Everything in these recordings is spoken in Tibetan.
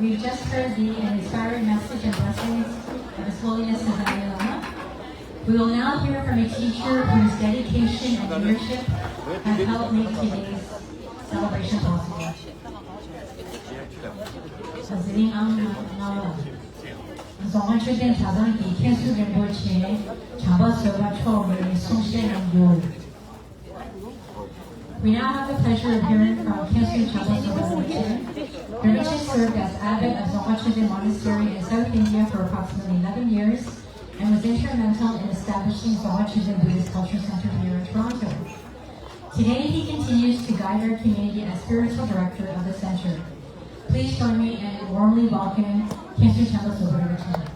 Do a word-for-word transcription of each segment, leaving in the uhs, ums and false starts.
We've just heard the inspiring message and blessings of His Holiness the Dalai Lama. We will now hear from a teacher whose dedication and leadership have helped make today's celebration possible. རྫོང་དཔོན་ཆོས་ལྡན་གྲྭ་ཚང་གི་མཁན་ཟུར་རིན་པོ་ཆེ་བྱམས་པ་བཟོད་པ་མཆོག་ནས་གསུང་བཤད་གནང་རྒྱུ། We now have the pleasure of hearing from Khyentse Jampa Sopa Rinpoche. Rinpoche served as abbot of Dzongkha Choden Monastery in South India for approximately eleven years and was instrumental in establishing Dzongkha Choden Buddhist Culture Center here in Toronto. Today, he continues to guide our community as spiritual director of the center. Please join me in warmly welcoming Khyentse Jampa Sopa Rinpoche.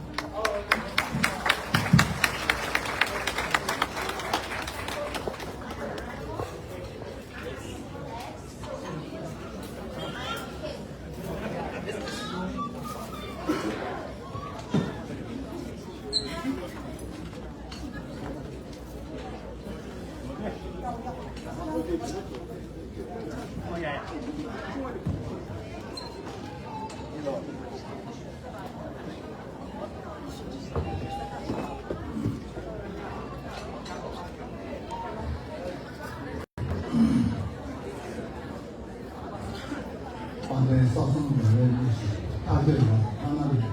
དཔལ་ལྡན་ས་གསུམ་འགྲོ་བའི་གནས་ཤིང་ཐར་འདོད་ཡོངས་ལ་ཐ་མ་མེད་པའི་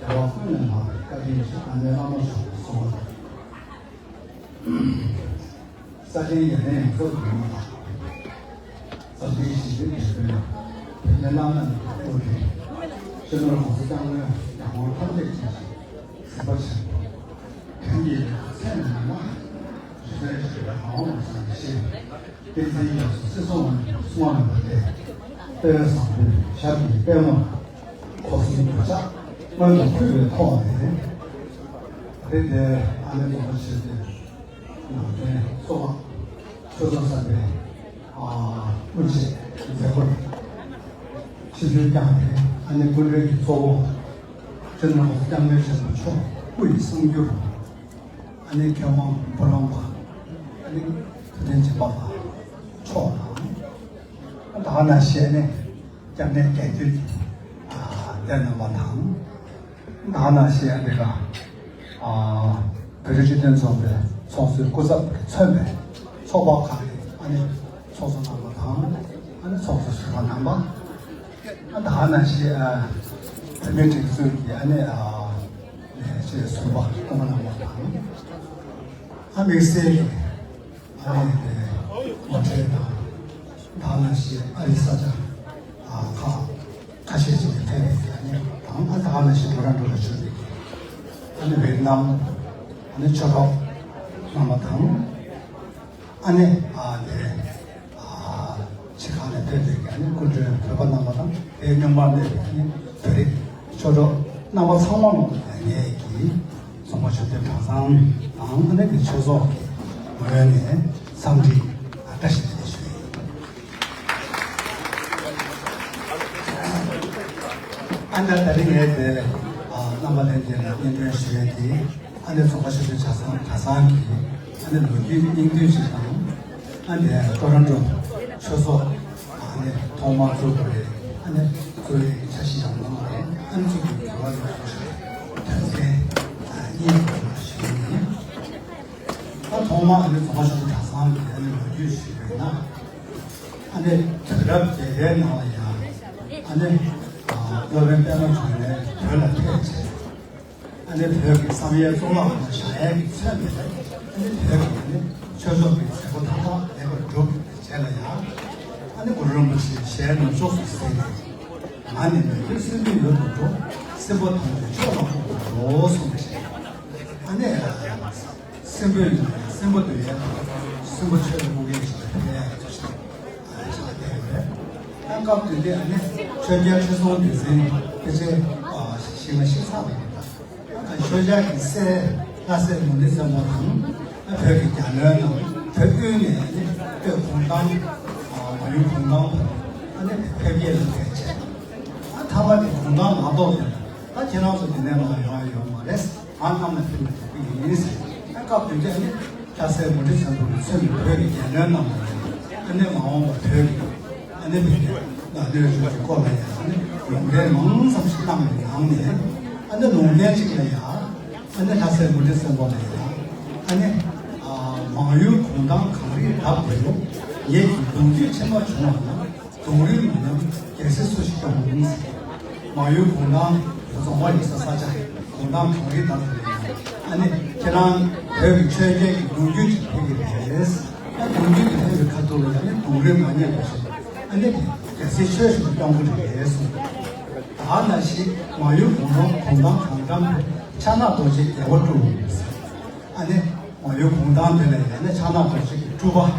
རྒྱལ་བ་ཀུན་ནས་བསྔགས་པའི་བཀའ་དྲིན་ཆེ་དཔལ་ལྡན་བླ་མ་མཆོག་གི་གསུང་བ་དང་། ས་ཆེན་ཡོན་ཏན་ཡོངས་རྫོགས་ཀྱི་ངོ་བོ་དང་། འཛམ་གླིང་ཞི་བདེའི་དེད་དཔོན་དཔལ་ལྡན་བླ་མ་ནི་ཀླུ་ལྡིང་། སྤྱི་ནོར་༸གོང་ས་༸སྐྱབས་མགོན་རྒྱལ་དབང་ཐམས་ཅད་མཁྱེན་ཅིང་གཟིགས་པ་ཆེན་པོ། དོན་གྱི་ཚད་མེད་མ་ལགས། རྗེ་བཙུན་འཆད་པའི་ངག་དབང་ལམ་བཟང་གི་ཞིང་། བསྟན་འཛིན་ཡབ་སྲས་སྲིད་གསུམ་དབང་ཕྱུག་གསུང་བ་མེད་པ་སྟེ། དཔལ་བཟང་པོའི་ཞབས་ཀྱི་པད་མོ་ལ། ཁོག་གསུམ་གོད་ཆག་སྔོན་དུ་ཁུར་བའི་ཐོག་ནས། དེ་དེ་ཨ་ནེ་རྫོང་པ་ཆོས་སྡེ་ནང་བསྟན་གཙོ་བོ་ཆོས་ཚོགས་གསར་པའི་དབུ་འབྱེད་མཛད་སྒོར་ཆིབས་བསྒྱུར་བསྐྱངས་ཏེ། ཨ་ནེ་སྐུ་མགྲོན་གྱི་གཙོ་བོ་སྤྱི་ནོར་༸གོང་ས་༸སྐྱབས་མགོན་ཆེན་པོ་མཆོག་སྐུ་ཡི་གསུང་སྒྱུར། ཨ་ནེ་མཁས་དབང་བུ་རམ་པ་ཨ་ནེ་ཐུབ་བསྟན་སྦྱིན་པ་ལགས་མཆོག་དང་། ད་ག་ནང་བཞིན་ཨ་ནེ་སྐྱབས་གནས་རྒྱལ་དོན་གྱི་ལས་རྣམ་པ་དང་། ད་ག་ནང་བཞིན་ཨ་ནེ་ག་བོད་རིགས་སྤྱི་མཐུན་ཚོགས་པའི་ཚོགས་གཙོའི་སྐུ་ཚབ་མཚོན་པའི་ཚོགས་པ་ཁག་གི་ཨ་ནེ་ཚོགས་གཙོ་རྣམ་པ་དང་། ཨ་ནེ་ཚོགས་གཙོ་ཟུར་པ་རྣམ་པ། ཨ་ད་ག་ནང་བཞིན་ཨ་བོད་མིའི་སྒྲིག་འཛུགས་ཀྱི་ཨ་ནེ་ཨ་ནེ་ཆེས་ཟུར་པ་སྐུ་ངོ་རྣམ་པ་དང་། ཨ་དམིགས་བསལ་གྱི་ཨ་ནེ་དེ་ངོ་སྤྲོད་དང་། ད་ག་ནང་བཞིན་ཨ་རིའི་ས་ཆ་ཨ་ཁག་ཁ་ཤས་ཅིག་ནས་ཕེབས་པའི་ཨ་ནེ་དང་། ཨ་ད་ག་ནང་བཞིན་ཊོ་རོན་ཊོ་ལ་བཞུགས་པའི་ཨ་ནེ་ཝེ་ཏི་ནམ་ཨ་ནེ་ཆོས་གྲོགས་རྣམ་པ་དང་། ཨ་ནེ་ཨ་དེ་ཨ་ཕྱི་ཁ་ནས་ཕེབས་པའི་ཨ་ནེ་སྐུ་མགྲོན་བོད་པ་རྣམ་པ་དང་། དེའི་མཉམ་པར་གནས་པའི་ཨ་ནེ་བོད་རིགས་ཆོས་གྲོགས་རྣམ་པ་ཚང་མ་ལ་ངེད་ཀྱིས་རྫོང་དཔོན་ཆོས་ལྡན་གྲྭ་ཚང་དང་ཨ་ནེ་གི་ཆོས་ཚོགས་ཀྱི་ངོས་ནས་འཚམས་འདྲི་བཀྲ་ཤིས་བདེ་ལེགས་ཞུ་ཡི་ཡིན། ཨ་ནེ་ད་རིང་ངས་དེ་ཨ་རྣམ་པ་ལྷན་རྒྱས་ལ་སྙན་སྒྲོན་ཞུ་ཡས་དེ། ཨ་ནེ་རྫོང་དཔོན་ཆོས་ལྡན་གྲྭ་ཚང་གྲྭ་ཚང་གི་ཨ་ནེ་ལོ་རྒྱུས་སྙིང་བསྡུས་ཤིག་དང་། ཨ་ནེ་ཊོ་རོན་ཊོ་ཆོས་ཚོགས་ཨ་ནེ་ཐོག་མར་བཙུགས་པ་རེད། ཨ་ནེ་གཙོ་བོའི་འཆར་གཞི་ཡང་གནང་བ་རེད། ཨ་ནེ་གཙོ་བོའི་དགེ་བ་ལ་སོགས་ཤིག་དོན་ཚན་གཉིས་ཞུ་ཡིན། ད་ཐོག་མར་ཨ་ནེ་རྫོང་དཔོན་ཆོས་ལྡན་གྲྭ་ཚང་གི་ཨ་ནེ་ལོ་རྒྱུས་ཞུས་པ་ཡིན་ན། ཨ་ནེ་དུས་རབས་བརྒྱད་པའི་ནང་ལ་ཡང་ཨ་ནེ་སློབ་དཔོན་པད་མ་འབྱུང་གནས་བོད་ལ་ཕེབས་བྱས། ཨ་ནེ་བོད་ཀྱི་བསམ་ཡས་གཙུག་ལག་ཁང་བཞེངས་ཡས་ཀྱི་མཚོན་དེ་ལས། ཨ་ནེ་བོད་ཀྱི་ཨ་ནེ་ཆོས་ཕྱོགས་ཀྱི་མཛད་སྒོ་མཐའ་དག་ལེགས་པར་གྲུབ་པའི་རྗེས་ལ་ཡང་། ཨ་ནེ་གུ་རུ་རིན་པོ་ཆེའི་ཞལ་ནས་མཆོག་ཏུ་གཟིགས་ནས། ང་ནི་མི་བསྐྱོད་སྲིན་པོའི་ཡུལ་དུ་འགྲོ། སྲིན་པོ་ཐམས་ཅད་ཕྱོགས་ལ་ཕོག་པར་འགྲོ་གསུངས་པའི་ཞལ། ཨ་ནེ་སྲིན་པོའི་ཡུལ་ནས་སྲིན་པོ་འདུལ་ཡས་དང་། སྲིན་པོ་ཆོས་ལ་དབུ་འགན་ཞིག་ལ་ཕེབས་ཡས་ཀྱི་ཆེད་དུ་ཆགས་བསྡད་ཡོད་རེད། ད་སྐབས་དེ་དུས་ཨ་ནེ་ཆོས་རྒྱལ་ཁྲི་སྲོང་ལྡེ་བཙན་ཕལ་ཆེར་ཤི་མ་ཤི་ཚར་བ་ཡིན་ད། ཆོས་རྒྱལ་གྱི་སྲས་ལྷ་སྲས་མུ་ནེ་བཙན་པོ་དང་། བོད་ཀྱི་རྒྱལ་བློན་རྣམས་བོད་དབུས་ནས་ཨ་ནེ་སྟོད་གུང་ཐང་། མ་ཡུམ་གུང་ཐང་བར་ཨ་ནེ་ཕེབས་སྐྱེལ་ལ་ཕེབས་བྱས། ད་ཐ་མ་དེ་གུང་ཐང་མ་གཏོགས་ནས་ད་ཁྱེད་རང་ཚོ་དེ་ནས་མར་ཡོང་ཡ་ཡོད་མ་རེད། ང་རྣམས་ལ་ཕུལ་ནས་འདུག་གི་ཡིན་ཟེར། ད་སྐབས་དེ་དུས་ནི་ལྷ་སྲས་མུ་ཁྲི་བཙན་པོ་གིས་མཚོན་པའི་བོད་ཀྱི་རྒྱལ་བློན་རྣམས་ལ་ཨ་ནེ་མ་འོངས་པར་བོད་ཀྱི་ ཨ་ནི་བོད་ཀྱི་ན་གནོད་གཞི་གི་སྐོར་ལ་ཡང་ཨ་ནི་ལུང་འདྲེན་མང་ཙམ་ཞིག་གནང་བའི་ནང་ནས། ཨ་ནི་ལུང་འདྲེན་གཅིག་ལ་ཡང་ཨ་ནི་ལྷ་སྲས་མུ་ཁྲི་སེམས་དཔའ་ལ་ཡང་ཨ་ནི་མང་ཡུལ་གུང་ཐང་གངས་རིའི་འདབས་དེ་རུ། ངེད་ཀྱི་གདུང་རྒྱུད་ཕྱི་མ་བྱུང་བ་ན། གདུང་རུས་མ་ཉམས་རྒྱལ་སྲིད་སུ་ཞིག་སྐྱོང་། མང་ཡུལ་གུང་ཐང་རྫོང་བ་ཡོད་ས་ས་ཆ་གུང་ཐང་གངས་རིའི་འདབས་དེ་རུ། ཨ་ནི་ཁྱེད་རང་བོད་ཀྱི་ཆོས་རྒྱལ་གྱི་གདུང་རྒྱུད་ཅིག་ཕེབས་ཀྱི་རེད། ཨ་གདུང་རྒྱུད་དེ་ཕེབས་པའི་ཁ་ཐུག་ལ་ཡང་ནི་གདུང་རུས་མ་ཉམས་པ་ཞིག་ཨ་ནི་རྒྱལ་སྲིད་ཆོས་སུ་སྐྱོང་གི་རེད་གསུངས། ད་ནང་བཞིན་མང་ཡུལ་གུང་ཐང་གུང་ཐང་གངས་འགྲམ་དུ། ཕྱག་ན་རྡོ་རྗེ་རྒྱལ་པོ་སྤྲུལ། ཨ་ནི་མང་ཡུལ་གུང་ཐང་དེ་ལ་ཡང་ནི་ཕྱག་ན་རྡོ་རྗེ་གི་སྤྲུལ་པ།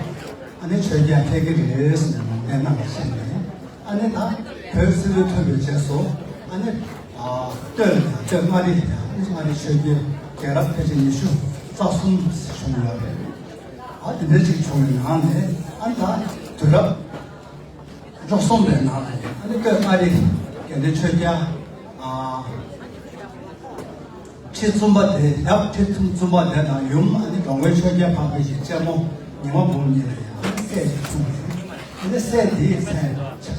ཨ་ནི་ཆོས་རྒྱལ་ཕེབས་ཀྱི་རེད་ཟེར་ནས་ལུང་བསྟན་གནང་བ་བྱས་ནས། ཨ་ནི་ད་བོད་སིལ་བུ་ཐོན་པའི་རྗེས་སུ། ཨ་ནི་ཨ་སྟོད་ལ་ཡང་སྟོད་མངའ་རིས་ལ་ཡང་ཨ་ནི་མངའ་རིས་ཆོས་རྒྱལ་རྒྱལ་རབས་ཕལ་ཆེར་ཉི་ཤུ་རྩ་གསུམ་བྱུང་ཡོད་རེད། ཨ་དེ་འདྲ་ཅིག་བྱུང་བའི་ནང་ནས། ཨ་ནི་ད་དུས་རབས་བཅུ་གསུམ་པའི་ནང་ལ་ཡང་ཨ་ནི་སྟོད་མངའ་རིས་དགེ་འདུན་ཆོས་རྒྱལ། ཨ་ཁྲི་བཙུན་པ་དེ། ཡབ་ཁྲི་བཙུན་པ་དེ་དང་ཡུམ་ཨ་ནི་འགྲོ་མགོན་ཆོས་རྒྱལ་འཕགས་པའི་ཞལ་གཅེན་མོ་ཉི་མ་འབུམ་གཉིས་ལ་ཡང་ཨ་ནི་སྲས་ཅིག་འཁྲུངས་ནས། ཨ་ནི་སྲས་དེའི་མཚན་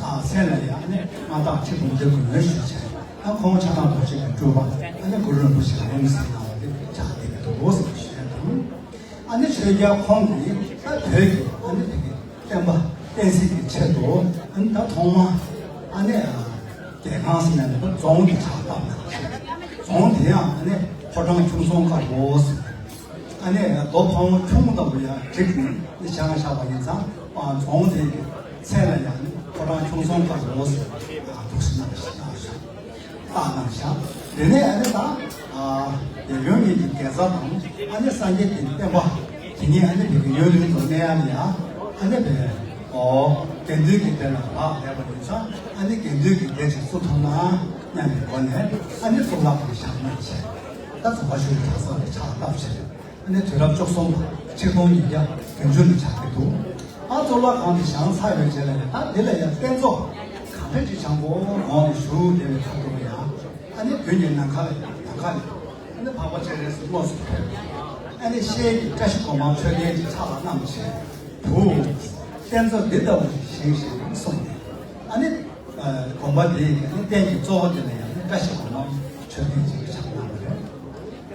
ཨ་མཚན་ལ་ཡང་ཨ་ནི་མངའ་བདག་ཁྲི་སྒོམ་རྗེ་མགོན་ཞུས་བྱས། ཨ་ཁོང་ཕྱག་ན་རྡོ་རྗེ་གི་སྤྲུལ་པ་ཨ་ནི་གུ་རུ་རིན་པོ་ཆེ་ལ་ཡོངས་སུ་གནང་བ་དེ་ཆགས་བསྡད་ཀྱི་འདུག་ཟེར་བཤད་དང་། ཨ་ནི་ཆོས་རྒྱལ་ཁོང་གིས་ད་བོད་ཀྱི་ཨ་ནི་དེ་གི་བསྟན་པ་བསྟན་སྲིད་ཀྱི་ཆེད་དུ། ཨ་ནི་ད་ཐོག་མ་ཨ་ནི་ཨ་རྒྱལ་ཁང་ཟེར་ནས་ད་རྫོང་དེ་ཕྱག་བཏབ་ནས། རྫོང་དེ་ཡང་ཨ་ནི་ཕོ་བྲང་ཁྱུང་སྲོང་དཀར་པོ་ཟེར། ཨ་ནི་རྡོ་ཕ་བོང་ཁྱུང་ལྟ་བུ་ཡང་བསྒྲིགས་ནས་ནི་བཞེངས་བཞག་པ་ཡིན་ཙང་། ཨ་རྫོང་དེ་གི་མཚན་ལ་ཡང་ནི་ཕོ་བྲང་ཁྱུང་སྲོང་དཀར་པོ་ཟེར་འདུག་ཟེར་གནང་བཞག་བཏགས་གནང་བཞག་དེ་ནས་ཨ་ནི་ད་ཨ་རྒྱལ་ཡུམ་གཉིས་ཀྱི་དགེ་རྩ་དང་། ཨ་ནི་སངས་རྒྱས་ཀྱི་བསྟན་པ་དེ་ཉིད་ཨ་ནི་བོད་ཀྱི་ཡུན་རིང་དུ་གནས་ཡ་ལ་ཡ། ཨ་ནི་བོད་ཨོ་དགེ་འདུན་གྱི་སྡེ་ལ་རག་ལས་པ་ཡིན་ཙང་། ཨ་ནི་དགེ་འདུན་གྱི་སྡེ་ཅིག་བཙུགས་ཐུབ་ན་སྙམ་པའི་སྒོ་ནས། ཨ་ནི་གཙུག་ལག་ཁང་བཞེངས་གནང་བྱས། ད་རྫོང་དཔའ་ཆོས་ཀྱི་གྲྭ་ཚང་དེ་ཕྱག་བཏབ་བྱས། ཨ་ནི་དུས་རབས་བཅུ་གསུམ་པ་ཆིག་སྟོང་ཉིས་བརྒྱ་བདུན་ཅུ་ལ་ཆགས་ཀྱི་འདུག་ཨ་གཙུག་ལག་ཁང་དེ་བཞེངས་ཚར་བའི་རྗེས་ལ་ཡང་ད་འདི་ལ་ཡང་རྟེན་གཙོ་གང་འདྲ་ཅིག་བཞེངས་དགོས་དགོངས་ནས་བཞུགས་བསྡད་པའི་ཁ་ཐུག་ལ་ཡང་། ཨ་ནི་དགོན་གྱི་ནམ་མཁའ་ལ་ཡང་ནམ་མཁའ་ལ་ཡང་ཨ་ནི་འཕགས་པ་སྤྱན་རས་གཟིགས་དངོས་སུ་ཕེབས། ཨ་ནི་ཤེལ་གྱི་བཀྲ་ཤིས་སྒོ་མང་མཆོད་རྟེན་ཅིག་ཕྱག་ལ་བསྣམས་བྱས། བུ། རྟེན་གཙོ་འདི་ལྟ་བུ་ཞིག་བཞེངས་ཤིག་གསུངས་ནས། ཨ་ནི་ཨ་དགོན་པ་འདིའི་ཨ་ནི་རྟེན་གྱི་གཙོ་བོ་དེ་ལ་ཡང་ནི་བཀྲ་ཤིས་སྒོ་མང་མཆོད་རྟེན་ཅིག་ཕྱག་གནང་བ་རེད།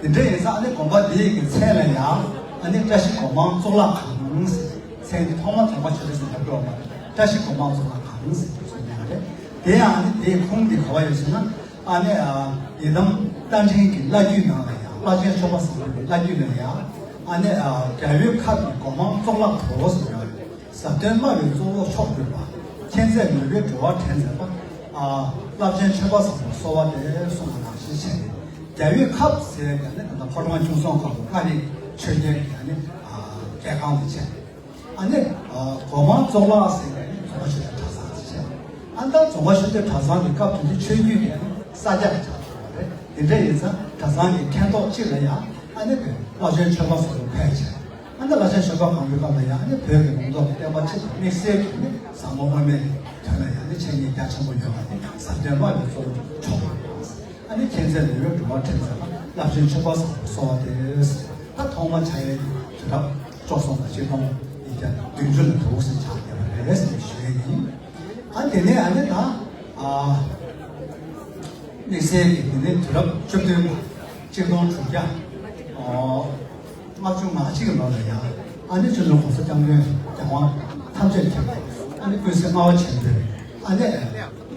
དེ་འདྲ་ཡིན་ཙང་ཨ་ནི་དགོན་པ་འདིའི་གི་མཚན་ལ་ཡང་ཨ་ནི་བཀྲ་ཤིས་སྒོ་མང་གཙུག་ལག་ཁང་ཟེར། མཚན་དེ་ཐོག་མ་རྫོང་དཔའ་ཆོས་རྒྱལ་ཟེར་ལབ་འགྲོ་བ་མ་རེད། བཀྲ་ཤིས་སྒོ་མང་གཙུག་ལག་ཁང་ཟེར་གསུངས་ཡོད་རེད། དེ་ཡང་ཨ་ནི་དེའི་ཁུངས་དེ་ག་བ་ཡོད་ཟེར་ན། ཨ་ནི་ཨ་ཡི་དམ་རྟ་མགྲིན་གྱི་བླ་བརྒྱུད་ནང་ལ་ཡང་། བླ་ཆེན་ཆོས་པ་བཟང་པོའི་བླ་བརྒྱུད་ལ་ཡང་། ཨ་ནི་ཨ་རྒྱལ་བའི་ཁབ་ཀྱི་སྒོ་མང་གཙུག་ལག་ཏུ་ཟེར་ཡོད་རེད། ཟབ་དོན་སྨྲ་བའི་གཙོ་བོ་མཆོག་གྱུར་པ། མཁྱེན་བརྩེ་ནུས་པའི་འགྲོ་བ་འདྲེན་མཛད་པ། ཨ་རླབས་ཆེན་ཆོས་པ་བཟང་པོ་གསོལ་བ་འདེབས་གསུངས་པ་ནང་བཞིན་བྱས་ནས། རྒྱལ་བའི་ཁབ་ཟེར་ཡ་ནི་ད་ལྟ་ཕོ་བྲང་ཁྱུང་སྲོང་དཀར་པོ་མངའ་རིས་ཆོས་རྒྱལ་གྱི་ཨ་ནི་ཨ་རྒྱལ་ཁང་དེ་བྱས། ཨ་ནི་ཨ་སྒོ་མང་གཙུག་ལག་ཟེར་ཡ་ནི་རྫོང་དཔའ་ཆོས་རྒྱལ་གྲྭ་ཚང་དེ་བྱས། ཨ་ནི་ད་རྫོང་དཔའ་ཆོས་རྒྱལ་གྲྭ་ཚང་གི་སྐབས་དེ་དུས་ཆོས་བརྒྱུད་ཀྱི་ཨ་ནི་ས་སྐྱ་ལ་ཆགས་ཡོད་རེད། དེ་འདྲ་ཡིན་ཙང་གྲྭ་ཚང་གི་མཁན་ཐོག་གཅིག་ལ་ཡང་ཨ་ནི་བོད་བླ་ཆེན་ཆོས་པ་ཟུར་དུ་ཕེབས་བྱས། ཨ་ནི་བླ་ཆེན་ཆོས་པ་གང་པོའི་སྐབས་ལ་ཡང་ཨ་ནི་བོད་ཀྱི་ལུང་རྟོགས་ཀྱི་བསྟན་པ་སྤྱི་དང་དམིགས་བསལ་གྱི་ནི་ཟབ་མོ་དབུ་མའི་དོན་ལ་ཡང་ནི་འཆད་ཉན་རྒྱ་ཆེན་པོ་ཡོད་པ་དེ་ཟབ་དོན་སྨྲ་བའི་གཙོ་བོ་མཆོག་ཡིན། ཨ་ནི་མཁྱེན་བརྩེ་ནུས་པའི་འགྲོ་བ་འདྲེན་མཛད་པ། རླབས་ཆེན་ཆོས་པ་བཟང་པོ་གསོལ་བ་འདེབས། ད་ཐོག་མ་ཆགས་ཡས་དུས་རབས་བཅུ་གསུམ་དང་ཆིག་སྟོང་ཉིས་བརྒྱ་བདུན་ཅུ་ལ་འདུག་ཟེར་ཆགས་བསྡད་པ་རེད་ཟེར་ཞུ་ཡས་ཡིན། ཨ་དེ་ནས་ཨ་ནི་ད་ཨ་དམིགས་བསལ་གྱི་དེ་ནས་དུས་རབས་བཅུ་བདུན་པ་ཆིག་སྟོང་དྲུག་བརྒྱ་ཨ་ལྔ་བཅུ་ང་གཅིག་གི་ལོ་ལ་ཡང་ཨ་ནི་སྤྱི་ནོར་གོང་ས་སྐྱབས་མགོན་རྒྱལ་དབང་ཐམས་ཅད་མཁྱེན་པ་ཨ་ནི་ཀུན་གཟིགས་ལྔ་པ་ཆེན་པོས་ཨ་ནི་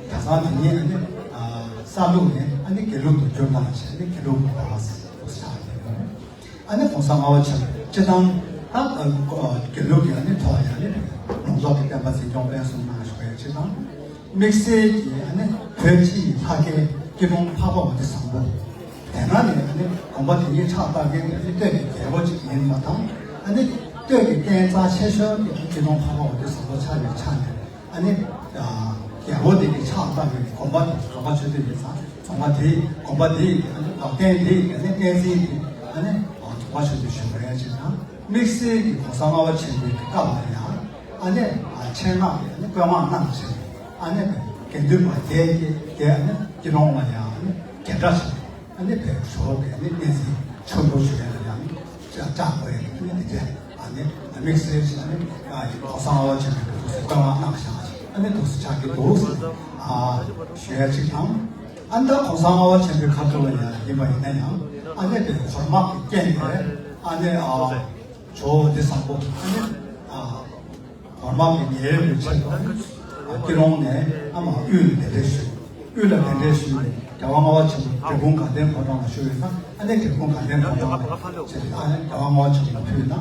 གྲྭ་ཚང་དེ་ཉིད་ཨ་ནི་ཨ་གསར་ལུགས་ནས་ཨ་ནི་དགེ་ལུགས་སུ་བསྒྱུར་གནང་བྱས། ཨ་ནི་དགེ་ལུགས་སུ་བསྒྱུར་གནང་ཟེར་དུ་ཆགས་ཡོད། ཨ་ནི་གོང་ས་ལྔ་པ་ཆེན་པོས་སྤྱི་བཏང་ད་དགེ་ལུགས་ཀྱི་ཨ་ནི་ཐོག་ནས་ཨ་ནི་ལུང་རྟོགས་ཀྱི་བསྟན་པ་འཛིན་སྐྱོང་སྤེལ་གསུམ་གནང་བཞུགས་པའི་སྤྱི་བཏང་། དམིགས་བསལ་གྱིས་ཨ་ནི་བོད་སྤྱི་ཡི་ལྷ་སྐལ་སྐྱིད་གྲོང་འཕགས་པ་འོད་ཟེར་བཟང་པོ། དེ་སྔ་ནས་ཨ་ནི་དགོན་པ་དེ་ཉིད་ཕྱག་བཏབ་མཁན་དེ་ཨ་ནི་སྟོད་ཀྱི་རྒྱལ་པོ་ཅིག་ཡིན་པ་དང་། ཨ་ནི་སྟོད་ཀྱི་རྐྱེན་རྩ་ཆེ་ཤོས་དེ་ཨ་ནི་སྐྱིད་གྲོང་འཕགས་པ་འོད་ཟེར་བཟང་པོ་ཆགས་པའི་ཆ་ནས། ཨ་ནི་རྒྱལ་པོ་དེ་གི་ཕྱག་བཏབ་པའི་དགོན་པ་དེ་རྫོང་དཔའ་ཆོས་སྡེ་ཡིན་ཙང་། རྫོང་དཔའ་དེའི་དགོན་པ་དེའི་ཨ་ནི་བདག་རྐྱེན་དེའི་ཨ་ནི་གནས་འཛིན་དེ་ཨ་ནི་རྫོང་དཔའ་ཆོས་སྡེ་ཞུ་དགོས་ཡ་ཅིག་དང་། དམིགས་བསལ་གྱི་གོང་ས་ལྔ་པ་ཆེན་པོའི་སྐབས་ལ་ཡང་ཨ་ནི་ཆེད་མངགས་ཀྱི་ཨ་ནི་བཀོད་མངགས་གནང་བྱས། ཨ་ནི་དགེ་འདུན་པ་བརྒྱད་ཀྱིས་ཨ་ནི་སྐྱིད་གྲོང་ལ་ཡང་ཨ་ནི་རྒྱན་གྲྭ་བྱས། ཨ་ནི་བོད་ཞོལ་གྱི་ཨ་ནི་གནས་འཛིན་ཆོས་འབོར་ཞུ་མཁན་ལ་ཡང་ནི་བཅའ་བཅའ་དགོས་ཡ་ཨ་ནི་དེ་འདྲ་ཨ་ནི་དམིགས་བསལ་གྱི་ཨ་ནི་ཡིན་གོང་ས་ལྔ་པ་ཆེན་པོའི་ཐུགས་སུ་བཀའ་མངགས་གནང་བཞག་ཅིག་ ཨ་ནི་འདུག་སེ་ཆགས་ཀྱི་འདུག་ཟེར་ཨ་ཞུ་ཡ་གཅིག་དང་། ཨ་ནི་ད་གོང་ས་ལྔ་པ་ཆེན་པོའི་ཁ་ཐུག་ལ་ཡང་ཡིན་པ་ཡིན་ན་ཡང་ཨ་ནི་དེ་གོར་དམག་གི་རྐྱེན་དེ་ཨ་ནི་ཨ་ཇོ་བོ་དྷི་སམ་བྷོ་ཨ་ནི་ཨ་གོར་དམག་གི་ཉེ་འབྲེལ་ཆེད་དུ་ཨ་སྐྱིད་གྲོང་ནས་ཨ་མ་དབུས་ལ་གདན་འདྲེན་ཞུས། དབུས་ལ་གདན་འདྲེན་ཞུས་ནས་རྒྱལ་བ་ལྔ་པ་ཆེན་པོ་འབྲས་སྤུངས་དགའ་ལྡན་ཕོ་བྲང་ལ་བཞུགས་ཡོད་ན་ཨ་ནི་འབྲས་སྤུངས་དགའ་ལྡན་ཕོ་བྲང་ལ་བྱས་ཏེ་ཨ་ནི་རྒྱལ་བ་ལྔ་པ་ཆེན་པོ་ལ་ཕུལ་ན།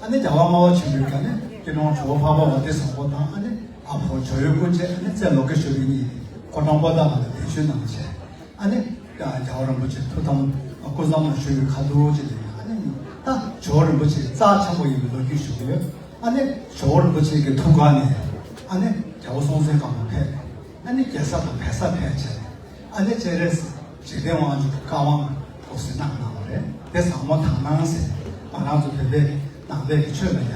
ཨ་ནི་རྒྱལ་བ་ལྔ་པ་ཆེན་པོའི་བཀའ་ནི་སྐྱིད་གྲོང་ཇོ་བོ་འཕགས་པ་པོ་ཏི་བཟང་པོ་དང་ཨ་ནི་ཨ་ཕོ་ཇོ་བོའི་སྐུ་མཆེད་ཨ་ནི་རྩེ་ལོ་ཀེ་ཤྭ་རི་གཉིས་ཕོ་བྲང་པོ་ཏཱ་ལ་ལ་གདན་ཞུ་གནང་བྱས། ཨ་ནི་རྒྱལ་བ་རིན་པོ་ཆེ་ཐུགས་དམ་སྐུ་མཚམས་ལ་བཞུགས་པའི་ཁ་ཐུག་ཅིག་ལ་ཨ་ནི་ད་ཇོ་བོ་རིན་པོ་ཆེ་རྩ་ཆེན་པོ་ཡིན་པའི་ལོ་རྒྱུས་ཞུ་གི་ཡོད། ཨ་ནི་ཇོ་བོ་རིན་པོ་ཆེ་གི་ཐུགས་ཀ་ནས་ཨ་ནི་རྒྱལ་པོ་སྲོང་བཙན་སྒམ་པོ་ཕེབས། ཨ་ནི་རྒྱལ་ས་དང་བལ་ས་ཕེབས་བྱས། ཨ་ནི་སྤྱན་རས་གཟིགས་འཇིག་རྟེན་དབང་ཕྱུག་གི་བཀའ་དབང་འོ་ཟེར་གནང་གནང་བ་རེད། དེ་ཟབ་མོ་དག་སྣང་ཟེར་ང་རང་ཚོ་བོད་པའི་ནང་པའི་གི་ཆོས་ལ་ཡང་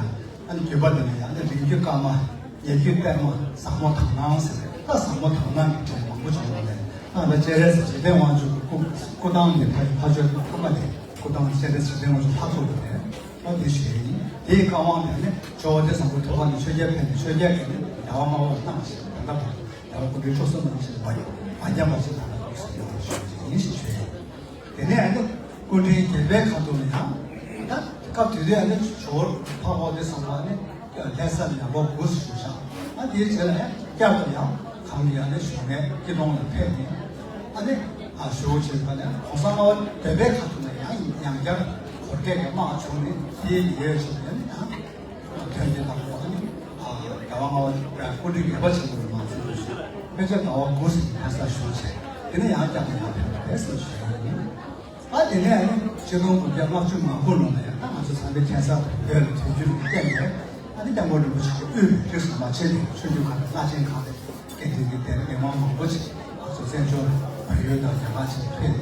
ཨ་ནི་བརྒྱུད་པ་འདི་ལ་ཡང་ཨ་ནི་རིང་བརྒྱུད་བཀའ་མ། ཉེ་བརྒྱུད་པད་མ། ཟབ་མོ་དག་སྣང་ཟེར་ད་ཟབ་མོ་དག་སྣང་གི་གྲས་མང་པོ་བྱུང་བ་ལས་ཨ་ནི་སྤྱན་རས་གཟིགས་འཇིག་རྟེན་དབང་ཕྱུག་གི་སྐུ་སྐུ་ཐང་ནས་ཕ་ཕ་ཆོས་ཐོག་མ་ནས་སྐུ་ཐང་སྤྱན་རས་གཟིགས་འཇིག་རྟེན་དབང་ཕྱུག་ལྷ་ཚོགས་ཀྱི་རེད། ཨ་དེ་ཞུས་ཡིན། དེའི་བཀའ་དབང་དེ་ནི་ཇོ་བོ་དྷི་སམ་བྷོ་ཐུགས་ཀ་ནས་ཆོས་རྒྱལ་ཕེབས་ནས་ཆོས་རྒྱལ་གྱིས་ནི་རྒྱལ་བ་ལྔ་པ་ལ་གནང་ཞིང་ད་ལྟ་བར་རྒྱལ་བ་སྐུ་ཕྲེང་བཅུ་གསུམ་པ་ནས་བཞེས་པ་ཡོད་པ་རྒྱ་མ་ཆེ་ད་ལྟ་བར་སོང་ཡོད་པ་ཞུ་རྒྱུ་ཡིན་ཞེས་ཞུས་ཡིན། དེ་ནས་ཨ་ནི་སྐུ་ཕྲེང་བརྒྱད་པའི་ཁ་ཐུག་ལ་ཡང་ད་སྐབས་དེ་དུས་ཨ་ནི་ཇོ་བོ་འཕགས་པ་པོ་ཏི་བཟང་པོ་ཨ་ནི་ལྷ་ས་ནས་ཡང་ལོ་དགུ་ཙམ་བཞུགས་ཤག་ཨ་དེའི་རྗེས་ལ་ཡང་བསྐྱར་དུ་ཡང་གང་གི་ཡང་ནས་བཞུགས་གནས་སྐྱིད་གྲོང་ལ་ཕེབས་ནས་ཨ་ནི་ཨ་ཞུ་བ་བྱས་པ་ནས་གོང་ས་ལྔ་པ་བོད་པའི་ཁ་ཐུག་ནས་ཡང་ཡང་བསྐྱར་གོར་ཁ་གི་དམག་བྱུང་ནས་དེའི་ཉེ་བའི་ཆར་ཡང་ནས་ཡང་ཐོན་སྐྱེད་དང་པོ་ཨ་ནི་ཨ་རྒྱལ་བ་ལྔ་པ་སྐུ་ཕྲེང་བརྒྱད་པ་ཆེན་པོ་ལ་མ་ཚུད་པ་ཞིག་དཔེ་ཆ་ཟླ་བ་དགུ་ཙམ་ལྷ་སར་བཞུགས་བྱས་དེ་ནས་ཡང་བསྐྱར་དུ་ཡང་ཕེབས་པ་རེད་ཟེར་ཞུ་ཡ་ཡིན། ཨ་དེ་ནས་ཨ་ནི་ཆིག་སྟོང་དགུ་བརྒྱ་ལྔ་བཅུ་ང་དགུ་ལོ་ལ་ཡང་ད་ང་ཚོ་ཚང་མས་མཁྱེན་གསལ་བོད་ལ་དུས་འགྱུར་གྱི་སྟེང་ནས་ཨ་ནི་སྐྱབས་མགོན་རིན་པོ་ཆེ་གི་དབུས་རིགས་སུ་མ་ཆད་པའི་ཆོས་བརྒྱུད་ཁག་གི་བླ་ཆེན་ཁག་ལས་དགེ་འདུན་གྱི་སྡེ་མི་མང་མང་པོ་ཞིག་ང་ཚོ་བཙན་བྱོལ་བལ་ཡུལ་དང་རྒྱ་གར་ཆེད་ཕེབས་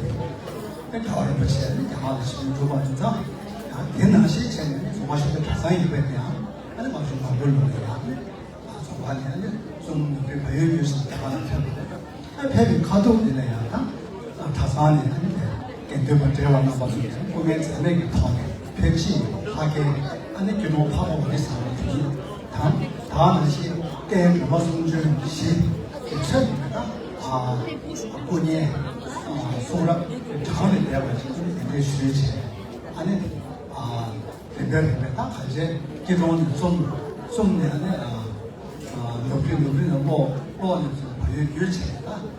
ཏེ་ཨ་རྒྱལ་བ་རིན་པོ་ཆེ་ནི་རྒྱ་གར་ལ་ཞིབ་འཇུག་པ་དེ་ཚང་ཡང་དེ་ནང་བཞིན་བྱས་ནས་ནི་རྫོང་དཔོན་ཞབས་དྲུང་གྲྭ་ཚང་ཡིན་པས་ཀྱང་ཨ་ནི་ང་ཚོ་ང་དགུ་ལོ་ལ་ཡང་ནི། ཚོགས་པ་ནས་ནི་གསུང་ནུབ་རི་བལ་ཡུལ་ཡུལ་ཞིག་རྒྱ་གར་ལ་ཕེབས་པ་རེད། ཨ་ཕེབས་པའི་ཁ་ཐུག་དེ་ལ་ཡང་ད་གྲྭ་ཚང་ནས་ཨ་ནི་དགེ་འདུན་པ་བགྲེས་པ་རྣམ་པ་ཚོ་ནས་སྐུ་ངལ་འཛེམས་མེད་ཀྱི་ཐོག་ནས་ཕེབས་ཕྱིན་ལྷ་སྐལ་ཨ་ནི་སྐྱིད་གྲོང་འཕགས་པ་པོ་ཏི་བཟང་པོ་དེ་ཉིད་དང་ད་ནང་བཞིན་རྟེན་སྒྲོལ་མ་གསུང་ཆོས་བཞི་དེ་ཚོས་ནི་ད་སྐུ་བརྙན་གསུང་རབ་གྲངས་ལས་འདས་པ་ཅིག་དེ་འདྲའི་ཞུས་བྱས་ཨ་ནི། རིམ་པས་རིམ་པས་ད་ག་རྗེས་སྐྱིད་གྲོང་ནས་བཙུམ་བཙུམ་ནས་ནི་ནུབ་རི་ནུབ་རི་ནས་གློག་གློག་ནས་བཙུམ་བལ་ཡུལ་བརྒྱུད་བྱས་ད་ལྔ་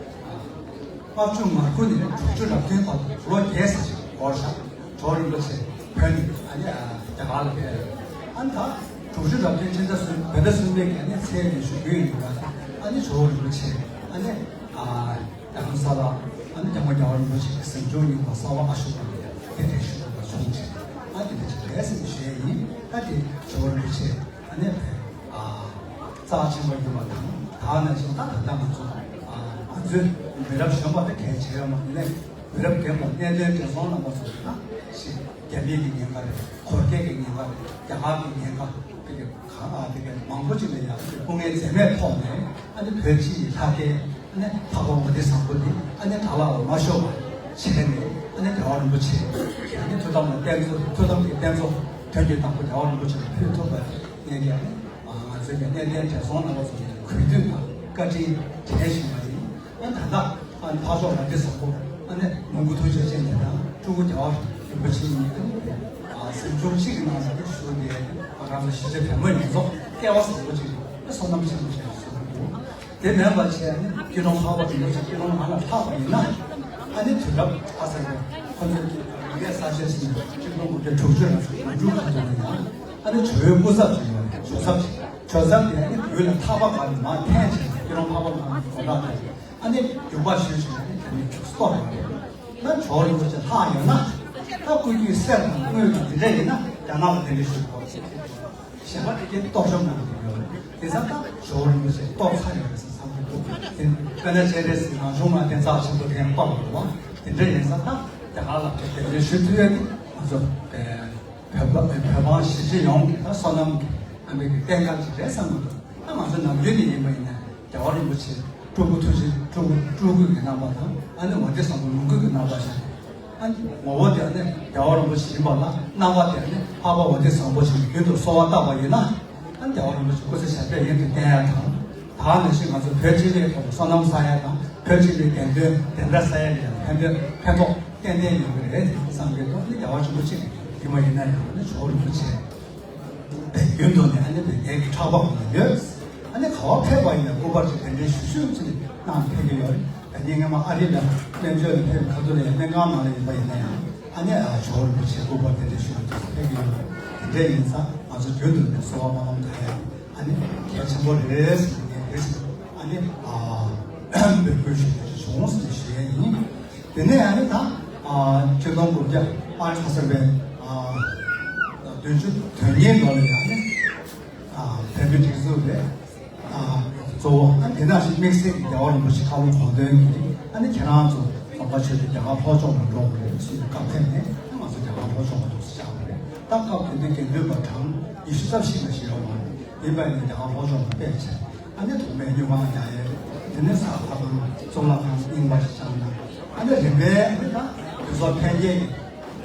བཅུ་ང་དགུ་ནས་དྲུག་ཅུ་རབ་བདུན་བར་དུ་ལོ་བརྒྱད་ཙམ་ཞིག་འགོར་ཤག་ཇོ་བོ་རིན་པོ་ཆེ་བོད་ནས་ཨ་ནི་རྒྱ་གར་ལ་ཕེབས། ཨ་ནི་ད་དྲུག་ཅུ་རབ་བདུན་ཕྱི་ཟླ་གསུམ་བོད་ཟླ་གསུམ་པའི་གི་ཨ་ནི་ཚེས་ནས་ཞུ་རྒྱུ་ཡིན་འདུག་ཨ་ནི་ཇོ་བོ་རིན་པོ་ཆེ་ཨ་ནི། རྒྱ་གར་ས་ལ་ཨ་ནི་སྐྱབས་མགོན་རྒྱལ་བ་རིན་པོ་ཆེ་གི་གཟིམ་ཆུང་རྙིང་པ་གསར་པ་ཨ་ཤོ་ཀ་ལ་ཡང་དེ་འདྲའི་ཞུ་དགོས་པ་བྱུང་ཆེ་ཨ་དེ་འདྲ་ཅིག་རེད་ཟེར་ནས་ཞུ་ཡས་ཡིན། ད་དེ་ཇོ་བོ་རིན་པོ་ཆེ་ཨ་ནི་བོད་ཨ་རྩ་ཆེན་པོ་ཡིན་པ་དང་ད་ནང་བཞིན་ད་ད་ལྟ་ང་ཚོ་ཨ་ང་ཚོའི་མི་རབས་གཞོན་པ་དེ་གལ་ཆེ་ཡོད་མ་ཡིན་ནའི་མི་རབས་རྒན་པ་གནས་བརྟན་བགྲེས་སོང་རྣམ་པ་ཚོ་ད་ཞིག་རྒྱ་མིའི་གི་ཉེན་ཁ་རེད། གོར་ཁ་གི་ཉེན་ཁ་རེད། རྒྱ་གར་གི་ཉེན་ཁ་དེ་གི་གང་ཨ་དེ་གི་མང་པོ་ཅིག་ལ་ཡང་སྐུ་ངལ་འཛེམས་མེད་ཐོག་ནས་ཨ་ནི་བོད་སྤྱི་ཡི་ལྷ་སྐལ་ཨ་ནི་འཕགས་པ་མུ་སྟེགས་བཟང་པོ་འདི་ཨ་ནི་དགྲ་ལྷ་ལ་མ་ཤོར་བ་བྱས་ནས་ཨ་ནི་རྒྱལ་བ་རིན་པོ་ཆེ་གི་ཨ་ནི་ཐུགས་དམ་ལ་བརྟན་གཟིགས་ཐུགས་དམ་གྱི་རྟེན་གཙོ་དོན་གྱི་དང་པོ་རྒྱལ་བ་རིན་པོ་ཆེ་ལ་ཕུལ་ཐུབ་པ་ངེད་ཀྱི་ཨ་ནི་ང་ཚོའི་གི་གནས་བརྟན་བགྲེས་སོང་རྣམ་པ་ཚོ་ནས་གུས་འདུད་དང་བཀའ་དྲིན་དྲན་བཞིན་པ་ཡིན། ཨ་ད་ལྟ་ཨ་ནི་འཕགས་མཆོག་མུ་སྟེགས་བཟང་པོ་ཨ་ནི་མོན་གྷོ་ཐུགས་རྗེ་ཅན་དེ་དང་སྤྲུལ་སྐུ་རྒྱལ་བ་རིན་པོ་ཆེ་གཉིས་ཨ་ནི་ཨ་གཟིམ་ཆུང་གཅིག་གི་ནང་ལ་བཞུགས་ཏེ་ང་རང་ཚོ་གཞིས་བྱེས་བོད་མི་ཡོངས་རྫོགས་སྐལ་བ་བཟང་པོ་ཅིག་ཨ་བསོད་ནམས་ཆེན་པོ་ཞིག་བཟོས་འདུག་དེ་མིན་པ་བྱས་ཨ་ནི་སྐྱིད་གྲོང་འཕགས་པ་རིན་པོ་ཆེ་སྐྱིད་གྲོང་ནང་ལ་ལྷག་པ་ཡིན་ན་ཨ་ནི་དུས་རབས་ཨ་ས་ཁོ་ཚོ་གི་ཡ་ས་ཆ་ཟིན་སྐྱིད་གྲོང་དགུ་བརྒྱ་དྲུག་ཅུ་ལ་ང་འབྲུག་ཁ་ཐོག་ལ་ཡང་ཨ་ནི་ཇོ་བོའི་སྐུ་ཚབ་ཅིག་ཡོད་རེད། ཇོ་ཚབ་ཅིག་ཇོ་ཚབ་དེ་ཨ་ནི་བོད་ལ་ཐར་པ་ག་ནས་མར་འཐེན་བྱས་སྐྱིད་གྲོང་འཕགས་པ་ནང་གི་དགོན་བདག་དེ། ཨ་ནི་རྒྱུག་པ་ཞུས་བྱས་ཨ་ནི་དེ་ནི་སྟོར་ཡོང་གི་ན་ཇོ་བོ་རིན་པོ་ཆེ་ལྷག་ཡོད་ན་ད་སྐུ་རྒྱུད་གསེར་དང་དངུལ་དང་དེ་འདྲ་ཡིན་ན་རྒྱ་ནག་ལ་དེ་འདྲ་ཞུ་དགོས་ཞེས་པ་དེ་གའི་སྟོར་ཤོམ་གནང་གི་ཡོད་རེད། དེ་ཙང་ད་ཇོ་བོ་རིན་པོ་ཆེ་སྟོར་ཚར་ཡོད་རེད་ཟེར་བསམ་གྱི་འདུག་དེ་དཔེར་ན་སྤྱན་རས་གཟིགས་རང་བྱུང་ངང་བསྟན་རྩ་ཆེན་པོ་དེ་ཡང་སྤངས་འགྲོ་བ་དེ་འདྲ་ཡིན་ཙང་ད་རྒྱ་གར་ལ་དེ་འདྲ་ཞུ་ཐུབ་ཡོད་དེ་ང་ཚོ་བོད་པ་བོད་འབངས་གཞིས་བྱེས་ཡོངས་ཀྱི་ད་བསོད་ནམས་ཀྱི་ཨ་མའི་གི་རྟེན་མཁར་ཅིག་རེད་བསམ་གྱི་འདུག་ད་ང་ཚོ་ནམ་རྒྱུན་ནས་ཡིན་པ་ཡིན་ན་རྒྱལ་བ་རིན་པོ་ཆེ་སྤྲུལ་སྐུ་ཐུགས་རྗེ་སྤྲུལ་སྐུ་སྤྲུལ་སྐུ་གི་རྣམ་པ་དང་ཨ་ནི་འོད་སྡེ་བཟང་པོ་ལོངས་སྐུ་གི་རྣམ་པ་ཤར། ཨ་ནི་ངོ་བོ་དེ་ཨ་ནི་རྒྱལ་བ་རིན་པོ་ཆེ་ཡིན་པ་ལ་རྣམ་པ་དེ་ཨ་ནི་འཕགས་པ་འོད་སྡེ་བཟང་པོ་ཞིག་རྒྱུན་དུ་གསོལ་བ་བཏབ་པ་ཡིན་ན་ཨ་ནི་རྒྱལ་བ་རིན་པོ་ཆེ་སྐུ་ཚེ་ཞབས་པད་ཡུན་དུ་བརྟན་ཡ་དང་། ད་ནང་བཞིན་ང་ཚོ་བོད་སྤྱི་པའི་ཐོག་ལ་སོ་ནམ་ས་ཡ་དང་བོད་སྤྱི་པའི་བདེན་དོན་བདེན་མཐའ་གསལ་ཡ་ལ་ཡང་ཕན་ཐོགས་ཕན་ཐོགས་ཏན་ཏན་ཡོང་གི་རེད་བསམ་གྱི་འདུག་ནི་རྒྱལ་བ་རིན་པོ་ཆེ་གིས་ཡིན་པ་ཡིན་ན་ཡང་ནི་ཇོ་བོ་རིན་པོ་ཆེ་བའི་རྒྱུན་དུ་ནས་ཨ་ནི་བོད་རྒྱལ་གྱི་ཕྲག་པ་འོང་གི་ཡོད། ཨ་ནི་ག་བ་ཕེབས་པ་ཡིན་ན་སྐུ་པར་གྱི་གདན་འདྲེན་ཞུ་ཞུ་ཅིག་གནང་ཕེབས་ཀྱི་ཡོད་རེད། ད་ནི་སྔོན་མ་ཨ་རི་ལ་སྨན་བཅོས་ལ་ཕེབས་ཁ་ཐུག་ལ་ཡང་སྨན་ཁང་ནང་ལ་ཡིན་པ་ཡིན་ན་ཡང་ཨ་ནི་ཇོ་བོ་རིན་པོ་ཆེ་སྐུ་པར་གདན་འདྲེན་ཞུ་ཡང་ཕེབས་ཀྱི་ཡོད་རེད། དེ་འདྲ་ཡིན་ཙང་ང་ཚོ་རྒྱུན་དུ་ནས་གསོལ་བ་སྨོན་ལམ་གང་ཡང་། ཨ་ནི་གལ་ཆེན་པོ་རེད་ཟེར་ནས་རེད་ཟེར། ཨ་ནི་ཨ་འབོད་སྐུལ་ཞུ་རྒྱུ་བྱུང་ཟེར་ཞུ་ཡ་ཡིན། དེ་ནས་ཨ་ནི་ད་ཨ་ཆིག་སྟོང་དགུ་བརྒྱ་ཨ་གྲངས་གསར་པའི་ཨ་བདུན་ཅུ་དོན་གཉིས་ལོ་ལ་ཡང་ནི་ཨ་བོད་མིའི་སྒྲིག་འཛུགས་རེད། ཨ་གཙོ་བོ་ཨ་དེ་ནང་བཞིན་དམིགས་བསལ་གྱི་རྒྱལ་བ་རིན་པོ་ཆེ་བཀའ་དགོངས་དགོངས་དོན་གྱིས་ཨ་ནི་ཁྱེད་རང་ཚོ་རྫོང་དཔའ་ཆོས་སྡེ་རྒྱ་གར་ལྷོ་ཕྱོགས་ལ་འགྲོ་དགོས་རེད་ཟེར་བཀའ་ཕེབས་ནས་ང་ཚོ་རྒྱ་གར་ལྷོ་ཕྱོགས་ལ་འགྲོ་ཟེར་བཅར་བ་རེད། ད་སྐབས་དེ་དུས་དགེ་འདུན་པ་གྲངས་ཉི་ཤུ་རྩ་བཞི་ལ་ཞིག་ཡོད་མ་རེད། ཡིན་པ་ཡིན་ན་རྒྱ་གར་ལྷོ་ཕྱོགས་ལ་ཕེབས་བྱས་ཨ་ནི་དུང་པའི་སྨྱུག་ཁང་རྒྱག་ཡས་རེད། དེ་ནས་ཟ་ཁང་གཙུག་ལག་ཁང་རྙིང་པ་ཞིག་བཅངས་ན་ཨ་ནི་རིམ་པས་ཨ་ནི་ད་དུས་ཚོད་འཕེལ་རྒྱས་ཀྱི་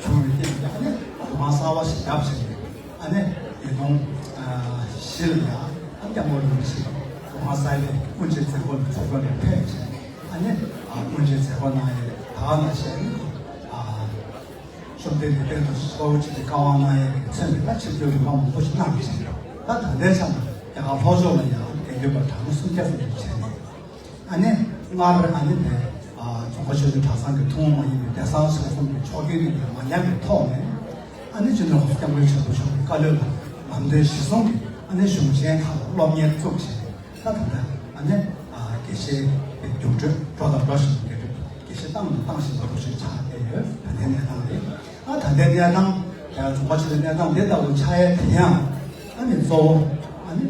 བྱུང་བའི་རྐྱེན་གྱིས་ཨ་ནི་སྒོ་ཁང་གསར་བ་ཞིག་བརྒྱབ་བྱས་ནས། ཨ་ནི་ཉིས་སྟོང་བཞི་ལ་ཡང་ཨ་སྐྱབས་མགོན་རིན་པོ་ཆེ་གོང་མ་ས་ཡ་དབུ་འབྱེད་མཛད་སྒོ་ལ་ཚོགས་སྐྱོང་ནས་ཕེབས་བྱས་ཨ་ནི་དབུ་འབྱེད་མཛད་སྒོ་གནང་ཡས་ད་ནང་བཞིན་ཨ་ནི་བཅོམ་ལྡན་འདས་དཔལ་དུ་དཔའ་བོ་ཆེ་གི་བཀའ་དབང་གནང་ཡས་ཀྱི་མཚོན་པའི་ད་ཆིབས་བསྒྱུར་རིམ་པ་མང་པོ་ཞིག་གནང་བྱས་ད་ད་ལྟའི་ཆ་ནས་རྒྱ་གར་ལྷོ་ཕྱོགས་ལ་ཡང་དགེ་འདུན་པ་གྲངས་སུམ་བརྒྱ་ཙམ་ཞིག་བྱས་ནས། ཨ་ནི་སྔར་ཨ་ནི་དེ་ཨ་རྫོང་དཔའ་ཆོས་སྡེ་གྲྭ་ཚང་གི་ཐུན་མོང་མ་ཡིན་པའི་བདེ་གསང་གསོལ་གསུམ་གྱི་ཆོ་གའི་རིགས་ལ་མ་ཉམས་པའི་ཐོག་ནས་ཨ་ནི་སྤྱི་ནོར་༸གོང་ས་༸སྐྱབས་མགོན་ཆེན་པོ་མཆོག་གི་བཀའ་སློབ་ལ་ལམ་སྟོན་གཞི་བཟུང་གིས་ཨ་ནི་གཞུང་ཆེན་ཁག་ལ་སློབ་གཉེར་བཙུགས་བྱས་ད་ད་ལྟ་ཨ་ནི་ཨ་དགེ་བཤེས་ཀྱི་རྒྱུགས་སྤྲོད་འགྲོ་དང་འགྲོ་བཞིན་པའི་དགེ་བཤེས་བཏང་དང་བཏང་བཞིན་པ་འདུག་ཞིག་ཆགས་བསྡད་ཡོད། ད་ལྟའི་གནས་སྟངས་རེད། ཨ་ད་ལྟའི་གནས་སྟངས་དེ་རྫོང་དཔའ་ཆོས་སྡེའི་གནས་སྟངས་འདི་ལྟ་བུ་ཆགས་ཡས་དེ་ཡང་ཨ་ནི་གཙོ་བོ་ཨ་ནི་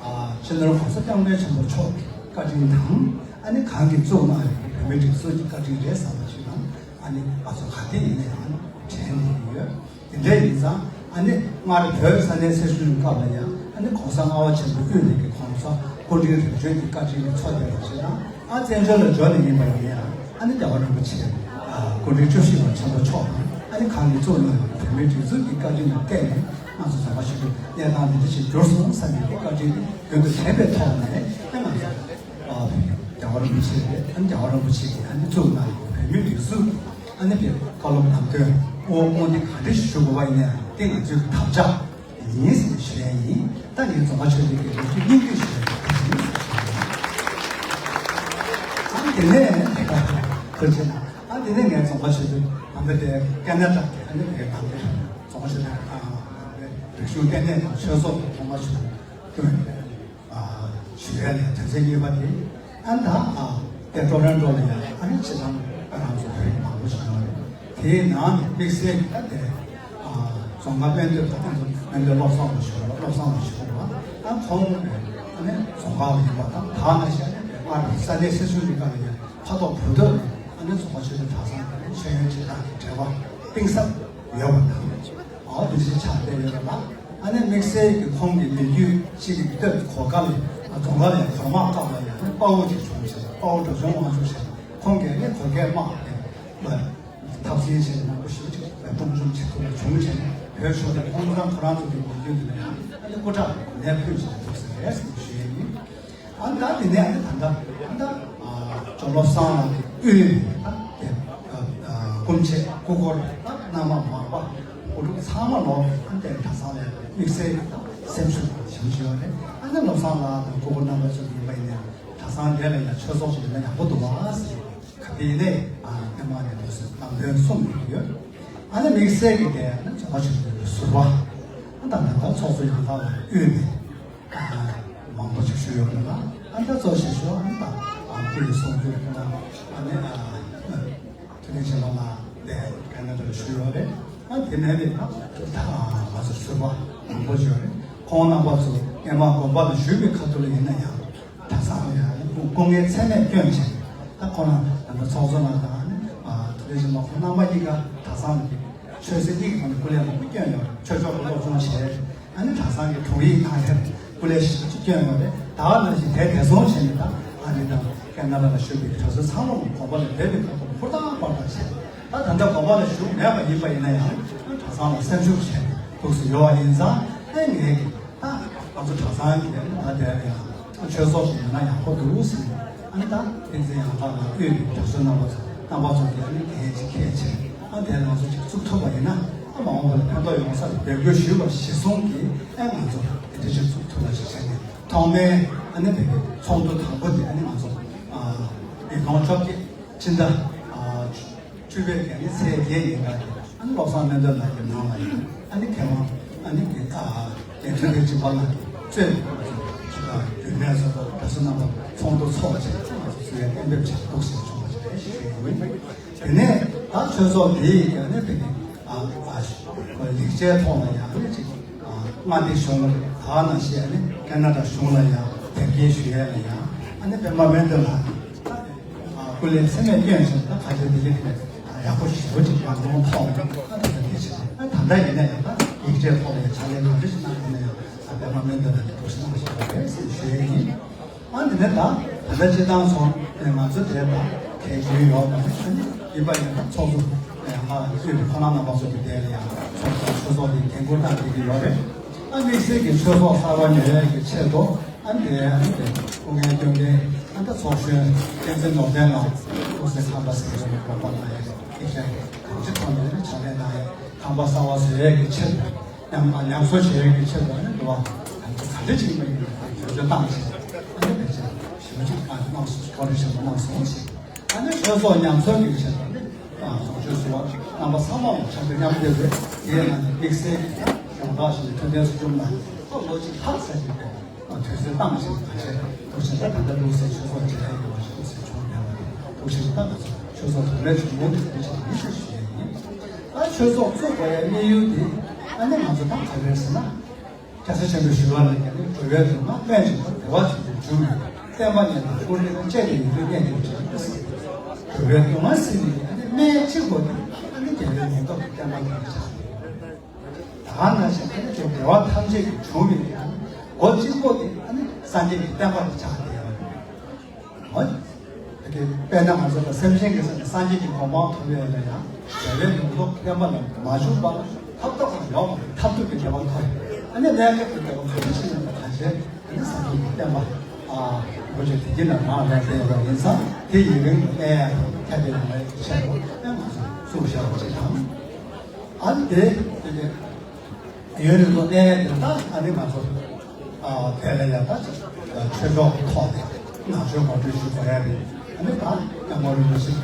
ཨ་སྤྱི་ནོར་༸གོང་ས་༸སྐྱབས་མགོན་ཆེན་པོ་མཆོག་གི་བཀའ་དྲིན་དང་ཨ་ནི་གང་གིས་བཙུགས་གནང་ཡོད་པའི་བོད་མིའི་སྒྲིག་འཛུགས་ཀྱི་བཀའ་དྲིན་རེད་བསམ་པ་ཞིག་དང་ཨ་ནི་ང་ཚོ་ག་དེ་ཡིན་ནའི་ཨ་ནི་དྲན་ནས་ཡོད། དེ་འདྲ་ཡིན་ཙང་ཨ་ནི་སྔར་བོད་ས་གནས་སེར་ཤུལ་གྱི་སྐབས་ལ་ཡང་ཨ་ནི་༸གོང་ས་ལྔ་པ་ཆེན་པོ་དབུས་ནས་ཀྱི་༸གོང་ས་སྐུ་ཕྲེང་རིམ་བྱོན་གྱི་བཀའ་དྲིན་གྱི་མཚོ་དེ་ལ་བྱེད་ན་ཨ་བཙན་བྱོལ་ལ་འབྱོར་ནས་ཡིན་པ་ཡིན་ཡང་ཨ་ནི་རྒྱལ་བ་རིན་པོ་ཆེ་སྐུ་ཕྲེང་བཅུ་བཞི་པ་ཆེན་པོ་མཆོག་དང་ཨ་ནི་གང་གིས་བཙུགས་གནང་བའི་བོད་མིའི་སྒྲིག་འཛུགས་ཀྱི་བཀའ་དྲིན་ལ་བརྟེན་ནས་ང་ཚོ་རྫོང་དཔའ་ཆོས་སྡེ་གནས་སྟངས་འདི་འདྲ་ཞིག་འགྱུར་སོང་བསམ་པའི་བཀའ་དྲིན་རྒྱུན་དུ་དྲན་པའི་ཐོག་ནས་ཨ་ང་ཚོ་རྒྱལ་བ་རིན་པོ་ཆེ་རེད། ཨ་ནི་རྒྱལ་བ་རིན་པོ་ཆེ་གིས་ཨ་ནི་བཙུགས་གནང་བའི་བོད་མིའི་སྒྲིག་འཛུགས་ཨ་ནི་བཀའ་སློབ་ལམ་སྟོན་དབུ་དབང་འདི་ག་འདྲ་ཞིག་ཞུ་དགོས་པ་ཡིན་ན་ཡང་དེ་ང་ཚོའི་ཐབས་ཆག་ཡིན་ཟེར་ཞུ་ཡ་ཡིན། ད་ངས་རྫོང་དཔའ་ཆོས་སྡེ་གི་ལོ་རྒྱུས་སྙིང་བསྡུས་ཞུ་ཡ་ཡིན། ཨ་དེ་ནས་ཐུགས་རྗེ་ཆེ། ཨ་དེ་ནས་ངས་རྫོང་དཔའ་ཆོས་སྡེ་ཨ་ནི་དེ་ཀ་ན་ཌ་གི་ཨ་ནི་དེ་ཨ་ནི་རྫོང་དཔའ་ཆོས་སྡེ་རིག་གཞུང་ལྟེ་གནས་དང་ཆོས་ཚོགས་ཀྱི་ཐོག་མ་ཞུ་སྐྱོན་ཞུ་ཡ་ལས་དོན་ཚན་གཉིས་པ་དེ། ཨ་ནི་ད་ཨ་དེ་ཊོ་རོན་ཊོ་ལ་ཡང་ཨ་ནི་སྤྱི་བཏང་ང་རང་ཚོ་བོད་རིགས་མང་པོ་ཞིག་ཡོད་རེད། དེའི་ནང་ནས་དམིགས་བསལ་གྱི་ད་དེ་ཨ་རྫོང་དཀར་སྨན་སྟོད་ད་ཨ་ནི་སྨན་སྟོད་བློ་བཟང་ལ་ཞུ་བ་བློ་བཟང་ལ་ཞུ་བ་ཨ་ཁོང་ཨ་ནི་རྫོང་དཀར་ལ་ཡིན་པ་དང་ད་ནང་བཞིན་ཨ་ནི་སྔར་ས་གནས་སེར་ཤུལ་གྱི་སྐབས་ལ་ཡང་ཁ་ཐོག་བོད་སྟོད་ནས་ཨ་ནི་རྫོང་དཔའ་ཆོས་སྡེ་གྲྭ་ཚང་དང་ནི་ཤེས་ཡོན་སྤྱི་བཏང་གི་འབྲེལ་བ་གཏིང་ཟབ་ཡོད་པ་དང་། ཨོ་དེ་བཞིན་ཆགས་བསྡད་ཡོད་པ་ལ། ཨ་ནི་དམིགས་བསལ་གྱི་ཁོང་གི་མི་རྒྱུད་གཅིག་གི་སྟོད་གོར་དཀར་ལ་རྫོང་དཀར་ལ་གོར་དམག་སྐབས་ལ་ཡང་ནི་དཔའ་བོ་ཅིག་བྱུང་ཞིང་དཔའ་བོ་གྲུབ་ཆུང་དབང་ཕྱུག་ཞེས་ཁོང་གིས་ནི་གོར་ཁའི་དམག་དེ་འཐབ་འཛིང་བྱས་ནས་མང་པོ་ཞིག་ཅིག་དཔུང་འཇོམས་བྱེད་ཐུབ་པ་བྱུང་བྱས་ནས་བོད་ཕྱོགས་དེ་ཁོང་རང་ཁོ་རང་ཚོ་གི་མི་རྒྱུད་དེ་ལ་ཡང་ཨ་ནི་སྐུ་དྲག་ནས་ཕུལ་བྱས་འདུག་ཟེར་བས་ཞུ་ཡས་ཡིན། ཨ་ནི་ད་དེ་ནས་ཨ་ནི་ད་ལྟ་ཨ་ནི་ད་ཇོ་བློ་བཟང་ལགས་ཀྱི་དབུས་ནས་ད་དེ་སྐུ་མཆེད་སྐུ་འཁོར་ད་རྣམ་པ་མང་པ་དགུ་ཕྲུག་ཚང་མ་ལོག་ཨ་ནི་དེ་གྲྭ་ཚང་ལ་དམིགས་བསལ་གྱི་ད་སེམས་ཤུགས་བྱུང་བྱུང་ཡོད་རེད། ཨ་ནི་བློ་བཟང་ལགས་དང་སྐུ་འཁོར་རྣམ་པ་ཚོ་གིས་ཡིན་པ་ཡིན་ན་གྲྭ་ཚང་དེ་ལ་ཡང་ཆོས་ཚོགས་ཤིག་ཡོད་ན་ཡག་པོ་འདུག་བ་ཟེར་ག་དེ་ཡིན་ནའི་ཨ་སྔོན་མ་ནས་དུས་སུ་ལམ་སྟོན་གསུངས་ཡོད། ཨ་ནི་དམིགས་བསལ་གྱི་དེ་ཨ་ནི་ཇོ་བོ་ཆེན་པོའི་ཟུར་པ་ཨ་ད་ནང་པ་ཚོགས་གཙོ་ཡང་དག་ལ་དབུས་ནས། མང་པོ་ཞིག་ཞུས་ཡོད་ལ། ཨ་ནི་ད་གཙོ་ཆེ་ཤོས་ཨ་ནི་ད་ཨ་སྐུ་ཡི་གསུང་སྒྲོས་ཁོ་ན་ཨ་ནི་ཨ་ཐུབ་བསྟན་ཆེན་པོ་ལགས་དེ་ཀ་ན་ཌ་ལ་བཞུགས་ཡོད་རེད། ཨ་དེ་ནས་ནི་ད་ང་ཚོ་ཟུར་པ་མང་པོ་ཞིག་ཡོད་རེད། ཁོང་རྣམ་པ་ཚོ་སྔོན་མ་དགོན་པ་ལ་བཞུགས་པའི་ཁ་ཐུག་ལ་ཡིན་ན་ཡང་གྲྭ་ཚང་ལ་ཡང་སྐུ་སྐུ་ངལ་ཚད་མེད་བསྐྱོན་བྱས། ད་ཁོ་རང་ད་ལྟ་ཚོགས་གཙོ་ལགས་དང་ཨ་ནི་ཨ་ཐུབ་བསྟན་ཆེན་པོ་ཁོང་རྣམ་པ་གཉིས་ཀ་གྲྭ་ཚང་ལ་ཆོས་སྲིད་གཉིས་ཀྱི་ཐོག་ནས་སྐུ་ལས་མང་པོ་བསྐྱོན་ཡོད་རེད། ཆོས་ཕྱོགས་ཀྱི་སློབ་སྦྱོང་བྱས། ཨ་ནི་གྲྭ་ཚང་གི་དྲུང་ཡིག་གནང་ཡས་སྐུ་ལས་ཞིབ་ཅིག་བསྐྱོན་ཡོད་རེད། ད་ག་ནང་བཞིན་དེ་བདེ་སྲུང་བྱས་ནས་ད་ཨ་རི་དང་ཀ་ན་ཌ་ལ་བཞུགས་པའི་གྲྭ་ཚང་ཚང་མ་དགོན་པ་ལ་བསྡད་པའི་ཁ་ཐོག་ཧུར་ཐག་པར་ཐག་བྱས། ད་ད་ལྟ་དགོན་པ་ལ་བཞུགས་མེད་པ་ཡིན་པ་ཡིན་ན་ཡང་གྲྭ་ཚང་ལ་སེམས་ཤུགས་བྱས་ནས་ཐུགས་སུ་ཡོད་པ་ཡིན་ཙང་ཨེ་ངས་ཀྱི་ད་ང་ཚོ་གྲྭ་ཚང་གི་ད་དེ་ཡང་ ཆོས་ཚོགས་ཤིག་ཡོད་ན་ཡག་པོ་འདུག་ཟེར། ཨ་ནི་ད་བསྟན་འཛིན་ཡང་དག་ལ་དབུས་ཀྱི་དྲག་ཤོས་རྣམ་པ་ཚོ་རྣམ་པ་ཚོ་གིས་ཨ་ནི་གལ་ཆེ་གལ་ཆེ། ཨ་དེ་ང་ཚོ་ཅིག་བཙུགས་ཐུབ་པ་ཡིན་ན། ཨ་མ་འོངས་པ་ལ་ཕན་ཐོགས་ཡོང་ས་ལ་འབོད་སྐུལ་ཞུས་པ་གཞིར་བཟུང་གིས། ཨ་ང་ཚོ་དེ་འདྲ་ཅིག་བཙུགས་ཐུབ་པ་ཞིག་བྱས་ནས། ཐོག་མའི་ཨ་ནི་བོད་ཀྱི་ཚོགས་འདུ་དང་པོ་དེ་ཨ་ནི་ང་ཚོ་ཨ་ཉིས་སྟོང་བཅོ་བརྒྱད་ཕྱི་ཟླ་ཨ་བཅུ་པའི་གི་ཨ་ནི་ཚེས་བརྒྱད་ཉིན་ཀ་གི་ཨ་ནི་བློ་བཟང་སྨོན་འདུན་ལགས་ཀྱི་ནང་ལ་ཡང་ཨ་ནི་མཁས་དབང་ཨ་ནི་གི་ཨ་རྒན་ཐུབ་བསྟན་སྦྱིན་པ་ལགས་ཀྱིས་གཙོས་པའི་ཨ་བུད་མེད་ཚོ་དང་གྲྭ་ས་རྣམ་པ་ཚོགས་འདུ་ཚོགས་བྱས་ཏེ་ང་ཚོ་ཚུལ་ཡང་གཏན་འབེབས་བྱས་འདུག་ཟེར་བྱུང་བ་ཞིག་རེད་ཞུ་གི་ཡོད། དེ་ནས་ད་ཆོས་ཚོགས་འདི་ཡི་གི་ཨ་ནི་བོད་ཀྱི་ཨ་ཨ་ལེགས་ཆའི་ཐོག་ལ་ཡང་ཨ་ནི་ཅིག་མངའ་སྡེ་གཞུང་ལ་ད་ནང་བཞིན་ཨ་ནི་ཁེ་ན་ཌ་གཞུང་ལ་ཡང་དེབ་སྐྱེལ་ཞུ་ཡས་ལ་ཡང་ཨ་ནི་པདྨ་སྨོན་འདུན་ལགས་ཀྱིས་སྐུ་ལས་སེང་གེ་བསྐྱོན་བཞིན་ད་ག་ཚོད་དེ་ལས་ཡག་པོ་ཞེ་པོ་ཅིག་ཡང་ལོང་ཐོག་ནས་ཨ་ནི་ད་དེ་བྱས་ཨ་ད་ལྟ་ཡིན་ན་ཡང་ད་ཡིག་ཆའི་ཐོག་ལ་ཡང་ཕྱག་ལས་ག་འདྲ་ཞིག་གནང་ཡོད་ན་ཡང་ད་པདྨ་སྨོན་འདུན་ལགས་ཀྱིས་འདུག་སེ་གནང་བཞིན་པ་རེད་ཟེར་ཞུ་ཡས་ཡིན། ཨ་ནི་དེ་ནས་ད་ད་ལྟ་སྤྱི་བཏང་ཚོ་ང་ཚོ་དེ་ད་གལ་ཡོད་ཡོད་མ་རེད། ཨ་ནི་ཡིན་པ་ཡིན་ན་ཚོགས་གཙོ་ཡང་ཨ་དབུས་ཀྱི་ཁོང་རྣམ་པ་ཚོ་གི་དེ་ལ་ཡང་ཚོགས་གཙོ་ཚོགས་གཙོ་དེ་འགན་འཁུར་བཏང་བསྡད་ཀྱི་ཡོད་རེད། ཨ་དམིགས་བསལ་གྱི་ཆོས་ཚོགས་གསར་པ་ཉོ་ཡས་ཀྱི་ཆེད་དུ་ཨ་ནི་དེ་ཨ་ནི་དེ་སྐུ་ངལ་སྐྱོན་མཁན་ཨ་ད་ཚོགས་གཞོན་བསྟན་འཛིན་ནོར་ལྡན་ལགས་སྐུ་ཚེ་ཁམས་པ་ཟེར་བའི་དགོངས་པ་གནང་ཡས་ཀྱི་ཞལ་གྱི་གང་ཅི་ཐོག་ནས་ཕྱག་ལས་གནང་ཡས་ཁང་པ་གསར་པ་བཟོ་ཡས་ཀྱི་ཆེད་དུ། ཉམས་ཉམས་གསོ་བྱེད་ཡག་གི་ཆེད་དུ་ནི་འདུལ་བ་ག་འདྲ་ཅིག་མིན་ནས་བེད་སྤྱོད་བཏང་ཞིང་ཨ་ནི་བེད་སྤྱོད་ཞིབ་ཅིག་གནང་གནང་སོང་། གོ་རིམ་ཆེན་པོ་གནང་སོང་ཞིང་ཨ་ནི་ཆོས་ཚོགས་ཉམས་གསོ་གི་ཆེད་དུ་ནི་ཨ་ཚོགས་ཆོས་ཟུར་པ་རྣམ་པ་ཚང་མ་ལ་ཕྱག་འཚལ་མཉམ་འདེགས་རེད། དེའི་ནང་ནས་དམིགས་བསལ་གྱི་ཡོངས་གྲགས་ཞིག་ཐུབ་བསྟན་ཚུལ་ཁྲིམས་ལགས་ལོ་གཅིག་ལྷག་ཙམ་ཞིག་དུས་ཚོད་བཏང་ཞིང་ག་ཆེད་དུ་ཆེད་ད་ལྟ་ལུགས་སྲོལ་ཆོས་ཚོགས་བྱེད་ཡག་ཡོད་པ་ཞིག་ལུགས་སྲོལ་བྱུང་བསྡད་པ་དེ་ཐུགས་ཞིབ་ཏུ་བཏང་ཚོགས་ཆོས་ཚོགས་དུ་མའི་བྱུང་ལུགས་དེ་ཞིག་ཡིན་ཞེས་ཞུ་ཡག་ཡིན། ད་ཆོས་ཚོགས་བཙུགས་དགོས་ཡའི་དམིགས་ཡུལ་དེ་ཨ་ནི་ང་ཚོ་ད་ག་རེ་ཟེར་ན། སྐྱབས་རྗེ་ཆེན་པོས་ཞུས་པ་ལ་ཡང་ནི་འགྲོ་བའི་སྡུག་བསྔལ་སྨན་གཅིག་པུ་བདེ་བ་ཆེན་པོའི་འབྱུང་བའི་བསྟན་པ་ཉིད་དང་བཀུར་སྟི་དང་བཅས་ཏེ་ཡོད་དུས་གནས་དུ་བྱེད་པ་ཟེར། འགྲོ་བའི་སྡུག་བསྔལ་སེལ་ནི་ཨ་ནི་སྨན་གཅིག་པོ་དེ་ཨ་ནི་རྒྱལ་བའི་མྱུར་སྟོབས་ཀྱི་བསྟན་པ་ཉིད་ཆགས་ཏེ། ད་ནང་བཞིན་ཨ་ནི་དེ་བདེ་བ་ཐམས་ཅད་ཀྱི་འབྱུང་བའི་ཨ་ནི་སྒོ་གཅིག་པོ་དེ་ཨ་ནི་སངས་རྒྱས་ཀྱི་བསྟན་པ་དེ་ཆགས་ཏེ་ཡོད་རེད། འོ། དེ་དཔེར་ན་ང་ཚོ་ལ་སེམས་ཅན་གྱི་ས་ནས་སངས་རྒྱས་ཀྱི་གོ་འཕང་ཐོབ་ཡས་ལ་ཡང་རྒྱལ་བའི་མྱུར་སྟོབས་བསྟན་པ་ལ་མ་ཞུགས་པར་ཐབས་ཐོབ་ཀྱི་བདེ་བ་ཐོབ། ཐབས་ཐོབ་ཀྱི་བདེ་བ་ཐོབ། ཨ་ནི་གནས་སྐབས་ཀྱི་བདེ་བ་ཐོབ་ཕྱིན་ནས་གང་བྱས་ཨ་ནི་སངས་རྒྱས་ཀྱི་བསྟན་པ་ཨ་འགོ་བྱས་དེ་གྱི་ནང་ང་ལ་བསྡད་པ་ཡིན་ཙང་དེ་ཡུན་རིང་དུ་གནས་ཡས་དང་ཁྱབ་པའི་ལམ་ལ་ཆེད་དུ་ཨ་ང་ཚོ་བཙུགས་བཞག་པ་ཅིག་དང་། ཨ་ནི་དེ་དེ་ཡུན་རིང་པོ་གནས་ཡས་དེ་དག་ཨ་ནི་ང་ཚོ་ཨ་དེ་ལ་ཡང་ད་ཆོས་གྲོགས་ཐོག་ནས་ནང་ཆོས་ངོ་སྤྲོད་ཞུ་དགོས་ཡ་རེད། ཨ་ནི་ད་སྐྱབས་མགོན་རིན་པོ་ཆེ་གི་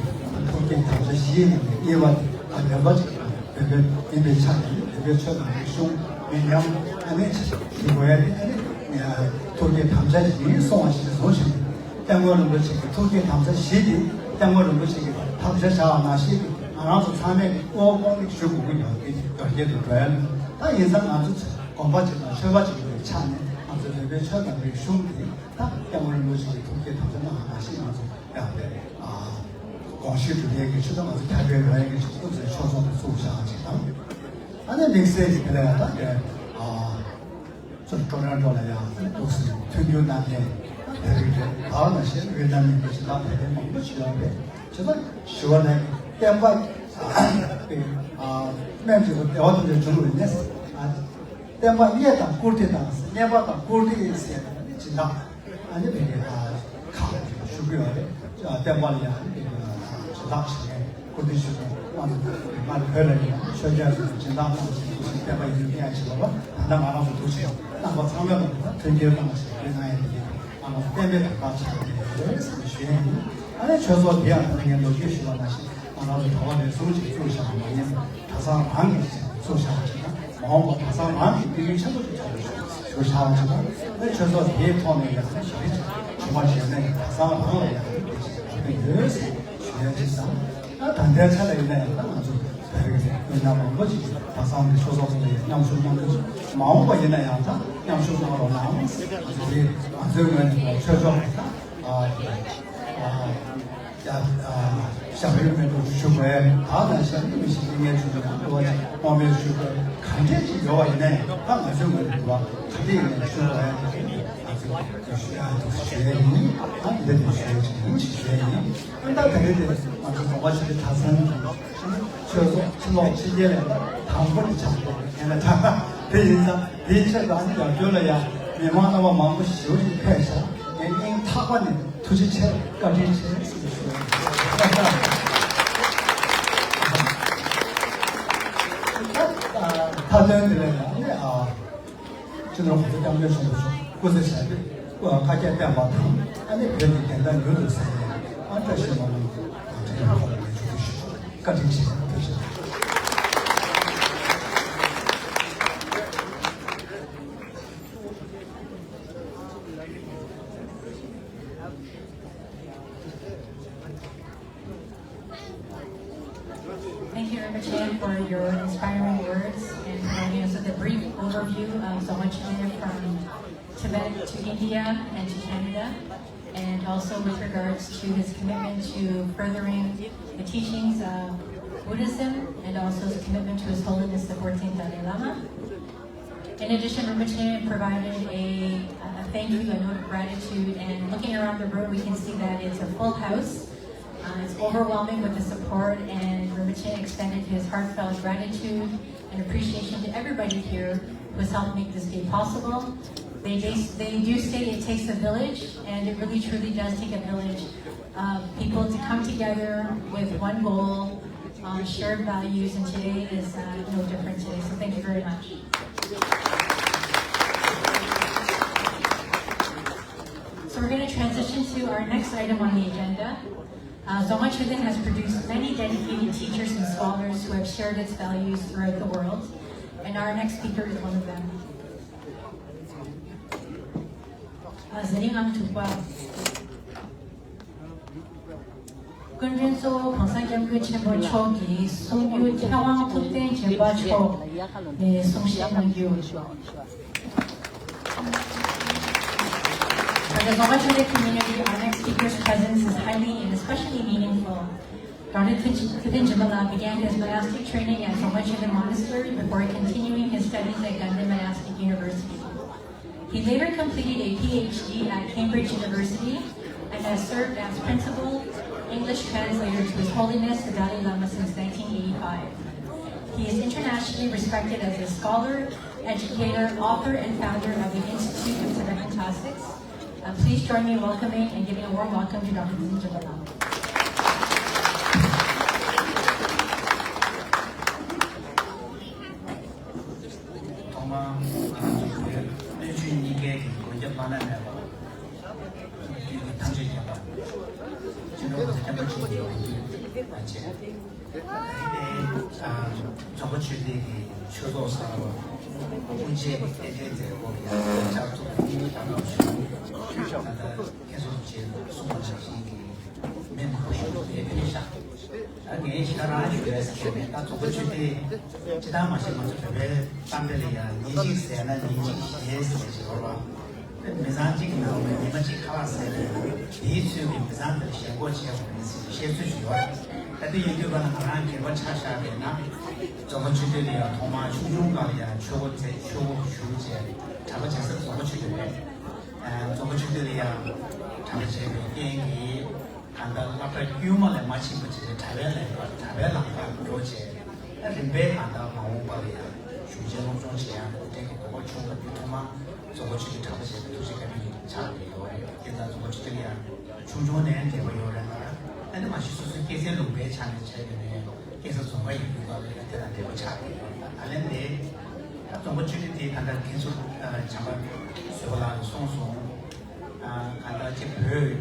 ཐུགས་བསྐྱེད་དམ་བཅའ་བཞིའི་ནང་ནས་གཉིས་པ་དེ་ད་བོད་པ་ཅིག་བོད་པ་ཡིན་པའི་ཆ་ནས་བོད་པའི་ཆོས་དང་རིག་གཞུང་མི་ཉམས་ཨ་ནི་ཞུ་དགོས་ཡ་རེད། ཨ་ནི་ཐུགས་བསྐྱེད་དམ་བཅའ་བཞིའི་གསུང་བ་ཞིག་བཟུང་ཞིང་། སྐྱབས་མགོན་རིན་པོ་ཆེ་གི་ཐུགས་བསྐྱེད་དམ་བཅའ་བཞི་དེ་སྐྱབས་མགོན་རིན་པོ་ཆེ་གི་དམ་བཅའ་བཞག་པ་ནང་བཞིན་གྱི་ང་རང་ཚོ་ཚང་མས་ཀྱི་དབུ་དཔུང་ནི་ཞུ་དགོས་ཀྱི་ཡོད་དེ་རྒྱུ་རྐྱེན་དུ་འགྲོ་ཡ་ལ་ད་ཡིན་ཙང་ང་ཚོ་དགོན་པ་ཅིག་དང་ཆོས་པ་ཅིག་ཡིན་པའི་ཆ་ནས་ང་ཚོ་བོད་པའི་ཆོས་དང་རིག་གཞུང་དེ་ད་སྐྱབས་མགོན་རིན་པོ་ཆེ་གི་ཐུགས་བསྐྱེད་དམ་བཅའ་གནང་བ་ནང་བཞིན་ང་ཚོ་ཡང་དེ་དགོངས་བཞེས་སྒྲུབ་ཡས་ཀྱི་ཆེད་དུ་ང་ཚོ་ཁྱབ་སྤེལ་ཡོང་ཡས་ཀྱི་ཆེད་དུ་ཚོགས་གཙོ་དེ་བཙུགས་བཞག་པ་ཅིག་དང་། ཨ་ནི་དམིགས་བསལ་གྱི་དེ་ལ་ཡང་ད་དེ། ཚུར་ཀྲོ་རོན་ཀྲོ་ལ་ཡང་འདུག་སེ་མཐུན་འགྱུར་གནང་མཁན་བོད་རིགས་རེད། ད་ནང་བཞིན་ཝེ་ཏི་ནམ་ཡིན་པའི་སྦྱིན་བདག་དེ་འདྲའི་མང་པོ་ཞིག་ཡོད་རེད། བྱས་ཙང་ཞུ་བ་ནི་བསྟན་པ་སྨན་གཅིག་པུ་བདེ་བ་ཐམས་ཅད་འབྱུང་བའི་གནས། བསྟན་པ་རྙེད་དང་བཀུར་སྟི་དང་རྙེད་པ་དང་བཀུར་སྟི་ཟེར་ནས་སྦྱིན་བདག་ཨ་ནི་བོད་ཀྱི་ཁག་ཞུ་གི་ཡོད་རེད། བསྟན་པ་ལ་ཡང་ཨ་ནི་བོད་ཀྱི་སྦྱིན་བདག་ཞུ་མཁན། སྐུ་མདུན་ཞུ་དང་དབང་དུ་སྔར་བོད་ལ་ཡིན་ན་ཆོས་རྒྱལ་ཚོས་སྦྱིན་བདག་གནང་ཞིང་སྐུ་ཞབས་བསྟན་པ་ཡིན་མཁན་ཞིག་ལ་བ་ད་ལྟ་ང་རང་ཚོ་འདུག་ཆེ་རྣམ་པ་ཚང་མས་ལ་མཐུན་རྐྱེན་གནང་ཞིང་ལས་གནང་ཡས་དེ་ཡིན་ང་རང་ཚོ་བསྟན་པའི་དམ་པ་ཆགས་ཀྱི་ཡོད་རེད་ཟེར་ནས་ཞུ་ཡས་ཡིན། ཨ་ནི་ཆོས་ཚོགས་འདི་ཡང་ད་ལྟ་ངས་ལོ་རྒྱུས་ཞུས་པ་ནང་བཞིན་ང་རང་ཚོ་གྲྭ་པ་རེ་ཟུང་ཅིག་བཙུགས་བཞག་པ་མ་ཡིན་པར་གྲྭ་ཚང་རང་གིས་བཙུགས་བཞག་པ་ཞིག་དང་མ་འོངས་པར་གྲྭ་ཚང་རང་གིས་དམིགས་ཡུལ་ཆེན་པོ་ཞིག་ཆགས་ཡོད་ཞུ་བཞག་པ་ཞིག་དང་ཨ་ནི་ཆོས་ཚོགས་དེའི་ཐོག་ནས་ཡང་ཞི་བདེ་ཅིག་བྱུང་བ་ཞིག་ཡོད་ན་ཡང་གྲྭ་ཚང་རང་ལ་ཡང་དེ་ཅིག་ཡོད་ཟེར། ཞུ་ཡ་ཅིག་དང་། ད་ད་ལྟའི་ཆ་ལ་ཡིན་ན་ཡང་ད་ང་ཚོ་བོད་རིགས་མི་སྣ་མང་པོ་ཅིག་གྲྭ་ཚང་གི་ཆོས་ཚོགས་ཚོ་ལ་ཡང་མཉམ་ཞུགས་གནང་གི་འདུག་མ་འོངས་པ་ཡིན་ན་ཡང་ད་མཉམ་ཞུགས་གནང་རོགས་གནང་། ང་ཚོ་དེ་ང་ཚོའི་ངོས་ནས་ཆོས་ཕྱོགས་ཀྱི་ད་ཞབས་རིམ་མེད་པར་ཞུ་དགོས། ད་ནང་བཞིན་མི་ཞིག་གི་ངས་བྱུང་ན་འགྲོ་བ་ཅིག་དབང་མེད་ཞུ་དགོས། གང་འདྲས་ཅིག་ཡོད་པ་ཡིན་ན་ཡང་ད་ང་ཚོའི་ངོས་ནས་འགྲོ་བ་ག་འདྲས་ཡིན་ན་ཞུ་དགོས། ང་ཚོས་ཞུ་ཡ་འདུག་ཞུ་ཡ་ཡིན། ད་འདི་འདྲ་ཞུ་ཡ་ཅིག་ཡིན་ཞེས་ཞུ་ཡ་ཡིན། ཨ་ད་ད་རེས་དེ་ང་ཚོ་རྫོང་པ་ཆེ་འབྲིང་གྲྭ་ཚང་གི་ཆོས་ཚོགས་ཕྱི་ལོགས་ཕྱི་རྒྱལ་ལ་དང་པོ་དེ་ཆགས་ཡོད་ཡིན་ན་ད་དེ་ཡིན་ཙང་དེའི་ཆེད་དུ་ཨ་ནི་རྒྱབ་སྐྱོར་ལ་ཡང་མི་མང་རྣམ་པ་མང་པོ་ཞེ་པོ་ཞིག་ཕེབས་ཤག་སྙིང་ཐག་པ་ནས་ཐུགས་རྗེ་ཆེ། བཀའ་དྲིན་ཆེ་ཞེས་ཞུ། མཐའ་དོན་དེ་ལ་ཡང་ནས་ཨ། སྤྱི་ནོར་༸གོང་ས་༸སྐྱབས་མགོན་ཆེན་པོ་མཆོག་སྐུ་ཚེ་ཞབས་པད་བསྐལ་བརྒྱར་བརྟན་པ་དང་། ཨ་ནི་བོད་ཀྱི་བདེན་མཐའ་མྱུར་དུ་གསལ་ཡག་ཨ་བཀྲ་ཤིས་སྨོན་ལམ་དང་འབྲེལ་བའི་ཐོག་ནས་ངས་ཐུགས་རྗེ་ཆེ་ཞུ། བཀའ་དྲིན་ཆེ། ཐུགས་རྗེ་ཆེ། Thank you, Rinpoche, for your inspiring words and providing us with a brief overview of Dzongkha Chökyi from Tibet to India and to Canada, and also with regards to his commitment to furthering the teachings of Buddhism and also his commitment to His Holiness the fourteenth Dalai Lama. In addition, Rinpoche provided a, a thank you, a note of gratitude, and looking around the room, we can see that it's a full house. Uh, it's overwhelming with the support, and Rinpoche extended his heartfelt gratitude and appreciation to everybody here who has helped make this day possible. They, they, they do say it takes a village, and it really truly does take a village of people to come together with one goal, uh, shared values, and today is, uh, no different today. So thank you very much. So we're going to transition to our next item on the agenda. Uh, Dzongkha Chöden has produced many dedicated teachers and scholars who have shared its values throughout the world, and our next speaker is one of them. Uh, Zeliang Angtugpa. སྐུ་མགྲོན་གཙོ་བོ་༸གོང་ས་༸སྐྱབས་མགོན་ཆེན་པོ་མཆོག་གིས་གསུང་སྒྱུར་མཁས་དབང་ཐུབ་བསྟན་སྦྱིན་པ་མཆོག་ནས་གསུང་བཤད་གནང་རྒྱུ། For the Dzongkha Chöden community, our next speaker's presence is highly and especially meaningful. Doctor Thubten Jhimbala began his monastic training at Dzongkha Chöden Monastery before continuing his studies at Ganden Monastic University. He later completed a P H D at Cambridge University and has served as principal English translator to His Holiness the Dalai Lama since nineteen eighty-five. He is internationally respected as a scholar, educator, author, and founder of the Institute of Tibetan Classics. Uh, please join me in welcoming and giving a warm welcome to Doctor Thubten Jhimbala. ཐོག་མར་ང་ཚོ་བོད་སྣོད་བཅུད་གཉིས་ཀའི་གི་མགོན་སྐྱབས་བླ་ན་མེད་པ། དུས་ཀྱི་ཐམས་ཅད་མཁྱེན་པ། སྤྱི་ནོར་༸གོང་ས་༸སྐྱབས་མགོན་ཆེན་པོ་མཆོག་གི་བར་ཆད། ད་རིང་ནས་ཨ་རྫོང་དཀར་ཆོས་སྡེ་གི་ཆོས་ཚོགས་གསར་པ་དབུ་འབྱེད་རྟེན་འབྲེལ་མཛད་སྒོ་ཡང་བསྐྱར་དུ་སྙིང་ཐག་པ་ཞུ། ད་ལྟ་མཁན་ཟུར་རྗེས་གསུངས་པ་ནང་བཞིན་གྱི་མི་མང་པོ་ཞིག་ལ་ཕེབས་ཤག་ད་ངས་ཞེ་དྲག་རང་ཞུ་ཡས་ཟེར་མཁན་མེད། ད་རྫོང་དཀར་ཆོས་སྡེ་སྤྱི་བཏང་མ་གཞི་ང་ཚོ་བོད་པའི་གཏམ་དཔེ་ལ་ཡང་ཉིན་གཅིག་ཟས་ན་ཉིན་གཅིག་ཞེན་ཟེར་ཞིག་ཡོད་རེད་བ། མི་ཚང་གཅིག་གི་ནང་ནས་ཉི་མ་གཅིག་ཁ་ལག་ཟས་ན་དེའི་ཚུལ་གྱིས་མི་ཚང་དེར་ཞེན་ཁོག་བྱེད་དགོས་རེད་ཟེར་བཤད་ཚུལ་ཞིག་ཡོད་རེད། ད་དེ་ཡིན་དུས་ག་ལ་ང་རང་སྒེར་པ་ཆ་བཞག་པ་ཡིན་ན། རྫོང་དཀར་ཆོས་སྡེ་ལ་ཡང་ཐོག་མར་ཆུང་ཆུང་སྒང་ལ་ཡང་ཆོས་སྒོ་བཙུགས། ཆོས་སྒོ་ཞུགས་བྱས་གྲྭ་པ་བྱེད་ས་རྫོང་དཀར་ཆོས་སྡེ་རེད། རྫོང་དཀར་ཆོས་སྡེ་ལ་ཡང་གྲྭ་པ་བྱས་པའི་རྐྱེན་གྱིས། གང་ལྟར་སློབ་གྲྭ་དཀྱུས་མ་ལས་མར་ཕྱིན་པ་བྱས་ཏེ་གྲྭ་པའི་ལས་ཀ་གྲྭ་པའི་ལམ་ཁར་འགྲོ་བྱས། ཨ་རིམ་པས་གང་ལྟར་མ་འོངས་པ་ལ་ཡང་གཞུང་ཆེན་སློབ་སྦྱོང་བྱེད་ཡག་གི་སློབ་གྲྭའི་གི་དགོས་པ་བྱུང་བ་དེ་ཐོག་མར་རྫོང་དཀར་ཆོས་སྡེའི་གྲྭ་པ་བྱས་པའི་ཐུགས་རྗེ་བཀའ་དྲིན་ཆགས་བསྡད་ཡོད་རེད། དེ་ལྟར་རྫོང་དཀར་ཆོས་སྡེ་ལ་ཡང་ཆུང་ཆུང་ནས་འབྲེལ་བ་ཡོད་རེད་ལ། ཨ་ནི་མ་གཞི་སོ་སོའི་སྐྱེས་ཚེ་ལུང་པའི་ཆ་ནས་བྱས་པ་ནས་སྐྱེས་ས་རྫོང་དཀར་ཡིན་དུས་ག་ལ་ཡང་དེ་དང་འབྲེལ་བ་ཆགས་བསྡད་ཡོད་རེད། ད་ལན་དེ་ད་རྫོང་དཀར་ཆོས་སྡེ་དེ་ད་ལྟ་མཁན་ཟུར་བྱམས་པ་བཟོད་པ་ལགས་ཀྱིས་གསུངས་སོང་། གང་ལྟར་ཅིག་བོད་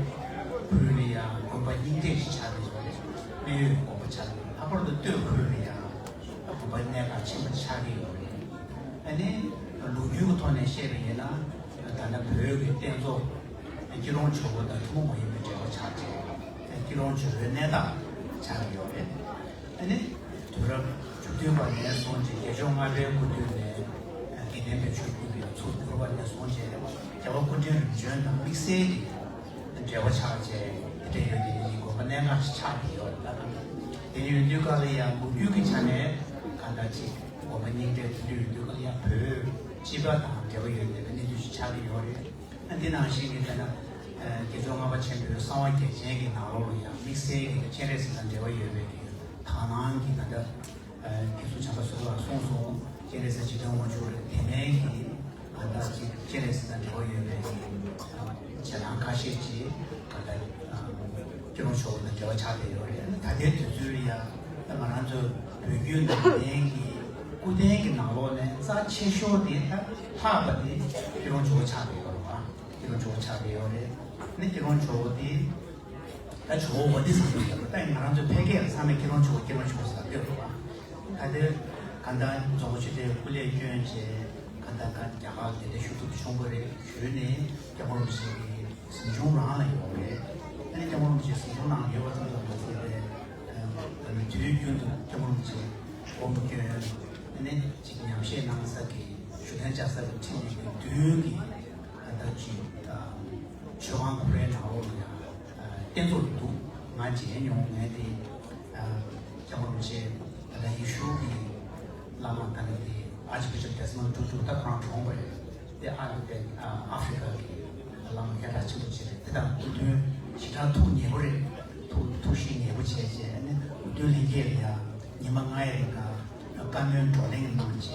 ཁུལ་ལ་ཡང་དགོན་པ་རྙིང་གྲས་ཤིག་ཆགས་ཀྱི་ཡོད་རེད། སྨན་ཡོད་དགོན་པ་ཆགས་ཀྱི་ཡོད། ལྷག་པར་དུ་སྟོད་ཁུལ་ལ་ཡང་དགོན་པ་གནད་འགག་ཆེན་པོ་ཆགས་ཀྱི་ཡོད་རེད། ཨ་ནི་ལོ་རྒྱུས་ཀྱི་ཐོག་ནས་བཤད་པ་ཡིན་ན། ད་ལྟ་བོད་ཀྱི་རྟེན་གཙོ་སྐྱིད་གྲོང་ཇོ་བོ་དང་ཐུན་མོང་མ་ཡིན་པའི་འབྲེལ་བ་ཆགས་བྱས། སྐྱིད་གྲོང་ཇོ་བོའི་གནས་བདག་ཆགས་ཀྱི་ཡོད་རེད། ཨ་ནི་དུས་རབས་བཅུ་བདུན་པ་ནས་བཟུང་སྟེ་བརྒྱད་ཅུ་ལྔ་པའི་སྐུ་དུས་ནས་དགེ་ལྡན་པའི་ཆོས་བརྒྱུད་ཀྱི་ཚོགས་བསྒྱུར་བ་ནས་བཟུང་སྟེ་རྒྱལ་བ་སྐུ་ཕྲེང་རིམ་བྱོན་དང་དམིགས་བསལ་གྱི་འབྲེལ་བ་ཆགས་བྱས་དེ་འདྲ་ཡོད་དེ་ནི་དགོན་པ་གནད་འགག་ཅིག་ཆགས་ཀྱི་ཡོད་རེད། ད་དེ་ནི་ཡོད་དུས་ག་ལ་ཡང་ལོ་རྒྱུས་ཀྱི་ཆ་ནས་གང་ལྟར་ཅིག་དགོན་པ་རྙིང་གྲས་དེ་འདྲ་ཡོད་དུས་ག་ལ་ཡང་བོད་སྤྱི་པ་དང་འབྲེལ་བ་ཡོད་པའི་གནས་ཚུལ་ཞིག་ཆགས་ཀྱི་ཡོད་རེད། འདི་ནང་བཞིན་གྱི་དཔེར་ན། བརྒྱད་ཅུ་ལྔ་པ་ཆེན་པོའི་གསང་བ་རྒྱ་ཆེན་གྱི་ནང་ལོགས་ལ་ཡང་དམིགས་བསལ་གྱི་སྤྱན་རས་གཟིགས་དང་འབྲེལ་བ་ཡོད་པའི་གི་དག་སྣང་གི་ད་ལྟ་དགེ་ཚུལ་བྱམས་པ་བཟོད་པ་ལགས་གསུངས་སོང་། སྤྱན་རས་གཟིགས་འཇིག་རྟེན་དབང་ཕྱུག་རེད། དེ་ནས་ཀྱི་ད་ལྟ་ཅིག་སྤྱན་རས་གཟིགས་དང་འབྲེལ་བ་ཡོད་པའི་གི་ བྱེད་སྟངས་ཁ་ཤས་ཀྱིས་ད་ལྟ་སྐྱིད་གྲོང་ཆོག་དང་འབྲེལ་བ་ཆགས་བསྡད་ཡོད་རེད། ད་ལྟའི་དུས་ཚོད་ལ་ཡ་ད་ང་རང་ཚོ་བོད་བརྒྱུད་ནང་བསྟན་གྱི་སྐུ་རྟེན་གྱི་ནང་ལོགས་ནས་རྩ་ཆེ་ཤོས་དེ་ད་ལྷག་པ་དེ་སྐྱིད་གྲོང་ཆོག་ཆགས་བསྡད་ཡོད་རེད་བ། སྐྱིད་གྲོང་ཆོག་ཆགས་བསྡད་ཡོད་རེད། ནི་སྐྱིད་གྲོང་ཆོག་དེ། ད་ཇོ་བོ་བོ་དྷི་སཏྭ་ཟེར་བ་ད་ང་རང་ཚོ་ཕལ་སྐད་ལ་ཚང་མས་སྐྱིད་གྲོང་ཆོག་སྐྱིད་གྲོང་ཆོག་ཟེར་བསྡད་ཡོད་པ། ད་དེ་ག་ད་རྫོང་དཔོན་ཆོས་སྒྲོན་སྐུ་ལས་བསྐྱོན་བྱས་ག་ད་ག་རྒྱ་གར་གདན་འདྲེན་ཞུ་ཐུབ་བྱུང་བ་རེད། ཞུས་ནས་སྐྱབས་མགོན་རིན་པོ་ཆེ་གི་གཟིམ་ཆུང་རང་ལ་ཡོད་རེད། ཨ་ནི་སྐྱབས་མགོན་རིན་པོ་ཆེ་གཟིམ་ཆུང་ནང་ཡོད་པ་ཙམ་དུ་མ་ཟད་པའི་ད་ནི་དུས་རྒྱུན་དུ་སྐྱབས་མགོན་རིན་པོ་ཆེ་སྒོམ་སྐྱོན་ཨ་ནི་ཅིག་ཉམས་བཞེས་གནང་ས་གི་བཞུགས་གདན་བཅའ་ས་གི་ཁྲི་ནས་མདུན་གྱི་ད་ཅིག་མཆོད་ཁང་ཁོ་རའི་ནང་ལོགས་ལ་ཡང་། རྟེན་གཙོ་རུ་འདུག་ང་མཇལ་མྱོང་། ངས་དེ་སྐྱབས་མགོན་རིན་པོ་ཆེ་ད་ལྟ་ཡེ་ཤུ་གི་བླ་མ་ད་ནི་དེ་ཨར་ཅི་བི་ཤོབ་ཌེ་སི་མོན་ཊུ་ཊུ་ད་ཁོ་རང་གྲོངས་པ་རེད། དེ་ཨ་རི་དེ་ཨ་ཧྥི་རི་ཀ་གི་བླ་མ་སྐད་གྲགས་ཆེན་པོ་ཅིག་རེད། དེ་དང་སྐུ་མདུན་ཞེ་དྲག་ཐུགས་མཉེས་པོ་རེད། ཐུགས་ཐུགས་གཤིས་མཉེས་པོ་བྱས་བྱས་ནས་སྐུ་མདུན་ལྷན་རྒྱས་ལ་ཡང་ཉི་མ་ལྔའི་རིང་ག་བཀའ་མོལ་བགྲོ་གླེང་གནང་བྱས་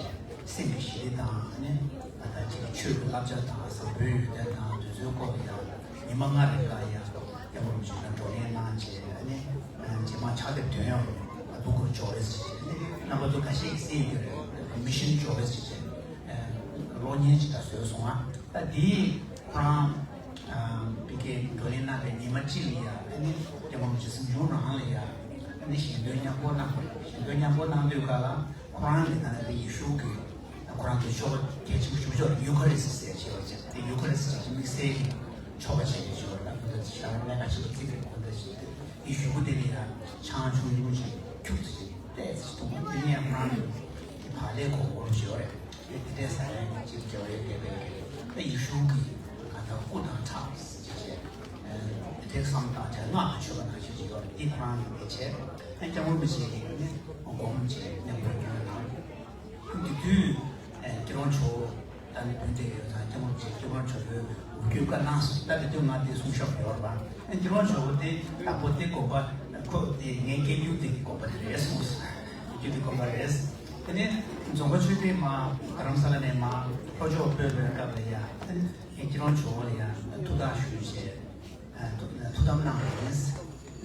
སེམས་ཀྱི་ཞི་བདེ་དང་ནི་ད་ལྟ་ཅིག་ཆོས་ཀྱི་བསླབ་བྱ་དང་བཟང་པོའི་ཡོན་ཏན་དང་དེ་ཚོའི་སྐོར་ལ་ཡང་ཉི་མ་ལྔ་རིང་ག་ཡང་སྐྱབས་མགོན་རིན་པོ་ཆེ་དང་བགྲོ་གླེང་གནང་བྱས་ནི་རྗེས་མ་ཕྱག་དེབ་འདོན་ཡོང་རེད། ཨ་དུ་ཁོ་ཇོ་ཝེ་སི་ཞེས་བྱས་ནི་རྣམ་པ་ཚོ་ཁ་ཤས་ཀྱིས་གསན་ཡོད་ཀྱི་རེད། མི་ཤིན་ཇོ་ཝེ་སི་ཞེས་བྱས་གློག་བརྙན་ཅིག་ད་བཟོས་སོང་ང་། ད་འདིས་ཁོ་རང་བི་ཀའི་བགྲོ་གླེང་གནང་བའི་ཉི་མ་གཅིག་ལ་ཡ་ཨ་ནི་སྐྱབས་མགོན་རིན་པོ་ཆེ་གཟིམ་ཆུང་རང་ལ་ཡ་ཨ་ནི་ཞལ་འདོན་མཉམ་པོ་གནང་བ་རེད། ཞལ་འདོན་མཉམ་པོ་གནང་དུས་ག་ལ་ཁོ་རང་གི་ད་ནི་དེ་ཡེ་ཤུ་གི་ཁོ་རང་གི་ཆོ་ག་གལ་ཆེན་པོ་ཞིག་ཆོག་ཡུ་ཁ་རི་སི་ཟེར་བྱས་པ་ཅིག་དེ་ཡུ་ཁ་རི་སི་ཅིག་དམིགས་བསལ་གྱི་ཆོ་ག་བྱས་ཏེ་ཆོག་ད་ཁོ་ད་ཞག་གནད་འགག་ཆེན་པོ་བརྩི་གི་ཁོ་ད་ཞིག་དེ་ཡེ་ཤུ་གི་དེ་ལ་ཡ་ཆང་ཆུང་ཆུང་ཞིག་ཁྱུག་ཙམ་ཞིག་ཏོག་ཙམ་འཐུང་བ་དེ་ནས་ཁོ་རང་གི་བག་ལེབ་གོ་གོ་ཞིག་ཡོད་རེད། དེ་དེ་འདྲའི་ས་ཡ་གཅིག་འབྱོར་ཡོད་དེ་བས་ད་ཡེ་ཤུ་གི་ག་ད་སྐུ་དང་ཁྲག་ཅེས་བྱས། དེ་འདྲའི་བསམ་སྟངས་བྱས་སྔགས་ཀྱི་མཆོད་པ་ནང་བཞིན་ཅིག་ཡོད་རེད། འདི་ཁོ་རང་གི་དེ་བྱས་ཨ་སྐྱབས་མགོན་རིན་པོ་ཆེ་གིས་ནི་སྒོམ་བྱས་མཉམ་པོ་སྐྱོན་གནང་། དེ་དུས་སྐྱིད་གྲོང་ཆོག་ད་ནི་བོད་འདྲེ་ཡོད་ཙང་སྐྱབས་མགོན་རིན་པོ་ཆེ་སྐྱིད་གྲོང་ཆོག་པོའི་འུར་སྐྱོད་བཀའ་གནང་སོང་། ད་དེ་དུས་ང་དེ་གསུང་ཤོག་ཡོད་རེད་པ། སྐྱིད་གྲོང་ཆོག་པོ་དེ་ལྷག་པོ་དེ་དགོན་པ་ཁོ་དེ་ངའི་སྐད་སྒྱུར་དེ་གི་དགོན་པ་དེ་རེད་གསུངས་སོང་། སྒྱུར་དེ་དགོན་པ་རེད། དེ་ནས་རྫོང་དཔོན་ཆོས་འཕེལ་མ་རྡ་རམ་ས་ལ་ནས་མ་ལྷོ་ཕྱོགས་སྤོས་པའི་སྐབས་ལ་ཡ་དེ་ནས་ངས་སྐྱིད་གྲོང་ཆོག་པོ་ལ་ཡ་ཐུགས་ཐག་ཞུས་བྱས། ཐུགས་དམ་གནང་བ་ཡིན།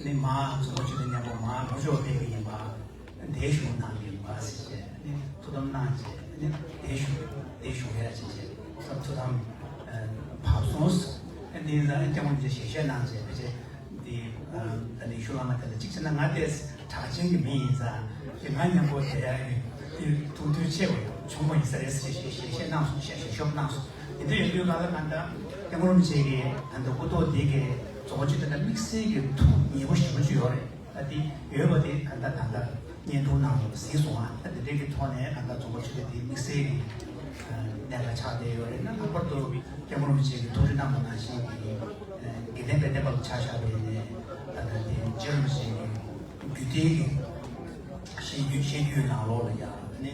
ནི་མ་རྫོང་དཔོན་ཆོས་འཕེལ་མཉམ་པོ་མ་ལྷོ་ཕྱོགས་ཕེབས་ཀྱི་ཡིན་པ། དེ་ཞུ་གནང་གི་ཡིན་པ་ཟེར་བྱས་ནི་ཐུགས་དམ་གནང་བྱས་ནི་དེ་ཞུ་དེ་ཞུ་ཡ་བྱས་བྱས་ཐུགས་དམ་བབས་སོང་། དེ་ཡིན་ཙང་སྐྱབས་མགོན་རིན་པོ་ཆེ་ཞལ་བཞེས་གནང་བྱས་ཕལ་ཆེར་དེ་ད་ནི་ཤུལ་ལམ་དེ་ལ་གཅིག་བྱས་ན་ང་དེ་གྲགས་ཅན་གྱི་མི་ཡིན་ཙང་དེ་ང་མཉམ་པོ་བསྡད་ཡ་གི་དེ་ཐུགས་འདུན་ཆེ་བ་བྱུང་བ་ཡིན་ས་རེད་ཟེར་ཞལ་བཞེས་གནང་སོང་། ཞལ་བཞེས་ཤོབ་གནང་སོང་། དེ་འདྲ་ཡོད་དུས་ག་ལ་གང་ལྟར་སྐྱབས་མགོན་རིན་པོ་ཆེ་གི་ད་ལྟ་སྐུ་ཐོག་འདི་གི་རྫོང་དཔོན་ཆོས་འཕེལ་དང་དམིགས་བསལ་གྱི་ཐུགས་མཉེས་པོ་ཞེ་པོ་ཅིག་ཡོད་རེད། ད་འདི་ཡོད་པ་དེ་ག་ད་ད་ལྟ་བརྙན་ཐུང་ནང་ལ་གཟིགས་སོང་ཨ། ད་འདི་འདྲའི་གི་ཐོག་ནས་ག་ད་རྫོང་དཔོན་ཆོས་འཕེལ་དེ་དམིགས་བསལ་གྱི་གནད་འགག་ཆགས་བསྡད་ཡོད་རེད། ན་ལྷག་པར་དུ་སྐྱབས་མགོན་རིན་པོ་ཆེ་གི་ཐུགས་རེ་གནང་བ་ནང་བཞིན་གྱི་དགེ་ལྡན་པའི་བསྟན་པ་ལ་ཆ་བཞག་པ་ཡིན་ནའི་ད་ལྟ་དེ་རྗེ་རིན་པོ་ཆེ་གི་རྒྱུད་སྡེ་གི་བཤད་རྒྱུད་བཤད་རྒྱུད་ནང་ལོགས་ལ་ཡང་ནི་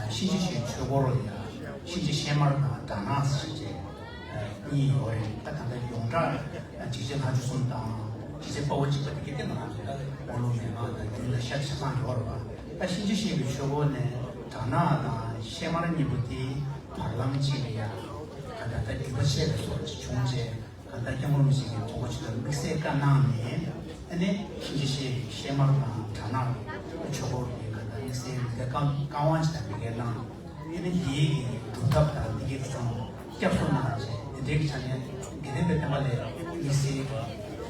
གཤིན་རྗེ་གཤེད་ཆོས་སྐོར་ལ་ཡང་གཤིན་རྗེ་གཤེད་དམར་དང་དགྲ་ནག་ཟེར་བྱས་གཉིས་ཡོད་རེད། ད་ད་ལྟ་ཡོངས་གྲགས་འཇིགས་བྱེད་ལྷ་བཅུ་གསུམ་དང་འཇིགས་བྱེད་དཔའ་བོ་གཅིག་པ་དེ་གི་སྟེང་ལ་ང་ཚོ་ད་དགུང་ལོ་མེད་མང་དང་རྒྱུན་ལ་ཤ་ཆ་ཚང་ཡོད་རེད་པ། ད་གཤིན་རྗེ་གཤེད་ཀྱི་ཆོས་སྐོར་ནས་དགྲ་ནག་དང་གཤེད་དམར་གཉིས་པོ་དེ་བར་ལམ་གཅིག་ལ་ཡང་ད་ད་ད་རྒྱུད་པ་ཆད་པའི་བཟོ་འདྲ་ཅིག་བྱུང་རྗེས། གང་ལྟར་སྐྱབས་མགོན་རིན་པོ་ཆེ་གིས་རྫོང་དཔོན་ཆོས་འཕེལ་དམིགས་བསལ་བཀའ་གནང་ནས་ཨ་ནི་གཤིན་རྗེ་གཤེད་ཀྱི་གཤེད་དམར་དང་དགྲ་ནག་གི་ཆོས་སྐོར་གྱི་གང་ལྟར་དམིགས་བསལ་མི་སྐལ་བཀའ་བཀའ་དབང་ཅིག་དང་མི་སྐལ་གནང་། ཨ་ནི་འདིའི་གི་སྒྲུབ་ཐབས་དང་འདི་གའི་ཚང་སྐྱབས་སུ་གནང་བྱས་དེ་འདྲའི་གི་ཆ་ནས་དགེ་ལྡན་པའི་བསྟན་པ་ལ་དམིགས་བསལ་གྱི་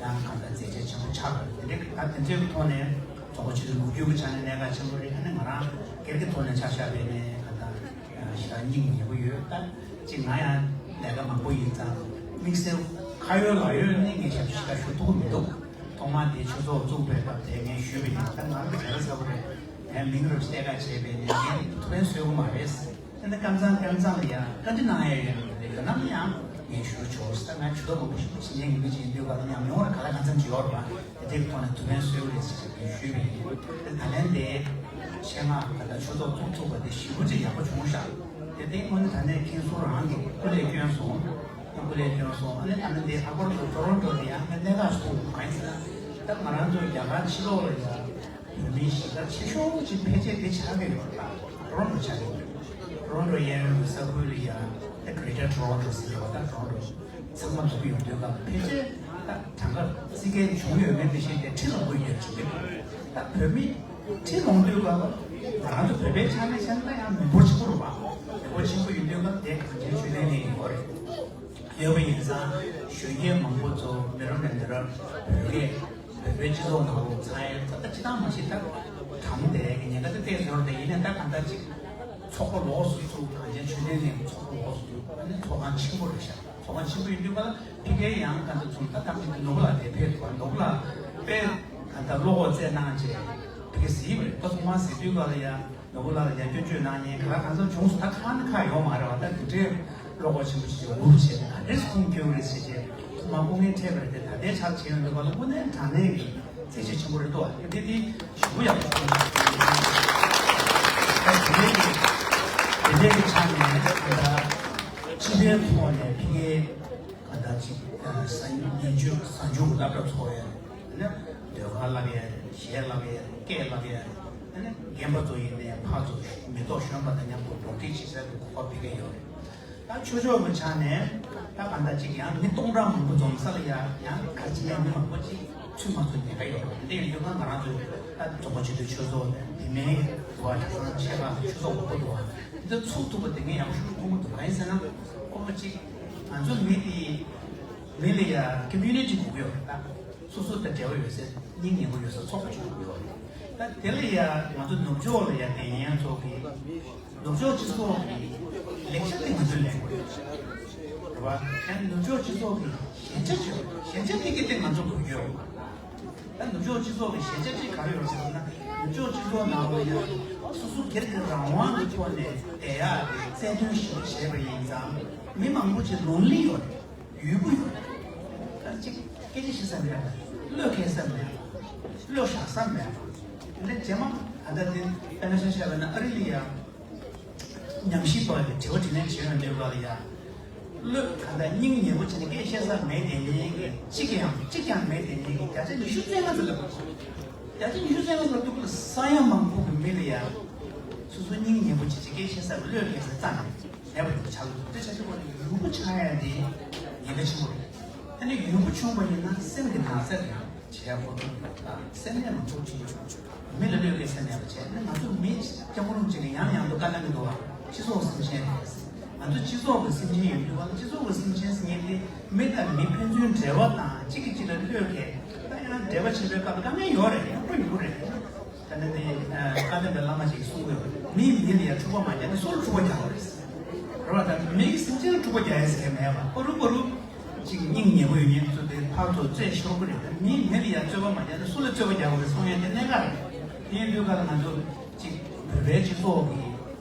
ཡང་གང་ལྟར་མཛད་རྗེས་ཆེན་པོ་ཆགས་པ་རེད། དེ་འདྲའི་གི་ད་དེ་ཚོའི་གི་ཐོག་ནས་རྫོང་དཔོན་ཆོས་འཕེལ་ལོ་རྒྱུས་ཀྱི་ཆ་ནས་གནད་འགག་ཆེན་པོ་རེད། ཨ་ནི་ང་རང་སྒེར་གྱི་ཐོག་ནས་ཆ་བཞག་པ་ཡིན་ནའི་གང་ལྟར། ཞེ་དྲག་སྙིང་ཉེ་པོ་ཡོད། ད་ཅིག་ང་ཡང་ལས་ཀ་མང་པོ་ཡིན་ཙང་དམིགས་བསལ་ཁ་ཡོད་ལག་ཡོད་ནི་ངས་ཞབས་ཞུ་ཞེ་དྲག་ཞུ་ཐུབ་ཀྱི་མི་འདུག་ཐོག་མར་དེ་ཆོས་ཚོགས་བཙུགས་པའི་སྐབས་དེ་ངས་ཞུས་པ་ཡིན། ད་ང་གི་བྱ་བ་ཚ་པོ་རེད། ངས་མིང་རུབ་གཏད་ཁ་བྱས་པས་ནི་ངས་ཐུགས་ཕན་གསོས་ཀྱི་མ་རེད། ད་ནི་ཀམ་ཚང་ཀམ་ཚང་ལ་ཡང་བཀའ་འདྲི་གནང་ཡ་ཡོད་ན་རེད། ཡོད་ན་ཡང་ངས་ཞུ་ཆོག་ད་ང་ཇུས་གཏོགས་མང་པོ་ཞིག་བྱེད་མཁན་གྱི་མི་ཅིག་ཡིན་དུས་ག་ལ་ཉམས་མྱོང་ར་ག་ལ་གང་འཚམ་ཅིག་ཡོད་རེད་པ། དེ་དེའི་ཐོག་ནས་ཐུགས་ཕན་གསོས་རེད་ཟེར་ཞུས་པ་ཡིན། དེ་ད་ལན་དེ་ཆེད་མངགས་ག་ད་ཆོས་ཚོགས་བཙུགས་ཐུབ་པ་དེ་ཞེ་པོ་ཅིག་ཡག་པོ་བྱུང་ཤག་དེ་དེའི་སྔོན་ནས་ད་ནས་མཁན་ཟུར་རང་གི་སྐུ་ལས་བསྐྱོན་སོང་། སྐུ་ལས་བསྐྱོན་སོང་། ཨ་ནི་ད་ནི་དེ་ལྷག་པར་དུ་ཊོ་རོན་ཊོ་དེ་ཡང་ང་གནད་འགག་ཞིག་ཐུག་འདུག་གང་ཡིན་ཟེར་ན། ད་ང་རང་ཚོ་རྒྱ་གར་ཕྱི་ལོགས་ལ་ཡང་བོད་མི་ཞེ་དྲག་ཆེ་ཤོས་ཅིག་ཕལ་ཆེར་དེ་ཆགས་ཀྱི་ཡོད་རེད་པ། ཊོ་རོན་ཊོ་ཆགས་ཀྱི་ཡོད་རེད། ཊོ་ ཊོ་རོན་ཊོ་གཡས་གཡོན་གྱི་ས་ཁུལ་ལ་ཡ་ད་གྷི་རེ་ཊར་ཊོ་རོན་ཊོ་ཟེར་བ་ད་ཊོ་རོན་ཊོ་ཚང་མ་འཛུལ་གྱི་ཡོང་དུས་སྐབས་ཕལ་ཆེར་ད་གྲངས་ཀ་བརྩི་མཁན་བྱུང་ཡོད་མེད་དེ་བཤད་དེ་ཁྲི་ལོངས་སྐུ་ཡོད་ཅིག་ད་བོད་མི་ཁྲི་ལོངས་དུས་སྐབས་ང་རང་ཚོ་བོད་པའི་ཆ་ནས་བཤད་ན་ཡང་མི་འབོར་ཆེན་པོ་རེད་བ། མི་འབོར་ཆེན་པོ་ཡིན་དུས་སྐབས་དེ་གངས་ཅན་ཆོས་ལྡན་གླིང་ཡོད་རེད། ཡོད་པ་ཡིན་ཙང་གཞོན་སྐྱེས་མང་པོ་ཚོ་མི་རབས་ནས་མི་རབས་བོད་སྐད་བོད་པའི་སྤྱི་ཚོགས་ནང་ལོགས་ཚང་ཡས་ད་ལྟ་སྤྱི་བཏང་མ་ཤེས་ད་གྲམ་དེ་གི་ཉེན་ཁ་དེ་ཏོག་ཙམ་ཡོད་རེད། ཡིན་ནའི་ད་གང་ལྟར་ཅིག་ཚོགས་པ་ལོགས་སུ་བཙུགས། གངས་ཅན་ཆོས་ལྡན་གླིང་ཚོགས་པ་ལོགས་སུ་བཙུགས། ཨ་ནི་ཚོགས་ཁང་ཆེན་པོ་རེད་ཤག་ཚོགས་ཁང་ཆེན་པོ་ཡིན་དུས་ཀ་ལ་ཕ་གིར་ཡང་གང་ལྟར་ཚོགས་ད་ཐམས་ཅད་ནོར་བུ་ལགས་དེ་ཕེབས་འདུག་ནོར་བུ་ལགས་དཔེ་གང་ལྟར་བློ་ཁོག་བཙལ་གནང་བྱས་ཕ་གིར་གཟིགས་པ་རེད། ད་ཚོགས་མ་གཟིགས་དུས་ཀ་ལ་ཡ། ནོར་བུ་ལགས་ལ་ཡང་སྐྱོན་བརྗོད་གནང་མཁན་ག་ལ་གང་འཚམ་བྱུང་སོང་། ད་ཁག་ནི་ཁག་ཡོད་མ་རེད་བ། ད་འདི་འདྲའི་བློ་ཁོག་ཆེན་པོ་ཞིག་འུར་བྱས་ནས་ག་འདྲས་སེ་ཁུངས་སྐྱེལ་རེད་ཟེར་བྱས་ཐོག་མར་སྐུ་ངལ་འཕྲད་པ་རེད་དེ། ད་ལྟའི་ཆར་བྱས་ཡོང་དུས་ག་ལ་དངོས་གནས་དྲང་གནས་ཀྱི་མཛད་རྗེས་ཆེན་པོ་རེད་འདུག་བ། དེ་འདི་ཞུ་ཡག་པོ་བྱུང་། ད་དེ་འདྲའི་གི་དེ་འདྲའི་གི་ཆ་ནས་ད་ལྟ་སྤྱི་པའི་ཐོག་ནས་ཕ་གིའི་གང་ལྟར་ཅིག་གསར་འགྱུར་གསར་འགྱུར་གྱི་སློབ་གྲྭ་ཚོགས་ཡས་ནས་ཟློས་གར་བསླབ་ཡས་རེད། གཞས་བསླབ་ཡས་རེད། སྐད་བསླབ་ཡས་རེད། ཨ་ནི་རྒན་པ་ཚོ་ཡིན་ནའི་ཕར་ཚུར་མེ་ཏོག་གཞོན་པ་དང་མཉམ་དུ་གདོང་ཐུག་བྱེད་སའི་གོ་སྐབས་ཕ་གིར་ཡོད་རེད། ད་ཆོས་ཕྱོགས་ཀྱི་ཆ་ནས་ད་གང་ལྟར་ཅིག་ཡང་མི་སྟོང་ཕྲག་མང་པོ་འཛོམས་ས་ལ་ཡ་ཡང་ག་རེ་བྱས་ནས་མི་མང་པོ་ཅིག་ཚུད་མ་ཚུད་ཉེན་ཁ་ཡོད་རེད། འདི་ཡིན་དུས་ང་ང་རང་ཚོའི་ད་རྫོང་དཔོན་སྤྱི་འཐུས་ཆོས་ཚོགས་དེ་མིན་འདུག་བ། གྲྭ་ཚང་ཆེ་ཁག་ཆོས་ཚོགས་མང་པོ་འདུག་བ། འདི་ཚོ་ཚུགས་ཐུབ་པ་དེ་ངས་ཡག་ཤོས་ཁོམ་གི་འདུག་གང་ཡིན་ཟེར་ན་ཁོ་མོ་ཅིག་ང་ཚོ་མི་དེ་མི་ལ་ཡ་ཀོ་མུ་ནི་ཊི་དགོས་ཀྱི་ཡོད་རེད། ད་སོ་སོ་དང་འབྲེལ་བ་ཡོད་སའི་སྙིང་ཉེ་པོ་ཡོད་སའི་ཚོགས་པ་ཅིག་དགོས་ཀྱི་ཡོད་རེད། ད་དེ་ལ་ཡ་ང་ཚོ་ནུབ་ཕྱོགས་ལ་ཡ་དེ་ཡན་ཚོགས་ཀྱི་ནུབ་ཕྱོགས་སྤྱི་ཚོགས་ཀྱི་ལེགས་ཆ་དེ་ང་ཚོས་ལེན་དགོས་རེད་བ། ཡང་ནུབ་ཕྱོགས་སྤྱི་ཚོགས་ཀྱི་ཞན་ཆ་ཅིག་ཡོད་རེད། ཞན་ཆ་དེ་གི་སྟེང་ང་ཚོ་དགོས་ཀྱི་ཡོད་རེད། ད་ནུབ་ཕྱོགས་སྤྱི་ཚོགས་ཀྱི་ཞན་ཆ་གཅིག་ག་རེ་ཡོད་ཟེར་ན། ནུབ་ཕྱོགས་སྤྱི་ཚོགས་ནང་ལ་ཡང་སོ་སོ་སྒེར་གྱི་རང་དབང་གི་ཐོག་ནས་བསྡད་ཡག་གི་རྩལ་འདོན་ཞིག་བྱས་པ་ཡིན་ཙང་མི་མང་པོ་ཅིག་ལོན་ལི་ཡོད་རེད། ཡུལ་པོ་ཡོད་རེད། ད་ཅིག་སྐད་ཆ་བཤད་ས་མེད་པ། བློས་འཁེལ་ས་མེད་པ། བློ་བཞག་ས་མེད་པ། དེ་འདྲ་རྗེས་མ་ད་ལྟ་འདི་དཔེར་ན་ཆ་བཞག་པ་ན་ཨ་རི་ལ་ཡང་། ཉམས་ཞིབ་པ་གི་དྲི་བ་དྲིས་ལན་བྱེད་ཡོང་དུས་སྐབས་ལ་ཡ། བློས་གང་ལྟར་སྙིང་ཉེ་པོ་བྱས་ནས་སྐད་བཤད་ས་མེད་དེ་ནས་གི་གཅིག་ཀྱང་གཅིག་ཀྱང་མེད་དེ་ནས་གི་བརྒྱ་ཆ་ཉི་ཤུ་རྩ་ལྔ་ཙམ་ལ། བརྒྱ་ཆ་ཉི་ཤུ་རྩ་ལྔ་ཙམ་ལ་ཐུག་པ་ལ་ས་ཡ་མང་པོ་གི་མི་ལ་ཡ། སོ་སོ་སྙིང་ཉེ་པོ་བྱས་ཀྱི་སྐད་བཤད་ས་གི་བློས་འཁེལ་ས་རྩ་ནས་མེད་པ་ཆགས་འདུག་དེ་ཆ་ཆེ་བ་ནི་ཡུལ་པོ་ཆགས་ཡ་དེ་ཉེན་ཁ་ཆེན་པོ་རེད། ཨ་ནི་ཡུལ་པོ་བྱུང་བ་ཡིན་ན་སེམས་ཀྱི་ན་ཚ་རེད། བྱས་ཁོ་ཚོ་ལ་སེམས་ནད་མང་པོ་ཅིག་ཡོད། མི་ལ་བློས་འཁེལ་ས་མེད་པ་བྱས་ན་ང་ཚོ་མི་སྐྱ་མོ་རུམ་ཅིག་ལ་ཡང་ཡང་དུ་བཀའ་གནང་གི་འདུག་བ། སྤྱི་ཚོགས་སེམས་ཅན་རེད། ང་ཚོ་སྤྱི་ཚོགས་ཀྱི་སེམས་ཅན་ཡིན་དུས་བ་ལ་སྤྱི་ཚོགས་ཀྱི་སེམས་ཅན་ཟེར་མཁན་དེ་མི་དང་མི་ཕན་ཚུན་འབྲེལ་བ་དང་གཅིག་གིས་གཅིག་ལ་བློས་འཁེལ་ད་ཡང་འབྲེལ་བ་བྱེད་པའི་སྐབས་དཀའ་ངལ་ཡོད་རེད། ཡོང་གི་ཡོང་གི་རེད། ད་ནི་དེ་བཀའ་བསྟན་པའི་བླ་མ་ཅིག་གསུང་གི་ཡོད་རེད། མིས་མི་ལ་ཡ་འཁྲུག་པ་མ་རྒྱག་ན་སུ་ལ་འཁྲུག་པ་རྒྱག་དགོས་རེད། རེད་བ། ད་མིའི་སེམས་ཅན་ལ་འཁྲུག་པ་རྒྱག་ཡ་ཟེར་མཁན་མེད་བ། ཕ་རུ་ཕ་རུ། གཅིག་སྙིང་ཉེ་པོ་ཡོད་མཁན་ཚོ་དེ་ཕར་ཚུར་རྩོད་ཤོར་གི་རེད། ད་མིས་མི་ལ་ཡ་རྩོད་པ་མ་རྒྱག་ན་སུ་ལ་རྩོད་པ་རྒྱག་དགོས་རེད་གསུང་ཡ་དེ་གནད་འགག་རེད། དེ་ཡིན་དུས་ག་ལ་ང་ཚོ་གཅིག་བོད་པའི་སྤྱི་ཚོགས་ཀྱི་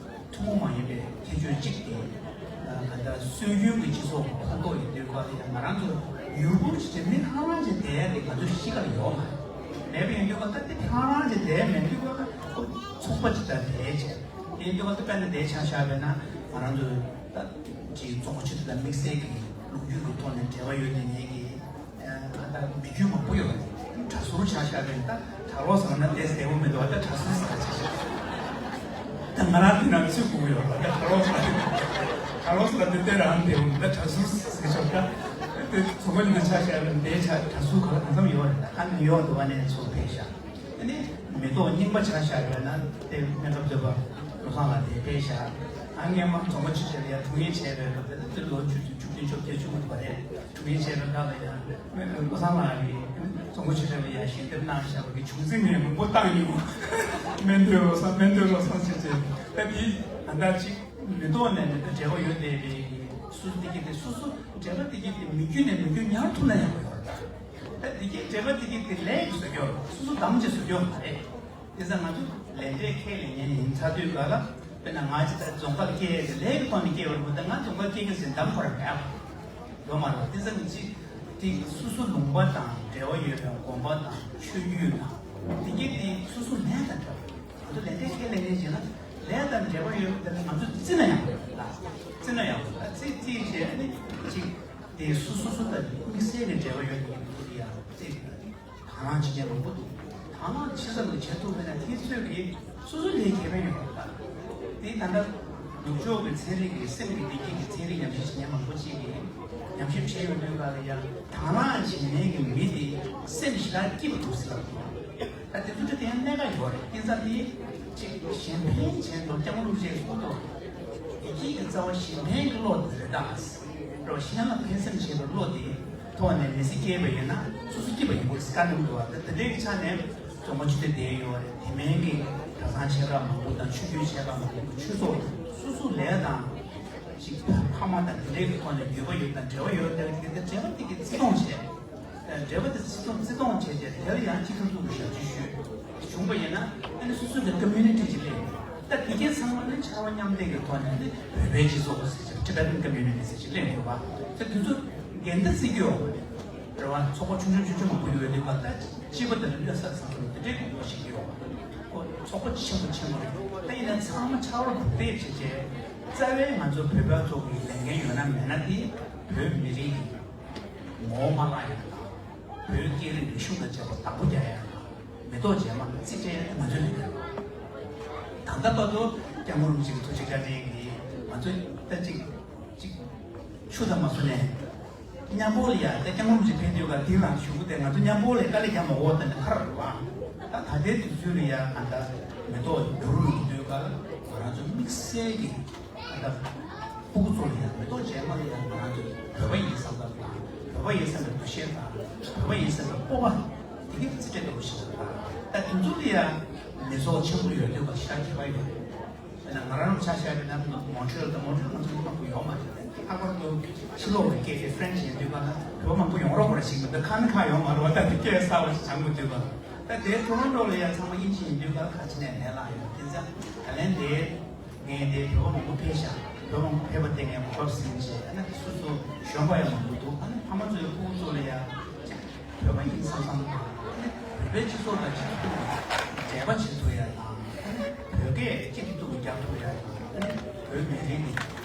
ཐུན་མོང་མ་ཡིན་པའི་ཁྱད་ཆོས་གཅིག་དེ་ག་ད་སྲོལ་རྒྱུན་གྱི་སྤྱི་ཚོགས་ཀྱི་ཁོངས་གཏོགས་ཡིན་དུས་ག་ལ་ཡ་ང་རང་ཚོ་ཡུལ་སྐོར་བྱེད་མི་ཁ་རང་ཅིག་བསྡད་ཡ་དེ་ང་ཚོ་གཤིས་ཀ་ལ་ཡོད་མ་རེད། མེད་པ་ཡིན་དུས་ག་ད་དེ་ཁ་རང་ཅིག་བསྡད་མེད་དུས་ག་ལ་ཁོ་ཚོགས་པ་ཅིག་ད་བསྡད་བྱས། དེ་ཡིན་དུས་ག་ད་དཔེར་ན་དེ་ཆ་བཞག་པ་ན་ང་རང་ཚོ་ད་ཅིག་རྫོང་ཆེ་དེ་དང་དམིགས་བསལ་གྱི་ལོ་རྒྱུས་ཀྱི་ཐོག་ནས་འབྲེལ་བ་ཡོད་དེ་ངེད་ཀྱི་ད་ལྟ་མི་རྒྱུད་མང་པོ་ཡོད་རེད། གྲྭ་ཟུར་ཆ་བཞག་པ་ཡིན་ད་གྲྭ་ལོག་ཟེར་ན་དེ་བདེ་པོ་མི་འདུག་ད་གྲྭ་ཟུར་ཟེར་ཆ་བཞག་ད་ང་རང་དེ་ནང་ཚུད་དགོས་ཡོད་རེད། ད་གྲྭ་ལོག་ཟེར་ན་གྲྭ་ལོག་ཟེར་ན་དེ་དེ་རང་བདེ་པོ་མི་འདུག་གྲྭ་ཟུར་ཟེར་ཆོག་ད་དེ་ཚོ་ག་ཉིད་དུ་ཆ་བཞག་པ་ཡིན་དེ་ཆ་གྲྭ་ཟུར་ག་ལ་གང་འཚམ་ཡོད་རེད། ད་ག་ནས་ཡོད་འདུག་བ་ནས་ཚུར་ཕེབས་ཤག་དེ་ནས་མེ་ཏོག་རྙིང་པ་ཆ་བཞག་ཡོད་ན་དེ་སྨན་ཁབ་བཟོས་པ་བློ་བཟང་ལགས་དེ་ཕེབས་ཤག་ཨ་སྔས་མ་རྫོང་དཔོན་ཆེ་གྲས་ལ་ཡང་དྲུང་ཡིག་བྱས་པའི་སྐབས་དེ་ལ་དེ་ལོ་བཅུ་བཅུ་བདུན་བཅོ་བརྒྱད་བཅུ་དགུ་བ་རེད། དྲུང་ཡིག་བྱས་པའི་སྐབས་ལ་ཡང་བློ་བཟང་ལགས་ཀྱིས་རྫོང་དཔོན་ཆེ་གྲས་ལ་ཡང་ཞལ་འདེབས་གནང་བཞག་པ་གི་བྱུང་ཚིག་ངས་མང་པོ་བཏང་མྱོང་། སྨན་དོན་བློ་བཟང་། སྨན་དོན་བློ་བཟང་ཞེས་བྱས། ད་དེ་ད་ལྟ་ཅིག་མེ་ཏོག་ནས་མེ་ཏོག་འབྲེལ་བ་ཡོད་བསྡད་པའི་སོ་སོ་དེ་གི་དེ་སོ་སོ་འབྲེལ་བ་དེ་གི་དེ་མི་རྒྱུད་ནས་མི་རྒྱུད་ཉར་ཐུབ་ན་ཡག་པོ་ཡོད་རེད། ད་དེ་གི་འབྲེལ་བ་དེ་གི་དེ་ལས་ཀྱི་བཟོ་རྒྱུ་སོ་སོ་བདམས་ཀྱི་བཟོ་རྒྱུ་མ་རེད། དེ་ཙང་ང་ཚོ་ལས་འབྲས་ཁས་ལེན་མཁན་ཡིན་ཚར་དུས་ག་ལ་དཔེར་ན་ང་ཅིག་ད་རྫོང་ཁ་ལ་སྐྱེས་ཡས་ཀྱི་ལས་ཀྱི་ཐོག་ནས་སྐྱེས་པ་རེད་མོད། ད་ང་རྫོང་ཁ་སྐྱེས་ཀྱི་ཟིན་གདམ་ཁོ་རང་མེད་པ་ཡོད་མ་རེད། དེ་ཙང་ཅིག་དེ་སོ་སོ་ལུང་པ་དང་འབྲེལ་བ་ཡོད་པའི་དགོན་པ་དང་ཆོས་བརྒྱུད་དང་དེ་གྱད་དེ་སོ་སོ་ལས་དང་འབྲེལ་བ་ཡོད། ང་ཚོ་ལས་འབྲས་ཁས་ལེན་མཁན་བྱས་ན་ལས་དང་འབྲེལ་བ་ཡོད་པ་དེ་ལ་ང་ཚོ་བརྩི་ན་ཡག་པོ་ཡོད་ལ། བརྩི་ན་ཡག་པོ་ལ་བརྩི་བརྩི་བྱས་ཨ་ནི་ཅིག་དེ་སོ་སོ་སོ་དང་དམིགས་བསལ་གྱི་འབྲེལ་བ་ཡོད་པའི་ཁུལ་ཡང་བརྩི་དགོས། དང་བླངས་བྱེད་མཁན་མང་པོ་འདུག་དང་བླངས་བྱེད་ས་ལ་བྱེད་ཐུབ་མེད་ན་དེའི་ཚོད་ཀྱིས་སོ་སོ་ལས་ཁེ་ཕན་ཡོད་པ་དང་། དེ་ད་ལྟ་ ནུབ་ཕྱོགས་ཀྱི་ཚན་རིག་གི་སེམས་ཀྱི་བདེ་སྐྱིད་ཀྱི་ཚན་རིག་ཉམས་ཞིབ་བྱེད་མཁན་མང་པོ་ཅིག་གིས་ཉམས་ཞིབ་བྱས་ཡོང་དུས་ག་ལ་ཡང་དང་བླངས་བྱེད་མཁན་གྱི་མི་དེ་སེམས་ཞེ་དྲག་སྐྱིད་པ་འདུག་ཟེར་བ། ད་དེ་ཚོ་དེ་ཡང་གནད་འགག་ཡོད་རེད། སྐྱེ་འཚར་དེ་གཅིག་གཞན་ཕན་བྱས་འདུག་སྐྱབས་མགོན་རིན་པོ་ཆེས་གསུངས་འདུག་བདེ་སྐྱིད་ཀྱི་རྩ་བ་གཞན་ཕན་གྱི་བློ་དེ་རེད་ད། རོ་གཞན་ལ་ཕན་སེམས་བྱེད་པའི་བློ་དེ་ཐོག་ནས་མི་ཚེ་སྐྱེལ་བ་ཡིན་ན་སོ་སོ་སྐྱིད་པ་ཡིན་དགོས་ཟེར་བཀའ་གནང་འདུག་བ། ད་དེ་འདྲའི་ཆ་ནས་རྫོང་དཔོན་ཆོས་སྡེ་བསྡད་ཡོད་རེད། དེ་མིན་གྱི་གྲྭ་ཚང་ཆེ་ཁག་མང་པོ་དང་ཆོས་བརྒྱུད་ཆེ་ཁག་མང་པོ་གི་ཆོས་ཚོགས་སོ་སོའི་ལས་དང་ཅིག་ཕ་མ་དང་དེ་འདྲའི་གི་ཐོག་ནས་འབྲེལ་བ་ཡོད་དང་འབྲེལ་བ་ཡོད་དེ་འབྲེལ་བ་དེ་གི་བརྩི་མཐོང་བྱས། འབྲེལ་བ་དེ་བརྩི་མཐོང་བརྩི་མཐོང་བྱས་རྗེས་དེ་ལ་ཡང་སྤྱི་ཚོགས་ཀྱི་ཞབས་ཕྱི་ཞུས་བྱུང་བ་ཡིན་ན་ཨ་ནི་སོ་སོ་གི་ཀོ་མུ་ནི་ཊི་ཅིག་སླེབས། ད་དེ་གའི་ཚང་མ་ནི་ཕྱར་བ་མཉམ་འདེགས་ཀྱི་ཐོག་ནས་ནི་བོད་པའི་སྤྱི་ཚོགས་ཟེར་ཅིག་Tibetan community ཟེར་ཅིག་སླེབས་ཡོད་པ། ད་དེ་ཚོ་འགལ་ཟླ་བརྩི་རྒྱུ་ཡོད་མ་རེད། རེད་བ། ཚོགས་པ་ཆུང་ཆུང་ཆུང་ཆུང་མང་པོ་ཡོད་རེད་པ། ད་སྤྱི་པ་དེ་ལ་གནོད་ས་ཚང་ཚང་དེ་འདྲའི་དགོངས་པ་བཞེས་ཀྱི་ཡོད་པ། ཁོ་ཚོགས་པ་ཆེན་པོ་ཆེན་པོ་རེད། ད་ཡིན་ན་ཚང་མ་ཕྱར་བ་གྲུ་འདེགས་བྱས་བྱས་རྩ་བའི་ང་ཚོ་བོད་པ་ཚོ་གི་ལས་འགན་ཡོད་ན་མེད་ན་དེ་བོད་མི་རིགས་ཀྱི་ངོ་བོ་མ་བརླག་ཡ་དང་། བོད་སྐད་རིགས་རིག་གཞུང་དང་བཅས་པ་བདག་པོ་རྒྱག་ཡ་དང་། མེ་ཏོག་རྗེས་མ་ལ་རྩིས་སྤྲད་ཡ་དེ་ང་ཚོའི་ལས་འགན་རེད། ད་ལྟ་བར་དུ་སྐྱབས་མགོན་རིན་པོ་ཆེ་གི་ཐུགས་རྗེ་བཀའ་དྲིན་གྱིས་ང་ཚོས་ད་ཅིག་ཅིག་ཆུ་དང་མ་བཟོ་ནས་མཉམ་པོ་ལ་ཡ། ད་སྐྱབས་མགོན་རིན་པོ་ཆེ་ཕེབས་དུས་ག་དེ་ལ་བཞུགས་གི་དེ་ང་ཚོ་མཉམ་པོ་ལ་དཀའ་ལས་རྒྱག་མ་དགོས་ད་ནི་ཁར་རེད་བ། ད་ད་ལྟའི་དུས་ཚོད་ལ་ཡ་ཨ་ད་མེ་ཏོག་འགྱུར་ཡོང་དུས་ག་ང་རང་ཚོ་དམིགས་བསལ་གྱི་ད་ལྟ་ཕྲུ་གུ་ཚོ་ལ་ཡང་མེ་ཏོག་རྗེས་མ་ལ་ཡང་ང་རང་ཚོ་བོད་པ་ཡིན་བསམ་པ་དང་། བོད་པ་ཡིན་བསམ་པའི་འདུ་ཤེས་དང་། བོད་པ་ཡིན་བསམ་པའི་སྤོབས་པ་དེ་གའི་རྩིས་སྤྲད་ཐུབ་པ་ཞིག་དང་། ད་དེ་ཚོ་ལ་ཡང་མི་ཚོགས་ཆེན་པོ་ཡོད་དུས་པ་ཞེ་དྲག་ཁྱད་པར་ཡོད་རེད། དཔེར་ན་ང་རང་ཆ་བཞག་པ་ཡིན་ན་མོན་ཊི་རེལ་དང་། མོན་ཊི་རེལ་ང་ཚོ་མི་མང་པོ་ཡོད་མ་རེད། ལྷག་པར་དུ་ཕྱི་ལོགས་ཀྱི་སྐད་དེ་ཧྥ་རན་ཆི་ཡིན་དུས་པ་ན་བོད་པ་མང་པོ་ཡོང་རོགས་པ་རེ་ཞིག་མི་འདུག་ཁ་ན་ཁ་ཡོང་མ་རེད་བ། ད་དེ་སྐད་གསར་པ་ཞིག་སྦྱང་དགོས་དུས་པ། ད་དེ་ཊོ་རོན་ཊོ་ལ་ཡང་ཚང་མ་དབྱིན་ཇི་ཡིན་དུས་པ་ཁ་ཆེ་ནས་མེད་ལ་ཡོད། དེ་ཚ་ད་ལན་དེ། ངས་དེ་བོད་པ་མང་པོ་ཕེབས་ཤག་བོད་པ་མང་པོ་ཕེབས་པ་དེ་ངས་གོ་སྐབས་ཟིན་བྱས། ཨ་ནི་སོ་སོ་གཞོན་པ་ཡང་མང་པོ་འདུག་ཨ་ནི་ཕ་མ་ཚོའི་ཕྲུ་གུ་ཚོ་ལ་ཡང་བོད་པ་ཡིན་བསམ་བསམ་དང་། ཨ་ནི་བོད་པའི་སྤྱི་ཚོགས་དང་སྤྱི་ཚོགས་འབྲེལ་བ་བྱེད་ཐུབ་ཡ་དང་། ཨ་ནི་བོད་སྐད་སྐད་ཐུབ་ཐུབ་རྒྱག་ཐུབ་ཡ་དང་། ཨ་ནི་བོད་མི་རིགས་ཀྱི་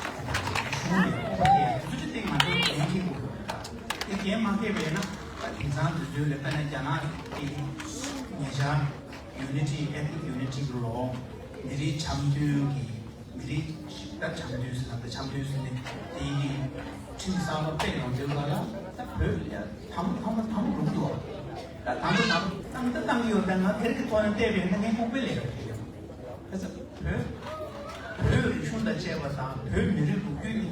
གཞུང་ནས་ཁོ་པ་དེ་ཡང་དུས་ཚོད་སྟེང་ང་ཚོའི་འགན་འཁྱེར་དགོས་ཡོད་རེད། དེ་འགན་མ་འཁྱེར་བས་ན་ད་དེང་སང་དུས་ཚོད་ལ་དཔེར་ན་རྒྱ་ནག་གི་ཉེ་ཆར། Unity, Ethnic Unity གི་ལོ། མི་རིགས་འཆམ་མཐུན་གྱི། མི་རིགས་ད་འཆམ་མཐུན་ཟེར་ན་ད་འཆམ་མཐུན་ཟེར་ནས་དེ་ཡི་ཁྲིམས་གསར་པ་སྤེལ་ཡོང་དུས་ག་ལ་ད་བོད་ལ་ཡ་དམ་དམ་དམ་རུབ་འདུག་ད་དམ་དུ་དམ་བཏང་ད་བཏང་གི་ཡོད་པས་ང་དེར་གི་ཐོག་ནས་བལྟས་པས་ན་ངས་ཁུངས་སྤེལ་ལས་ཡོད་དེ་ཡོད། ད་ཚ་བོད་བོད་རིག་གཞུང་དང་བཅས་པ་དང་བོད་མི་རིགས་ལོ་རྒྱུས་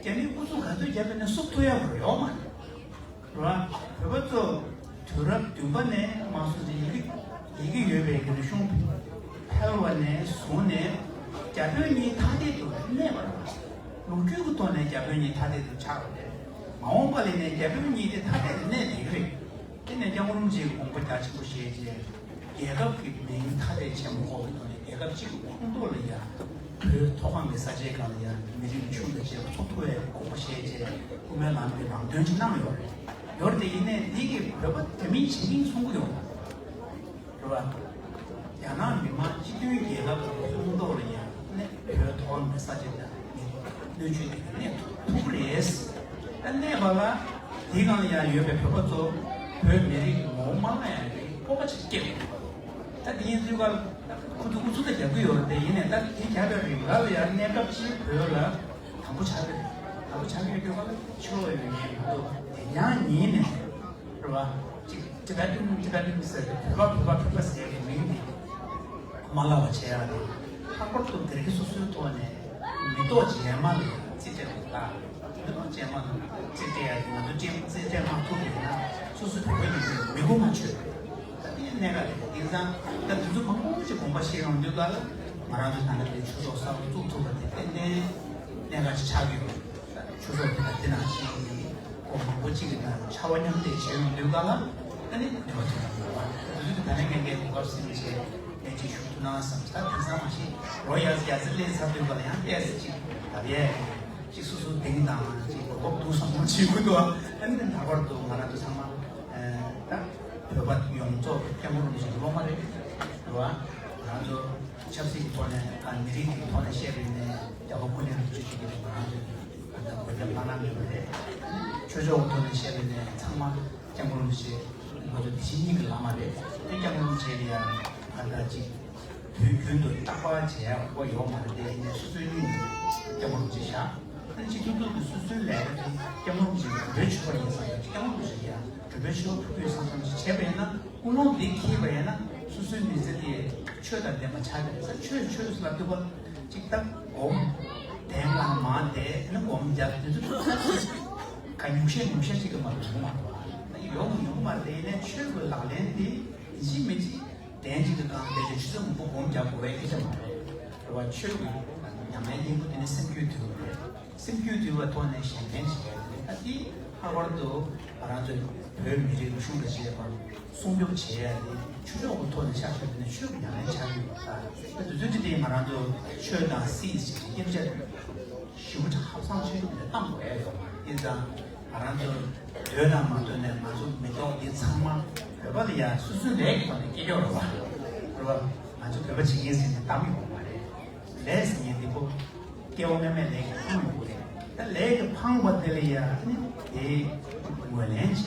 ཀྱི་གནས་ཚུལ་རྒྱ་མིས་ཨུ་ཚུགས་ག་ཚོད་བརྒྱབ་པས་ན་བསུབ་ཐུབ་ཡ་བོར་ཡོད་མ་རེད། རེད་བ། བོད་པ་ཚོ་དུས་རབས་བདུན་པ་ནས་མ་སོང་ཙང་ཡི་གེ་ཡི་གེ་ཡོད་པའི་རིག་གཞུང་འཕེལ་བ་ནས་བཟུང་ནས་རྒྱ་བོད་གཉིས་ཐ་དད་དུ་གནས་པ་རེད། ལོ་རྒྱུས་ཀྱི་ཐོག་ནས་རྒྱ་བོད་གཉིས་ཐ་དད་དུ་ཆགས་པ་རེད། མ་འོངས་པ་ལ་ནས་རྒྱ་བོད་གཉིས་དེ་ཐ་དད་དུ་གནས་བསྡད་ཀྱི་རེད། དེ་ནས་སྐྱབས་མགོན་རིན་པོ་ཆེའི་དགོངས་པ་རྒྱ་ཆེན་པོ་བཞེས་རྗེས། རྒྱལ་ཁབ་ཀྱི་མིང་ཐ་དད་ཆེན་པོ་འཁོར་བའི་ཐོག་ནས་རྒྱལ་ཁབ་གཅིག་གི་ཁོངས་གཏོགས་ལ་ཡ། བོད་མཐོ་སྒང་གི་ས་ཆའི་སྒང་ལ་ཡ་མི་རིགས་ཆུང་དང་བཅས་པ་ཚུགས་ཐུབ་པའི་དགོངས་པ་བཞེས་རྗེས་དབུ་མའི་ལམ་གྱི་ལམ་སྟོན་ཅིག་གནང་ཡོད་རེད། ཡོད་རེད་དེ་ཡིན་ནའི་འདི་གི་བོད་པ་དེ་མིན་བྱེད་མིན་གསུང་གི་ཡོད་རེད་བ། རྒྱ་ནག་མི་དམངས་སྤྱི་མཐུན་རྒྱལ་ཁབ་ཀྱི་ཁོངས་གཏོགས་ལ་ཡ་ནས་བོད་མཐོ་སྒང་གི་ས་ཆ་དང་། སྣོད་བཅུད་དེ་ག་གནས་ཐུབ་ཐུབ་རེད། ད་གནས་པ་ལ་དེའི་སྒང་ལ་ཡང་ཡོད་པའི་བོད་པ་ཚོ་བོད་མི་རིགས་ངོ་བོ་མ་བརླག་ཡ་གི་སྤོབས་པ་ཅིག་སྐྱེ་དགོས། ད་དེ་ཡིན་ཚུལ་ག་ཁོ་ཚོ་ཨུ་ཚུགས་ད་རྒྱག་གི་ཡོད་རེད། དེ་ཡིན་ནའི་ད་དེ་རྒྱག་པའི་རིང་ག་ལ་ཡང་གནས་སྐབས་ཅིག་བོད་ལ་དམ་པོ་ཆགས་ཀྱི་རེད། དམ་པོ་ཆགས་ཀྱི་ཡོད་དུས་ག་ལ་ཕྱི་ལོགས་ཡོད་མཁན་མ་གཏོགས་དེ་ཡང་ཉིན་ནས་རེད་བ། ཅིག་ཊི་བེ་ཊན་ཊི་བེ་ཊན་ཟེར་ཏེ་བོད་པ་བོད་པ་བོད་པ་ཟེར་བའི་མིང་འདི་མ་བརླག་པ་བྱས་ཡ་དང་། ལྷག་པར་དུ་སྒེར་གྱི་སོ་སོའི་ཐོག་ནས་མེ་ཏོག་རྗེས་མ་ལ་རྩིས་སྤྲད་པ་དང་། མེ་ཏོག་རྗེས་མ་ལ་རྩིས་སྤྲད་ཡ་དེ་ང་ཚོ་རྩིས་རྩིས་སྤྲད་མ་ཐུབ་པ་ཡིན་ན་སོ་སོ་བོད་པ་ཡིན་པའི་མི་གོ་མ་ཆོད། ད་དེ་གནད་འགག་རེད། དེང་སང་ད་དེ་ཚོ་མང་པོ་ཞིག་དགོངས་པ་བཞེས་ཡོང་དུས་ག་ལ་ང་རང་ཚོ་ད་ལྟ་དེ་ཆོས་ཚོགས་གསར་པ་བཙུགས་ཐུབ་པ་དེ་ཏན་ཏན་གནད་འགག་ཅིག་ཆགས་ཀྱི་ཡོད། ཆོས་ཚོགས་དེ་དང་དེ་ནང་བཞིན་གྱི་སྐོར་མང་པོ་གཅིག་གི་ནང་ཕྱར་བ་མཉམ་འདེགས་བྱས་ཡོང་དུས་ག་ལ་ཨ་ནི་འབྲེལ་བ་ཐུབ་ཡོང་དགོས་པ། དེ་ཚོ་དེ་ད་ནས་ངས་ངའི་གོ་སྐབས་ཟིན་བྱས་ངས་ཅིག་ཞུ་ཐུབ་ན་བསམ། ད་དེང་སང་མ་གཞི་ལོ་ཡར་ཡར་ཚེ་སླེབས་ཚར་དུས་ག་ལ་ཡང་ཏོག་ཙམ་ཅིག་ལབ་ཡས་ཅིག་སོ་སོ་གདེང་དང་ཅིག་གོ་སྐབས་འདུག་བསམ་བསམ་བྱེད་དགོས་འདུག་ཨ་ནི་ལྷག་པར་དུ་ང་རང་ཚོ་ཚང་མ་ད་བོད་པ་ཡོངས་རྫོགས་སྐྱབས་མགོན་རིན་པོ་ཆེ་སློབ་མ་རེད། རེད་བ། ང་རང་ཚོ་ཆབ་སྲིད་ཀྱི་ཐོག་ནས་དང་མི་རིགས་ཀྱི་ཐོག་ནས་བཤད་པ་ཡིན་ནའི་རྒྱལ་བ་ཀུན་ལེགས་རིན་པོ་ཆེ་མཆོག་གིས་ང་རང་ཚོ་ད་ལྟ་བོད་རྒྱ་དམར་ནག་མེད་པ་རེད། ཆོས་ཕྱོགས་ཐོག་ནས་བཤད་པ་ཡིན་ནའི་ཚང་མ་སྐྱབས་མགོན་རིན་པོ་ཆེ་ང་ཚོ་དེ་བཞིན་གཉིས་ཀྱི་བླ་མ་རེད། དེ་སྐྱབས་མགོན་རིན་པོ་ཆེ་ལ་ཡང་ད་ལྟ་ཅིག་ དུས་རྒྱུན་དུ་རྟག་པར་བྱེད་ཡག་དགོས་ཡོད་མ་རེད་དེ། ཡིན་ནའི་སོ་སོའི་སྙིང་དུ་སྐྱབས་མགོན་རིན་པོ་ཆེ་བཞག་ཨ་ནི་སྤྱི་ཚོགས་ཐོག་ཏུ་སོ་སོའི་ལས་ཀ་དེ་སྐྱབས་མགོན་རིན་པོ་ཆེ་དགོན་པའི་ཆོས་པ་ཡིན་ཙང་སྐྱབས་མགོན་རིན་པོ་ཆེ་ཡང་དགོན་པའི་ཆོས་པ་ཕྲུ་གུའི་བསམ་བསམ་ཞིག་བྱས་པ་ཡིན་ན། ཀུན་སློང་འདི་འཁྱེར་བ་ཡིན་ན་སོ་སོའི་མི་ཚེ་དེ་ཆོས་དང་ལྡན་པ་ཆགས་ཀྱི་རེད་ཟེར། ཆོས་ཆོས་ལབ་དུས་པ་ཅིག་ད་སྒོམ། གདན་ལ་མར་བསྡད་ཨ་ནི་སྒོམ་རྒྱབ་དེ་ཚོ་ཚོ་ཚ་ཅིག་ག་ཉུང་ཤས་ཉུང་ཤས་ཅིག་གི་མ་གཏོགས་ཡོང་མ་རེད་བ། ད་ཡོང་ཡོང་མ་རེད། དེ་ཡིན་ནའི་ཆོས་ཀྱི་ལག་ལེན་དེ་ཡིན་གཅིག་མིན་གཅིག་གདན་གཅིག་གི་སྒང་བསྡད་ཅིག་ཆུ་ཚོད་མང་པོ་སྒོམ་རྒྱག་དགོས་པའི་སྐད་ཆ་མ་རེད། རེད་བ། ཆོས་ཀྱི་ཉམས་ལེན་སྙིང་པོ་དེ་ནི་སེམས་རྒྱུད་འདུལ་བ་རེད། སེམས་རྒྱུད་འདུལ་བའི་ཐོག་ནས་གཞན་ཕན་བྱེད་ཡ་དེ་རེད། ད་དེ་ལྷག་པར་དུ་ང་རང་ཚོ་བོད་མི་རིགས་རིག་གཞུང་དང་བཅས་པ་སྲུང་སྐྱོབ་བྱེད་ཡ་དེ་ཆོས་ཕྱོགས་ཀྱི་ཐོག་ནས་ཆ་བཞག་པ་ཡིན་ན་ཆོས་ཀྱི་ཉམས་ལེན་ཆགས་ཀྱི་ཡོད་པ། ད་དུས་ཚོད་དེ་དེ་ང་རང་ཚོ་ཆོས་དང་སྲིད་ཀྱི་དབྱེ་འབྱེད་ཞེ་པོ་ཅིག་ཧ་ཅང་ཆེན་པོ་ཅིག་བཏང་དགོས་ཡ་ཡོད་མ་རེད། ཡིན་ཙང་ང་རང་ཚོ་བོད་ནང་མ་གཏོགས་ནས་ང་ཚོ་མི་ཐོག་འདི་ཚང་མ་བོད་པ་ལ་ཡ་སོ་སོའི་ལས་ཀྱི་ཐོག་ནས་སྐྱེ་རྒྱུ་རེད་བ། རེད་བ། ང་ཚོ་བོད་པ་བྱེད་ཀྱི་ཡིན་ཟེར་ནས་བཏང་གི་ཡོད་མ་རེད། ལས་ཟེར་མཁན་འདི་པོ་སྐྱེ་བ་སྔ་མའི་ལས་ཀྱིས་འཕངས་ཡོང་གི་རེད། ད་ལས་ཀྱིས་འཕངས་པ་དེ་ལ་ཡ་ཨ་ནི་དེ་ངོས་ལེན་བྱས།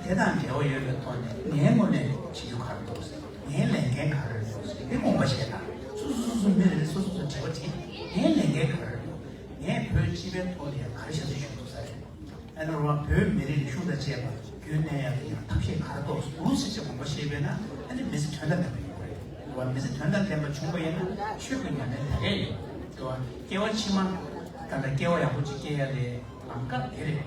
དེ་དང་འབྲེལ་བ་ཡོད་པའི་ཐོག་ནས་ངའི་ངོས་ནས་བྱེད་རྒྱུ་ག་རེ་འདུག་ཟེར། ངའི་ལས་འགན་ག་རེ་འདུག་ཟེར། དེ་དགོངས་པ་བཞེས་དང་། སོ་སོ་སོ་སོ་མི་རེ་རེ་སོ་སོ་སོ་དྲི་བ་དྲིས། ངའི་ལས་འགན་ག་རེ་འདུག་ངས་བོད་སྤྱི་པའི་ཐོག་ལ་ཡང་ག་རེ་ཞབས་ཕྱི་ཞུ་ཐུབ་ས་རེད། ཨ་ནི་རེད་བ། བོད་མི་རིགས་རིག་གཞུང་དང་བཅས་པ་རྒྱུན་གནས་ཡག་གི་ཡང་ཐབས་ཤེས་ག་རེ་གཏོང་དགོས་ཟེར་ཅིག་དགོངས་པ་བཞེས་པས་ན། ཨ་ནི་མི་ཚེ་དོན་དང་ལྡན་པ་ཡོང་གི་རེད། རེད་བ། མི་ཚེ་དོན་དང་ལྡན་པ་བྱུང་བ་ཡིན་ན་ཆོས་ཀྱི་ཉམས་ལེན་དེ་གས་ཡོད། རེད་བ། སྐྱེ་བ་ཕྱི་མ་ད་ལྟ་སྐྱེ་བ་ཡག་པོ་ཅིག་སྐྱེ་ཡ་ལས་ལམ་ཁ་དེ་རེད།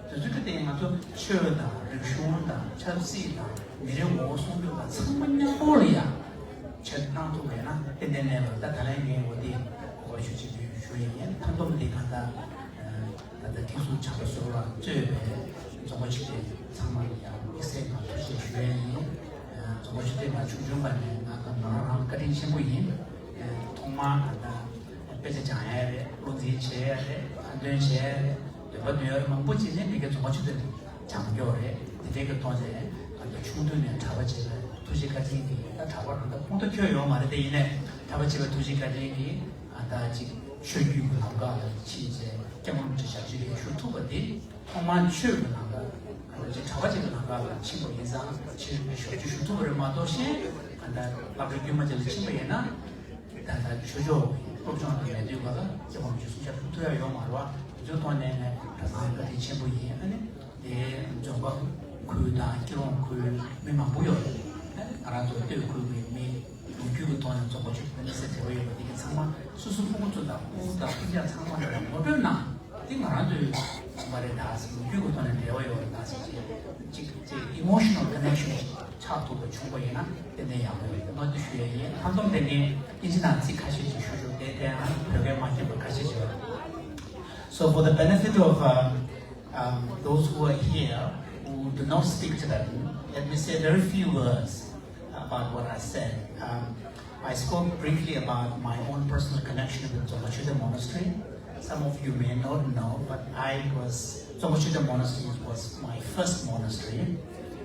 དེ་ཚོ་གི་སྟེང་ང་ཚོ་ཆོས་དང་རིག་གཞུང་དང་ཆབ་སྲིད་དང་མི་རིགས་ངོ་བོ་སྲུང་སྐྱོབ་དང་ཚང་མ་མཉམ་པོ་ལ་ཡང་ཆེད་གནང་ཐུབ་པ་ཡིན་ན་ཏན་ཏན་གནས་པ་རེད། ད་ད་ལན་ངས་འོ་དེ་གོ་བ་ཞུ་ཅིག་ཞུ་ཡིན། མཐའ་སྡོམ་འདི་གང་ལྟར་ད་ལྟ་ཁྲིད་གསུམ་ཕྱག་རྡོར་ཟུར་པ་གཙོས་པའི་རྫོང་པ་ཆོས་སྡེ་ཚང་མ་ལ་ཡང་དམིགས་བསལ་ངང་ཐུགས་རྗེ་ཆེ་ཞུ་ཡ་ཡིན། རྫོང་པ་ཆོས་སྡེ་ང་ཆུང་ཆུང་སྒང་ནས་ང་ང་རང་རང་བཀའ་དྲིན་ཆེན་པོ་ཡིན། ཐོག་མར་ད་ལྟ་དཔེ་ཆ་སྦྱང་ཡ་རེད། བློ་འཛིན་བྱེད་ཡ་རེད། ཁ་འདོན་བྱེད་ཡ་རེད། འདོན་པ་འདོན་ཡ་རེད། མང་པོ་བྱས་ནས་མི་སྒེར་རྫོང་པ་ཆོས་སྡེ་ནས་སྦྱང་རྒྱུ་རེད། དེ་འདྲའི་གི་ཐོག་ནས་ང་ཚོ་ཆུང་དུས་ནས་གྲྭ་པ་བྱས་པའི་ཐུགས་རྗེ་བཀའ་དྲིན་གྱིས། ད་གྲྭ་པ་རང་ད་ཁོང་ད་ཁྱོད་ཡོད་མ་རེད། དེ་ཡིན་ནའི་གྲྭ་པ་བྱས་པའི་ཐུགས་རྗེ་བཀའ་དྲིན་གྱིས་ང་ད་ཅིག་ཆོས་བརྒྱུད་ཀྱི་ལམ་ཁ་ལ་ཕྱིན་བྱས་སྐྱབས་མགོན་རིན་པོ་ཆེ་ཞབས་ཕྱི་ཞུ་ཐུབ་པ་དེ། ཐོག་མར་ཆོས་ཀྱི་ལམ་ཁ་ལ་ཅིག་གྲྭ་པ་ཅིག་གི་ལམ་ཁ་ལ་ཕྱིན་པ་ཡིན་ཙང་ཆོས་ཞབས་ཕྱི་ཞུ་ཐུབ་པ་རེད་མ་གཏོགས། གཞན་ག་འདྲ་སློབ་གྲྭ་དཀྱུས་མ་ཅིག་ལ་ཕྱིན་པ་ཡིན་ན། ད་ལྟ་ཆོས་ཕྱོགས་ཀྱི་སློབ་སྦྱོང་དང་མེད་དུས་ག་ལ་སྐྱབས་མགོན་རིན་པོ་ཆེ་གསུང་བཤད་ཐུབ་ཐུབ་ཡ་ཡོད་མ་རེད་བ། དེ་ཚོའི་ཐོག་ནས་ནས་གྲྭ་ཚང་བཀའ་དྲིན་ཆེན་པོ་ཡིན། ཨ་ནི་དེ་རྫོང་པ་ཁུལ་དང་སྐྱིད་གྲོང་ཁུལ་མི་མང་པོ་ཡོད་རེད། ཨ་ནི་ང་རང་ཚོ་སྟོད་ཁུལ་གྱི་མི་ལོ་རྒྱུས་ཀྱི་ཐོག་ནས་རྫོང་པ་ཆོས་སྡེ་དང་དམིགས་བསལ་འབྲེལ་བ་ཡོད་པ་དེ་ག་ཚང་མ་སོ་སོའི་ཕྲུ་གུ་ཚོ་དང་སྤུ་གུ་དང་སྤུན་ཀྱག་ཚང་མ་ལ་ངོ་སྤྲོད་གནང་། འདི་ང་རང་ཚོའི་ཚང་མ་རེད་ད་ཟེར། ལོ་རྒྱུས་ཀྱི་ཐོག་ནས་འབྲེལ་བ་ཡོད་རེད་ད་ཟེར། ཅིག་ཅིག་ཅིག་emotional connection་ཅིག་ཆགས་ཐུབ་པ་བྱུང་བ་ཡིན་ན་ཏན་ཏན་ཡག་པོ་ཡོད་རེད། ང་འདི་ཞུ་ཡ་ཡིན། མཐའ་སྡོམ་དེ་ངས་ཨིན་ཇི་ནང་ཚིག་ཁ་ཤས་ཅིག་ཞུ་ཞུ། དེ་དེའང་བོད་སྐད་མ་ཤེས་པ་ཁ་ཤས་ཅིག་ཡོད། So for the benefit of um, um, those who are here who do not speak Tibetan, let me say very few words about what I said. Um, I spoke briefly about my own personal connection with Dzongkha Choekthe Monastery. Some of you may not know, but I was Dzongkha Choekthe Monastery was my first monastery.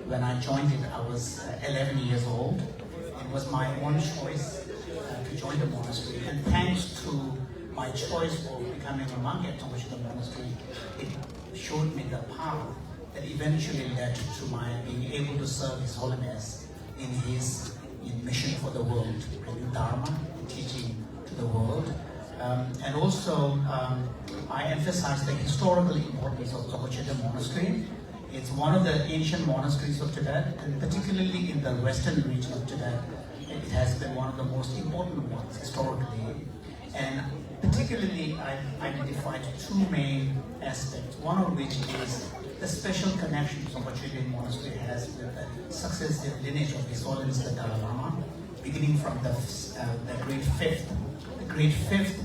When I joined it, I was uh, eleven years old. It was my own choice uh, to join the monastery, and thanks to my choice of becoming a monk at Dzongkha Choekthe Monastery, it showed me the path that eventually led to my being able to serve His Holiness in his in mission for the world, bringing Dharma and teaching to the world. Um, and also, um, I emphasize the historical importance of Dzogchen Monastery. It's one of the ancient monasteries of Tibet, and particularly in the western region of Tibet, it has been one of the most important ones historically. And particularly, I identified two main aspects, one of which is the special connection Dzongkha Choekthe Monastery has with the successive lineage of His Holiness the Dalai Lama, beginning from the, uh, the grade fifth. The grade fifth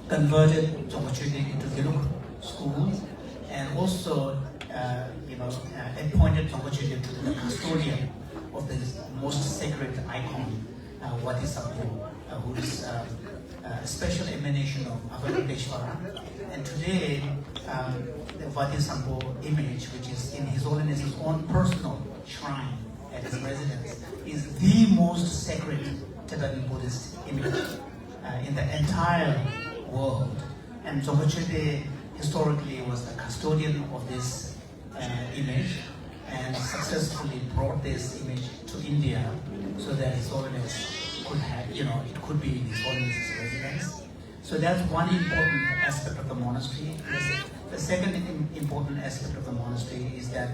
converted Dzongkha Choekthe into Gelug school and also, uh, you know, uh, appointed Dzongkha Choekthe to be the custodian of the most sacred icon, uh, Vati Sangpo, uh, who is um, uh, a special emanation of Avalokiteshvara. And today, um, the Vati Sangpo image, which is in His Holiness's own personal shrine at his residence, is the most sacred Tibetan Buddhist image uh, in the entire world. And Dzongkha Choekthe historically was the custodian of this uh, image and successfully brought this image to India so that His Holiness could have, you know, it could be in His Holiness's residence. So that's one important aspect of the monastery. The, the second im- important aspect of the monastery is that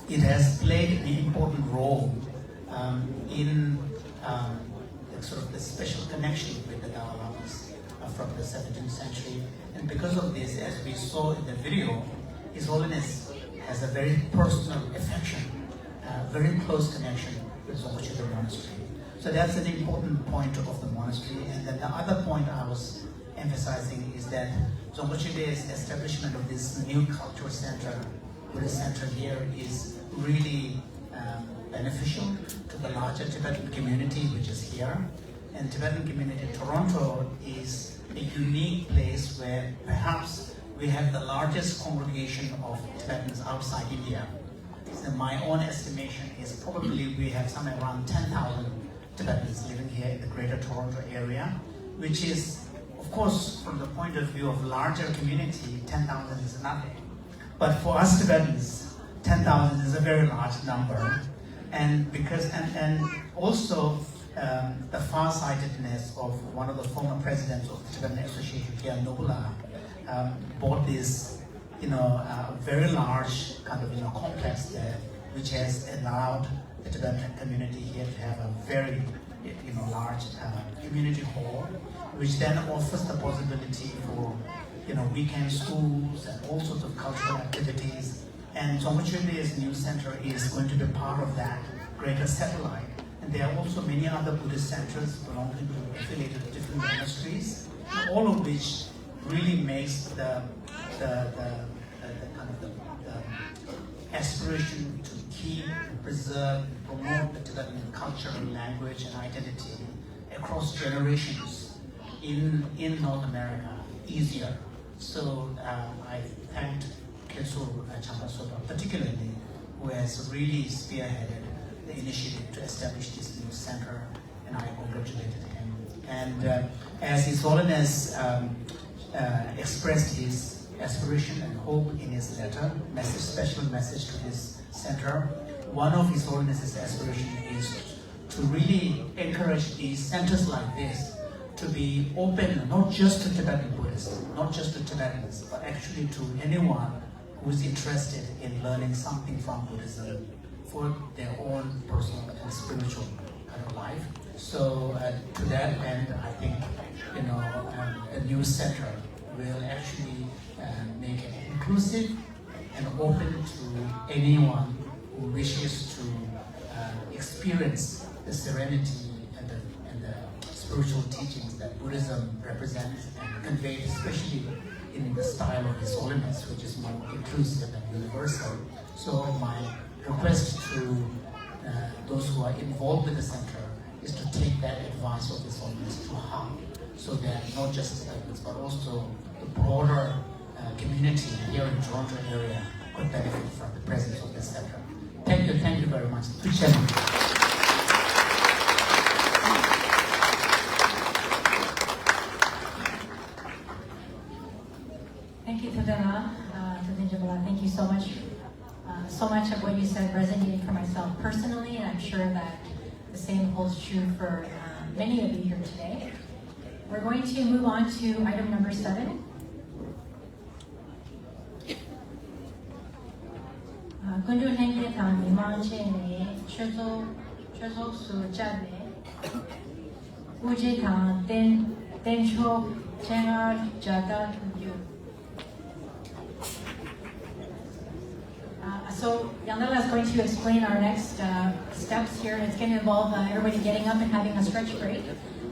it has played an important role um, in um, the sort of the special connection with the Dalai Lamas uh, from the seventeenth century. And because of this, as we saw in the video, His Holiness has a very personal affection, uh, very close connection with Dzongkhoe Choedo Monastery. So that's an important point of the monastery. And then the other point I was emphasizing is that Dzongkhoe Choedo's establishment of this new cultural center, Buddhist center here is really um, beneficial to the larger Tibetan community which is here. And Tibetan community in Toronto is a unique place where perhaps we have the largest congregation of Tibetans outside India. So my own estimation is probably we have somewhere around ten thousand Tibetans living here in the greater Toronto area, which is, of course, from the point of view of larger community, ten thousand is nothing. But for us Tibetans, ten thousand is a very large number. And because, and, and also, um, the farsightedness of one of the former presidents of the Tibetan Association here, Nobola, um, bought this, you know, uh, very large kind of, you know, complex there, which has allowed the Tibetan community here to have a very, you know, large uh, community hall, which then offers the possibility for, you know, weekend schools and all sorts of cultural activities. And Dzongkhoe Choedo's new center is going to be part of that greater satellite. And there are also many other Buddhist centers belonging to affiliated different monasteries, all of which really makes the, the, the, the, the kind of the, the aspiration to keep, preserve, promote the Tibetan culture and language and identity across generations in, in North America easier. So um, I thanked Khensur uh, Changpa Sopa particularly, who has really spearheaded the initiative to establish this new center, and I congratulated him. And uh, as His Holiness um, uh, expressed his aspiration and hope in his letter, message, special message to this center, one of His Holiness's aspiration is to really encourage these centers like this to be open not just to Tibetan Buddhists, not just to Tibetans, but actually to anyone who is interested in learning something from Buddhism for their own personal and spiritual kind of life. So uh, to that end, I think you know um, the new center will actually uh, make it inclusive and open to anyone who wishes to uh, experience the serenity and the, and the spiritual teachings that Buddhism represents and conveys, especially in the style of His Holiness, which is more inclusive and universal. So my request to uh, those who are involved with the center is to take that advice of His Holiness to heart, so that not just the Tibetans, but also the broader uh, community here in Toronto area could benefit from the presence of this center. Thank you, thank you very much. Tuchen. Thank you, Todela. Uh, Todinjabala, thank you so much. Uh, so much of what you said resonated for myself personally, and I'm sure that the same holds true for uh, many of you here today. We're going to move on to item number seven. ཀུན་འདུས་ལྷན་རྒྱས་དང་མི་མང་བཅས་ནས་ཆོས་ཚོགས་ཆོས་ཚོགས་སུ་བཅར་ནས་དབུ་འབྱེད་དང་རྟེན་རྟེན་མཆོག་སྤྱན་སྔར་མཇལ་དར་ཕུལ་རྒྱུ། Uh, so Yandala is going to explain our next uh, steps here. It's going to involve uh, everybody getting up and having a stretch break.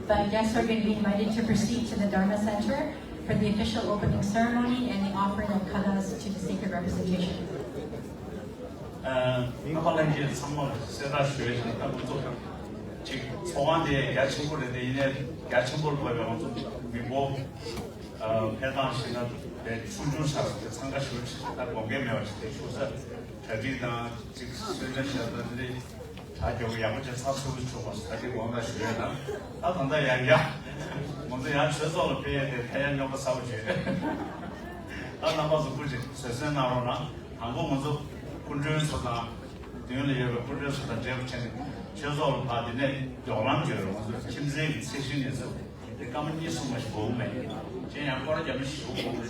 But guests are going to be invited to proceed to the Dharma Center for the official opening ceremony and the offering of khadas to the sacred representation. རྣམ་པ་ལྷན་རྒྱས་ཚང་མར་གསལ་བསྒྲགས་ཞུ་ཡས་ཡིན། ད་ང་ཚོ་ཅིག་ཚོགས་ཁང་དེ་རྒྱ་ཆེན་པོ་རེད་དེ། ཡིན་ནའི་རྒྱ་ཆེན་པོ་ལ་བབས་པའི་ང་ཚོ་མི་འབོར་ཕེབས་སྟངས་ཤིག་ན་དེ་ཆུང་ཆུང་ཆགས་སོང་། དེ་འཚང་ཁ་ཞུ་ཅིག་ད་དགོངས་འགལ་མེད་པ་ཞིག་དེ་བཞུགས་ས་གྲ་སྒྲིག་དང་ཅིག་གསོལ་ཇ་ཞབས་ཏོག་འདི་གྲ་རྒྱས་པོ་ཡག་པོ་བྱས་ཚགས་ཚུད་པོ་བྱུང་བ་ད་ཅིག་དགོངས་དག་ཞུ་ཡས་དང་། ད་ད་ལྟ་ཡང་ཡ་ང་ཚོ་ཡང་ཆོས་ཚོགས་ལ་ཕེབས་ཡས་དེ་ད་ཡང་སྨྱོ་ཁ་ཚ་པོ་བྱས། ད་རྣམ་པ་ཚོ་སྐུ་མཁྱེན་བཟོད་བསྲན་གནང་རོགས་གནང་། དང་པོ་ང་ཚོ་སྐུ་མགྲོན་ཚོ་དང་ མདུན་ལ་ཡོད་པའི་སྐུ་མགྲོན་ཚོ་དང་འབྲེལ་བ་བྱས་ནས་ཆོས་ཚོགས་ལ་ཕར་དེ་ནས་མགྱོགས་ལམ་བརྒྱུད་རོགས་ཁྱིམ་མཚེས་ཀྱི་ཚེ་ཤིང་ནས་ཚུར་དེ་སྐར་མ་གཉིས་གསུམ་མ་ཞིག་འགོར་མེད། གཞན་ཡང་སྐོར་ར་རྒྱབ་ན་ཞེ་པོ་འགོར་མེད།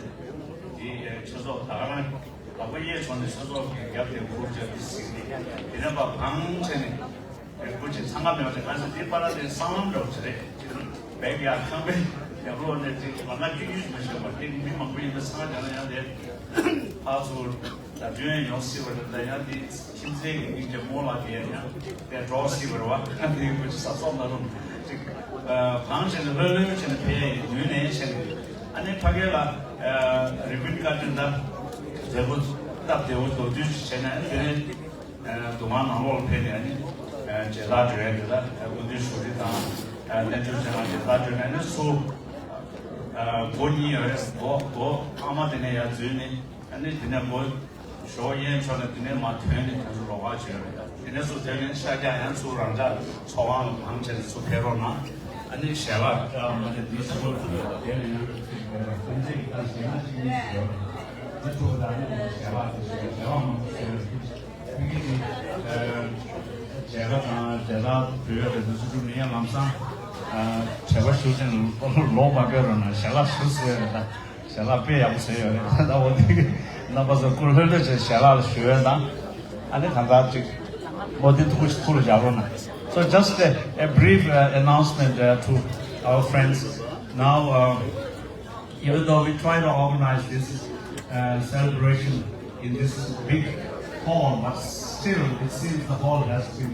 དེ་ཆོས་ཚོགས་ད་ག་རང་ལག་པ་གཡས་ཕྱོགས་ནས་ཆོས་ཚོགས་ཀྱི་རྒྱབ་དེ་འཁུར་བྱས་དེ་གཟིགས་ཏེ་དེ་ནས་ཕར་བང་བྱས་ནས་སྐུ་མཁྱེན་འཚང་ཁ་མེད་པ་དེ་ག་ཚོད་དེ་པ་ར་དེ་སྲང་ལམ་འདྲ་བོ་ཅིག་རེད། བེག་ཡར་ཁང་པའི་ཡར་ལོགས་ནས་ཅིག་མ་ང་སྐྱིད་སྐྱིད་མ་ཤོད་པ་དེ་མི་མང་པོ་ཡིན་པས་འཚང་ཁ་རྒྱག་ན་ཡང་དེ་ཕར་ཚུར་བརྡ་སྐྱོན་ཡོང་སྲིད་པ་རེད། ད་ཡང་དེ་ཁྱིམ་མཚེས་ཀྱི་སྙིང་རྗེ་མོ་ལགས་དེ་ཡང་དེ་འགྲོ་སྲིད་པ་རེད་བ། ཨ་ནི་དེ་ཀུ་ཅི་ས་སོགས་ན་རུང་ཅིག་བང་བྱས་ནས་ལྷོད་ལྷོད་བྱས་ནས་ཕེབས་ཡ་ཡིན། ནུས་ནས་བྱས་ནས་ཨ་ནི་ཕ་གི་ལ་རི་པིན་བཀའ་དྲིན་ལ་མཛད་སྒོ་སྟབས་བདེ་བོ་མདོར་བསྡུས་ཤིག་བྱས་ནས་ཨ་ནི་དེ་ནས། ཨ་དུ་མ་ནང་ལོགས་ལ་ཕེབས་ནས་ཨ་ནི་ཨ་མཇལ་དར་སྒྲོན་ཡ་དེ་དག་ཨ་སྐུ་མདུན་ཞུ་རྒྱུ་དང་ཨ་གནས་མཇལ་ཁང་མཇལ་དར་སྒྲོན་ནས་ཨ་ནི་ཚུར་ཨ་སྒོ་གཉིས་ཡོད་རེད། སྒོ་སྒོ་ཨ་མ་དེ་ནས་ཡར་འཛུལ་ནས་ཨ་ནི་དེ་ནས་སྒོ་ཞོགས་གཡས་ཕྱོགས་ནས་དེ་ནས་མར་ཐོན་ནས་དེ་ཚོ་ལོགས་ཀ་བྱོས་རེད། དེ་ནས་ཚུར་ཐོན་ནས་ཤར་རྒྱག་ཡང་ཚུར་རང་འཇགས་ཚོགས་ཁང་ལ་བང་བྱས་ནས་ཚུར་ཕེབས་རོགས་གནང་། ཨ་ནི་ཞལ་ལག་ཨ་མ་དེ་འདི་ཚོ་དེ་ནས་ཡང་ཨ་ཁྱིམ་མཚེས་ཀྱི་ད་ཞལ་ལག་ཅིག་ཞུས་ཡོད། འདི་ཚོ་ད་ནི་ཞལ་ལག་དེ་ཞུས་ཞལ་ལག་མང་པོ་ཞུས་ཡོད། ཕ་གི་དེ་མཇལ་ཁ་དང་མཇལ་དར་འབུལ་བའི་དེ་ཚོ་ཚུར་ནས་ཡང་ལམ་སང་ཨ་འབྲེལ་བ་ཞུ་བྱས་ལོག་མ་དགོས་རོགས་གནང་། ཞལ་ལག་ཞུ་ཟེར་ཡོད་རེད། ད་ཞལ་ལག་དཔེ་ཡག་པོ་བཟོས་ཡོད་རེད། ད་འོ་དེ་གི་རྣམ་པ་ཚོ་སྐུ་ལྷོད་ལྷོད་བྱས་ཞལ་ལག་ལ་ཞུ་ཡོད་དང་། ཨ་ནི་གང་ལྟར་ཅིག་མོ་དེ་ཐུགས་ཁུར་ལ་བཞག་རོགས་གནང་། So just a, a brief uh, announcement uh, to our friends. Now, uh, even though we try to organize this uh, celebration in this big hall, but still it seems the hall has been